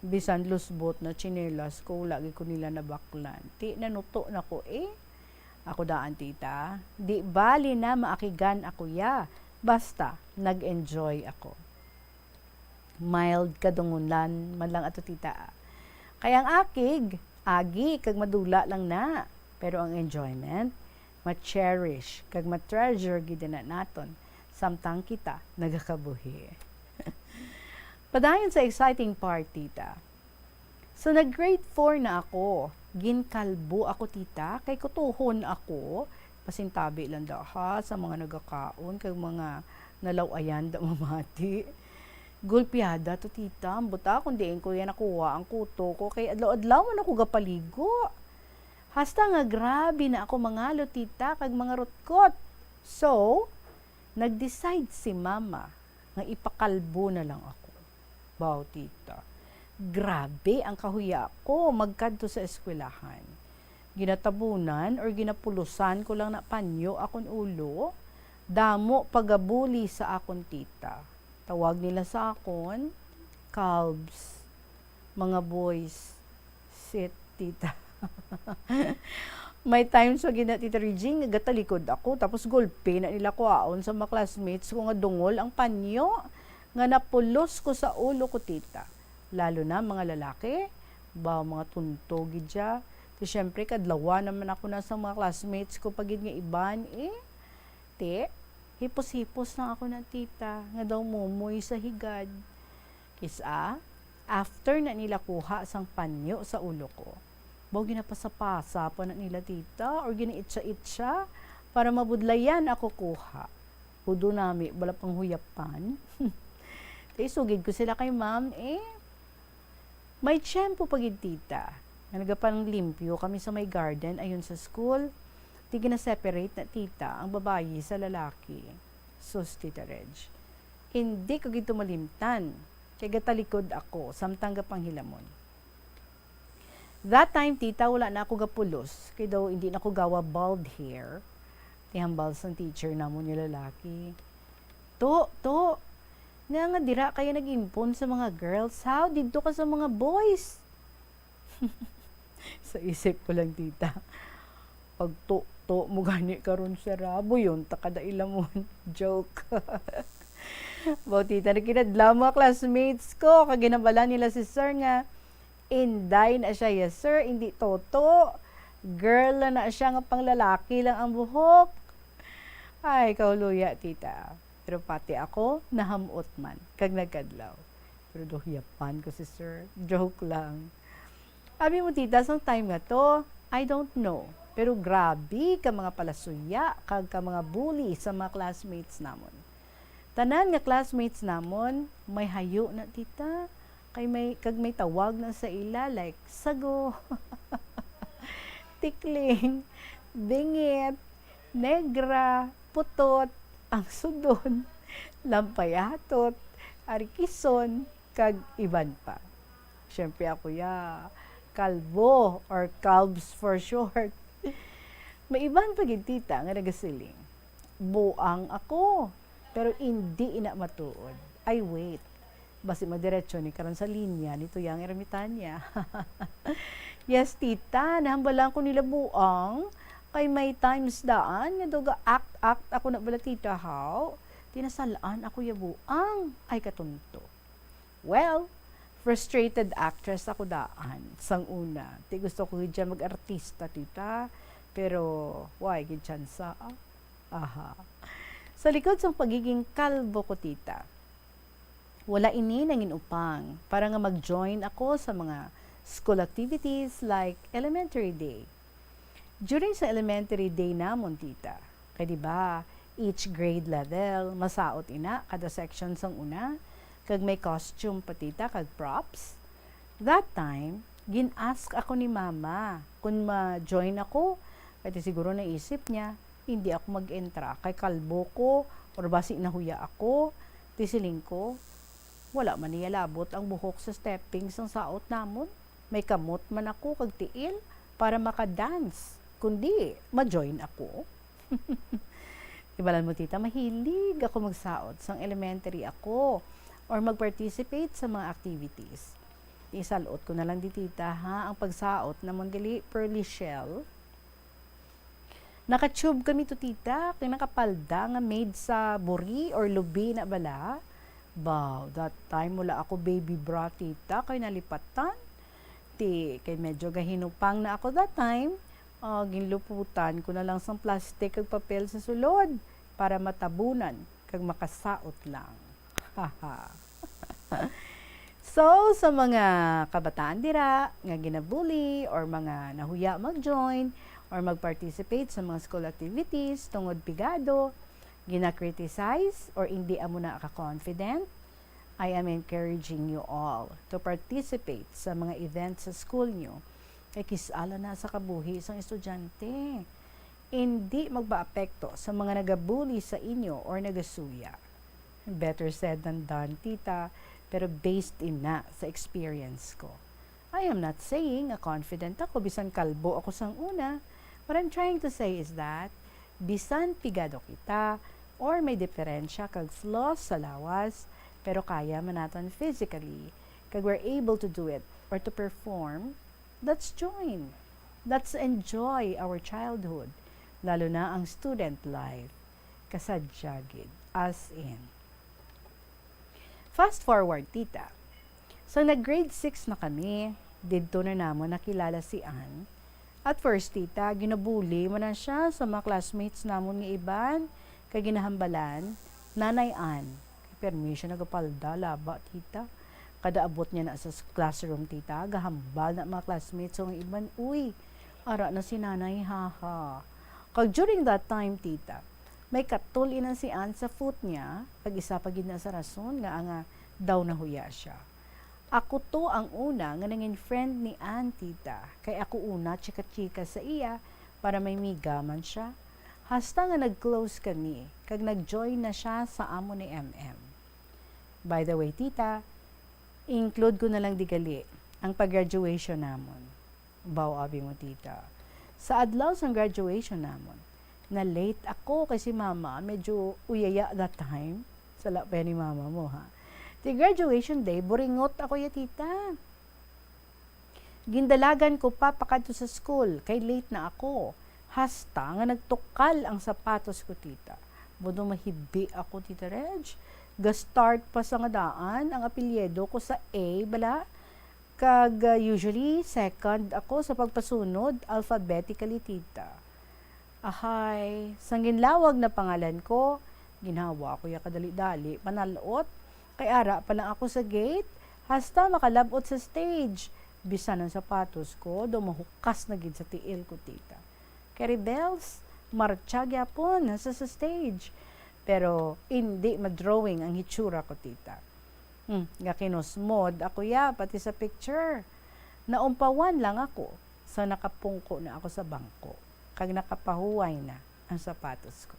Bisan lusbot na tsinelas ko, wala gid ko nila nabaklan. Ti, nanuto na ko, eh. Ako daan, tita. Di bali na maakigan ako ya. Basta, nag-enjoy ako. Mild kadungulan man lang ato, tita, ah. Kay ang akig, agi kag madula lang na. Pero ang enjoyment, ma-cherish kag ma-treasure gid na naton samtang kita nagakabuhi. Padayon sa exciting part, tita. So, nag-grade four na ako. Ginkalbo ako, tita, kay kutohon ako. Pasintabi lang daw, ha, sa mga nagakaon kag mga nalaw-ayan da mamati. Gulpiada to, tita. Ambot, ah, kung diin ko yan nakuha ang kuto ko, kay adlaw-adlaw man ako gapaligo. Hasta nga grabe na ako mangalo, tita, kag mangarutkot. So, nag-decide si mama nga ipakalbo na lang ako. Baw, tita, grabe ang kahuya ko magkadto sa eskwelahan. Ginatabunan or ginapulusan ko lang na panyo akon ulo. Damo pagabuli sa akon, tita. Tawag nila sa akon, kalbs, mga boys. Sit, tita. May times pa gid na, Tita Regine, nga gatalikod ako, tapos gulpi na nila kuhaon sa mga classmates ko nga dungol ang panyo nga napulos ko sa ulo ko, tita. Lalo na mga lalaki, ba, mga tunto gid siya. Ti, syempre, kadlawa naman ako na sa mga classmates ko pa gid nga iban, eh. Ti, hipos-hipos lang ako na, tita, nga daw mumoy sa higad. Kis-a, after na nila kuha sang panyo sa ulo ko, baw ginapasa-pasa pa na nila, tita, or ginaitsa-itsa para mabudlayan ako kuha. Hudo nami, bala pang huyapan. Ti, isugid ko sila kay ma'am, eh. May tiyempo pa gid, tita, nga nagapanglimpyo kami sa may garden ayon sa school. Ti, gina-separate na, tita, ang babayi sa lalaki. Sus, Tita Reg, indi ko gid to malimtan, kay gatalikod ako samtang gapanghilamon. That time, tita, wala na ako gapulos, kay daw indi na ko gawa bald hair. Ti, hambal sang teacher namon nga lalaki, "To, to, nga, nga dira kaya nag-impon sa mga girls, haw? Didto ka sa mga boys." Sa isip ko lang, tita, "Pagtukto mo gani karon, sir, ha? Buyon ta kada ilamon." Joke. Baw, tita, nagkinadlaw mga classmates ko, kag ginabala nila si sir nga, "Inday na siya, yes, sir, hindi toto. Girl na na siya nga panglalaki lang ang buhok." Ay, kauluya, tita. Pero pati ako, nahamot man, kag nagkadlaw. Pero daw huyapan ko si sir. Joke lang. Abi mo, tita, sang time nga to, I don't know. Pero grabe ka mga palasuya, kag ka mga bully sa mga classmates namon. Tanan nga classmates namon, may hayo na, tita. Kay may, kag may tawag na sa ila, like, sago, tikling, bingit, negra, putot, ang sudon, lampayatot, arikison, kag iban pa. Siyempre ako ya, kalbo or kalbs for short. May iban pa gid, tita, nga nagasiling, "Buang ako, pero indi ina matuod." Ay, wait. Basi madiretso ni karon sa linya ni Tuyang Ermitania. Yes, tita, nahambalan ko nila buang, kay may times daan nga daw ga-act-act ako na bala, tita, haw? Tinasalaan ako ya buang. Ay, katunto. Well, frustrated actress ako daan sang una. Ti, gusto ko gid siya mag-artista, tita, pero way gid tsansa, ah. Aha. Sa likod sang pagiging kalbo ko, tita, Wala ini nangin upang para nga mag-join ako sa mga school activities like elementary day. During sa elementary day namon, tita, kay di ba, each grade level, masaot ina kada section sang una, kag may costume pa, tita, kag props. That time, gin-ask ako ni mama kung ma-join ako, kay di siguro naisip niya, hindi ako mag-entra kay kalbo ko or basi nahuya ako. Di siling ko, wala man niya labot ang buhok sa stepping sang saot namon. May kamot man ako kag tiil para maka-dance, kundi ma-join ako. Ibalan mo, tita, mahilig ako magsaot sang elementary ako or mag-participate sa mga activities. Isalot ko na lang di, tita, ha, ang pagsaot namon dili pearly shell. Naka-tube kami to, tita, kay nakapalda nga made sa buri or lubi na bala. Baw, that time wala ako baby bra, tita, kay nalipatan. Ti, kay medyo gahinupang na ako that time, ah, ginluputan ko na lang sang plastic kag papel sa sulod para matabunan kag makasaot lang. Haha. So, sa mga kabataan dira nga ginabuli or mga nahuya mag-join or mag-participate sa mga school activities tungod pigado, gina-criticize or indi amo na ka-confident, I am encouraging you all to participate sa mga events sa school nyo kay kis-a lang na sa kabuhi sang estudyante. Indi magpaapekto sa mga nagabuli sa inyo or nagasuya. Better said than done, tita, pero based ina sa experience ko. I am not saying nga confident ako bisan kalbo ako sang una. What I'm trying to say is that bisan pigado kita or may diferensya kag flaws sa lawas, pero kaya man naton physically, kag we're able to do it or to perform, let's join. Let's enjoy our childhood, lalo na ang student life. Kasadya gid, as in. Fast forward, tita. Sa nag-grade six na kami, didto na namon nakilala si Ann. At first, tita, ginabuli man na siya sa mga classmates namon nga iban, kay ginahambalan, Nanay Ann. Kay permi siya nagapalda, laba, tita. Kada abot niya na sa s-, classroom, tita, gahambal na mga classmates nga iban, "Uy, ara na si Nanay, haha." Kag during that time, tita, may katul ina si Ann sa foot niya, kag isa pa gid na sa rason nga, nga daw nahuya siya. Ako to ang una nga nangin friend ni Ann, tita, kay ako una chika-chika sa iya para may miga man siya. Hasta nga nag-close kami, kag nag-join na siya sa amo ni M M. By the way, tita, include ko na lang di gali ang pag-graduation namon. Baw, abi mo, tita. Sa adlaw sang graduation namon, na-late ako kay si mama medyo uyaya that time. Sala pa yan ni mama mo, ha? Ti graduation day, buringot ako ya, tita. Gindalagan ko pa pakadto sa school, kay late na ako. Hasta nga nagtukal ang sapatos ko, tita. Budo mahibi ako, Tita Reg. Ga-start pa sa nga daan ang apelyido ko sa A, bala. Kag, uh, usually, second ako sa pagpasunod, alphabetically, tita. Ahay, sang ginlawag na pangalan ko, ginhawa ko ya kadali-dali, panal-ot, kay ara pa lang ako sa gate, hasta makalab-ot sa stage. Bisan ang sapatos ko, daw mahukas na gid sa tiil ko, tita. Kay rebels, marcha gyapon sa, sa stage. Pero indi madrawing ang hitsura ko, tita. Hmm, nga kinusmod ako ya, pati sa picture. Naumpawan lang ako sa nakapungko na ako sa bangko, kag nakapahuway na ang sapatos ko.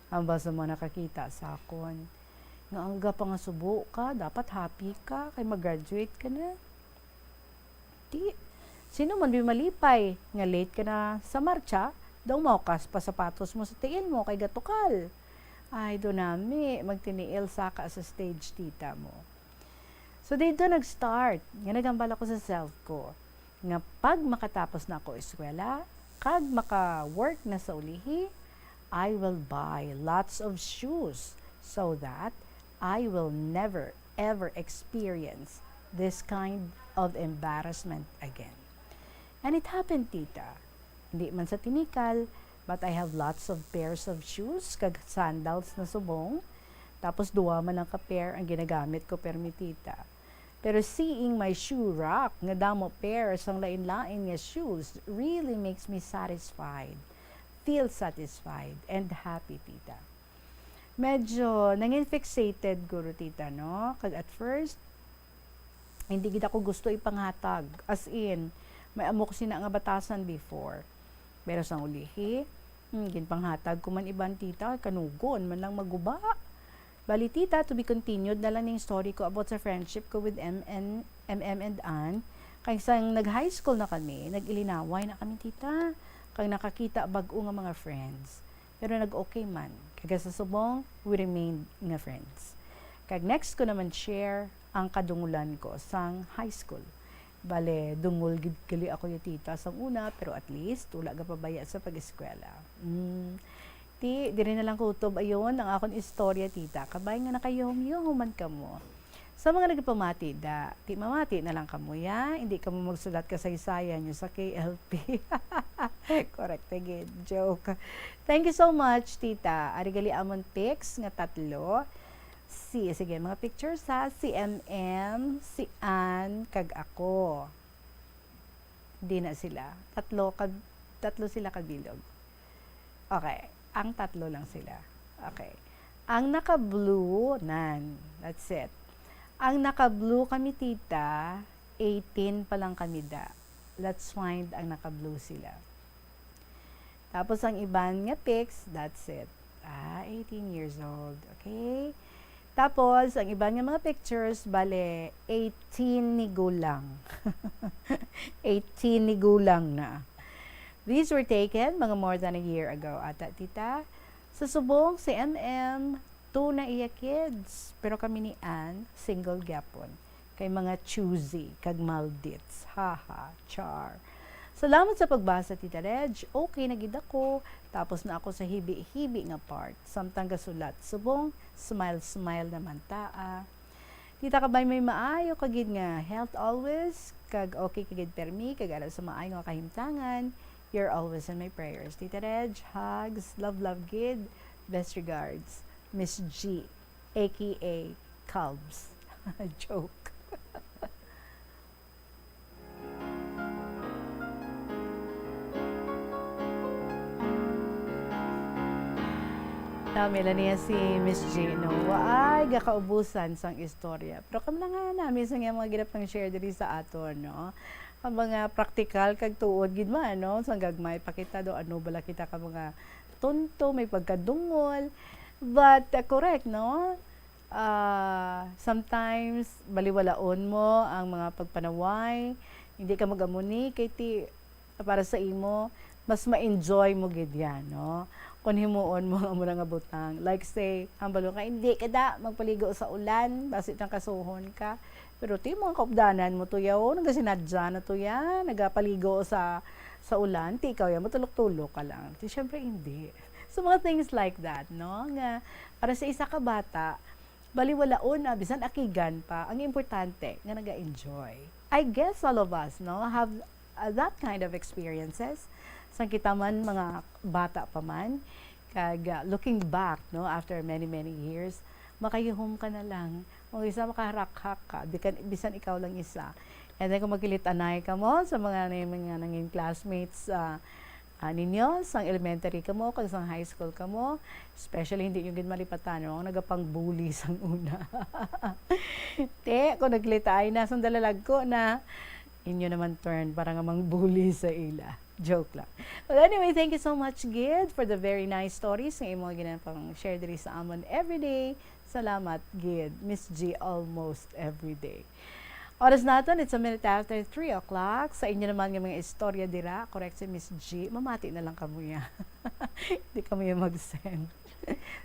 Ang basa mo nakakita sa akon, nga ang gapangasubo ka, dapat happy ka, kay mag-graduate ka na. Di, sino man bi malipay nga late ka na sa marcha, daw maukas pa sapatos mo sa tiil mo kay gatukal. Ay, do nami, magtiniil sa ka sa stage, tita mo. So, dito nag-start nga nagambal ako sa self ko nga pag makatapos na ako eskwela, kag maka-work na sa ulihi, I will buy lots of shoes so that I will never, ever experience this kind of embarrassment again. And it happened, tita. Hindi man sa tinikal, but I have lots of pairs of shoes kag sandals na subong. Tapos duha man lang ka pair ang ginagamit ko, permi, tita. Pero seeing my shoe rack nga damo pair sang lain-lain nga shoes really makes me satisfied, feel satisfied, and happy, tita. Medyo nangin fixated guro, tita, no? Kag at first, hindi gid ako gusto ipanghatag. As in, may amo ko sina nga batasan before. Pero sang ulihi, hmm, ginpanghatag ko man iban, tita, kanugon man lang maguba. Bali, tita, to be continued na lang ning story ko about sa friendship ko with M N, M M and Ann. Kay sang nag-high school na kami, nag-ilinaway na kami, tita. Kag nakakita bag-o nga mga friends. Pero nag-okay man. Kag sa subong, we remained nga friends. Kag next ko naman share ang kadungulan ko sang high school. Bale, dungol gid gali ako, ya, tita, sang una, pero at least wala gapabaya sa pag-eskwela. Mm. Ti, diri na lang kutob ayon ang akon istorya, tita. Kabay nga nakayuhom-yuhom man kamo. Sa mga nagapamati, da, ti mamati na lang kamo, ya. Hindi kamo magsulat kasaysayan nyo sa K L P. Correct gid. Joke. Thank you so much, tita. Ari gali amon pics nga tatlo. Si, sige, mga pictures ha. Si M M, si Ann, kag ako. Di na sila. Tatlo kag, tatlo sila kabilog. Okay. Ang tatlo lang sila. Okay. Ang naka-blue, nan. That's it. Ang naka-blue kami, tita, eighteen pa lang kami, da. Let's find ang naka-blue sila. Tapos ang iban nga pics, that's it. Ah, eighteen years old. Okay? Tapos, ang iban nga mga pictures, bale, eighteen ni gulang. Eighteen ni gulang na. These were taken mga more than a year ago, ata, tita. Sa subong, si M M, two na iya kids. Pero kami ni Ann, single gyapon. Kay mga choosy, kag maldits. Haha, char. Salamat sa pagbasa, Tita Reg. Okay na gid ako. Tapos na ako sa hibi-hibi nga part. Samtang gasulat, subong, smile-smile naman ta, ah. Tita, kabay may maayo ka gid nga health always, kag okay ka gid permi, kag ara sa maayo nga kahimtangan, you're always in my prayers. Tita Reg, hugs, love, love gid. Best regards, Miss G, A K A Cubs. Joke. Nami lang niya si Miss G, no? Waay gakaubusan sang istorya. Pero kami na nga nami sa nga mga ginapang-share diri sa aton, no? Ang mga praktikal kag tuod gid man, no? Sang gagmay pa kita do, ano bala kita ka mga tonto, may pagkadungol. But, uh, correct, no? Ah, sometimes, baliwalaon mo ang mga pagpanaway. Hindi ka mag-amo ni kay ti, para sa imo, mas ma-enjoy mo gid yan, no? Kung himuon mo ang mura nga butang. Like say, hambalo ka, "Hindi ka da magpaligo sa ulan, basi tang kasuhon ka." Pero ti, mga kaupdanan mo to yaw, nagasinadya na to yan, nagapaligo sa, sa ulan, ti ikaw yan, matulok-tulok ka lang. Ti, syempre, hindi. So, mga things like that, no? Nga, para sa isa ka bata, baliwalaon na, bisan akigan pa, ang importante, nga naga-enjoy. I guess all of us, no, have, uh, that kind of experiences. Sang kita man, mga bata pa man, kag, uh, looking back, no, after many, many years, makayuhom ka na lang. Kung isa, makaharakhak ka, bikan, bisan ikaw lang isa. And then, kung magkilit-anay ka mo sa mga, mga nanging classmates, uh, ah, ninyo, sang elementary kamo, kag sang high school kamo, especially hindi nyo gid malipatan, no? Ang nagapang-bully sang una. Te, kung naglitaay na, sang dalalagko na, inyo naman turn para nga mang-bully sa ila. Joke lang. Well, anyway, thank you so much, gid, for the very nice stories nga imo ginapang-share diri sa amon everyday. Salamat, gid, Miss G, almost everyday. Oras naton, it's a minute after three o'clock. Sa inyo naman nga mga istorya dira, correct si Miss G, mamati na lang kamo ya. Di kamo ya mag-send.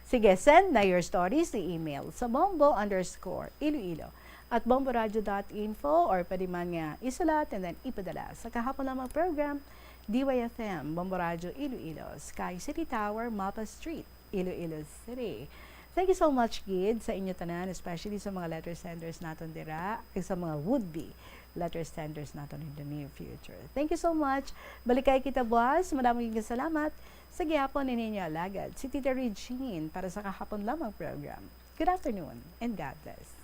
Sige, send na your stories sa email sa bombo underscore iloilo at bomboradio dot info, or pwede man nga isulat and then ipadala sa kahapon lamang program, D Y F M, Bombo Radio Iloilo, Sky City Tower, Mapa Street, Iloilo City. Thank you so much, gid, sa inyo tanan, especially sa mga letter senders naton dira, kag sa mga would-be letter senders naton in the near future. Thank you so much. Balikay kita buwas. Madamo gid nga salamat. Sa gihapon, ini inyo alagad, si Tita Regine, para sa kahapon lamang program. Good afternoon and God bless.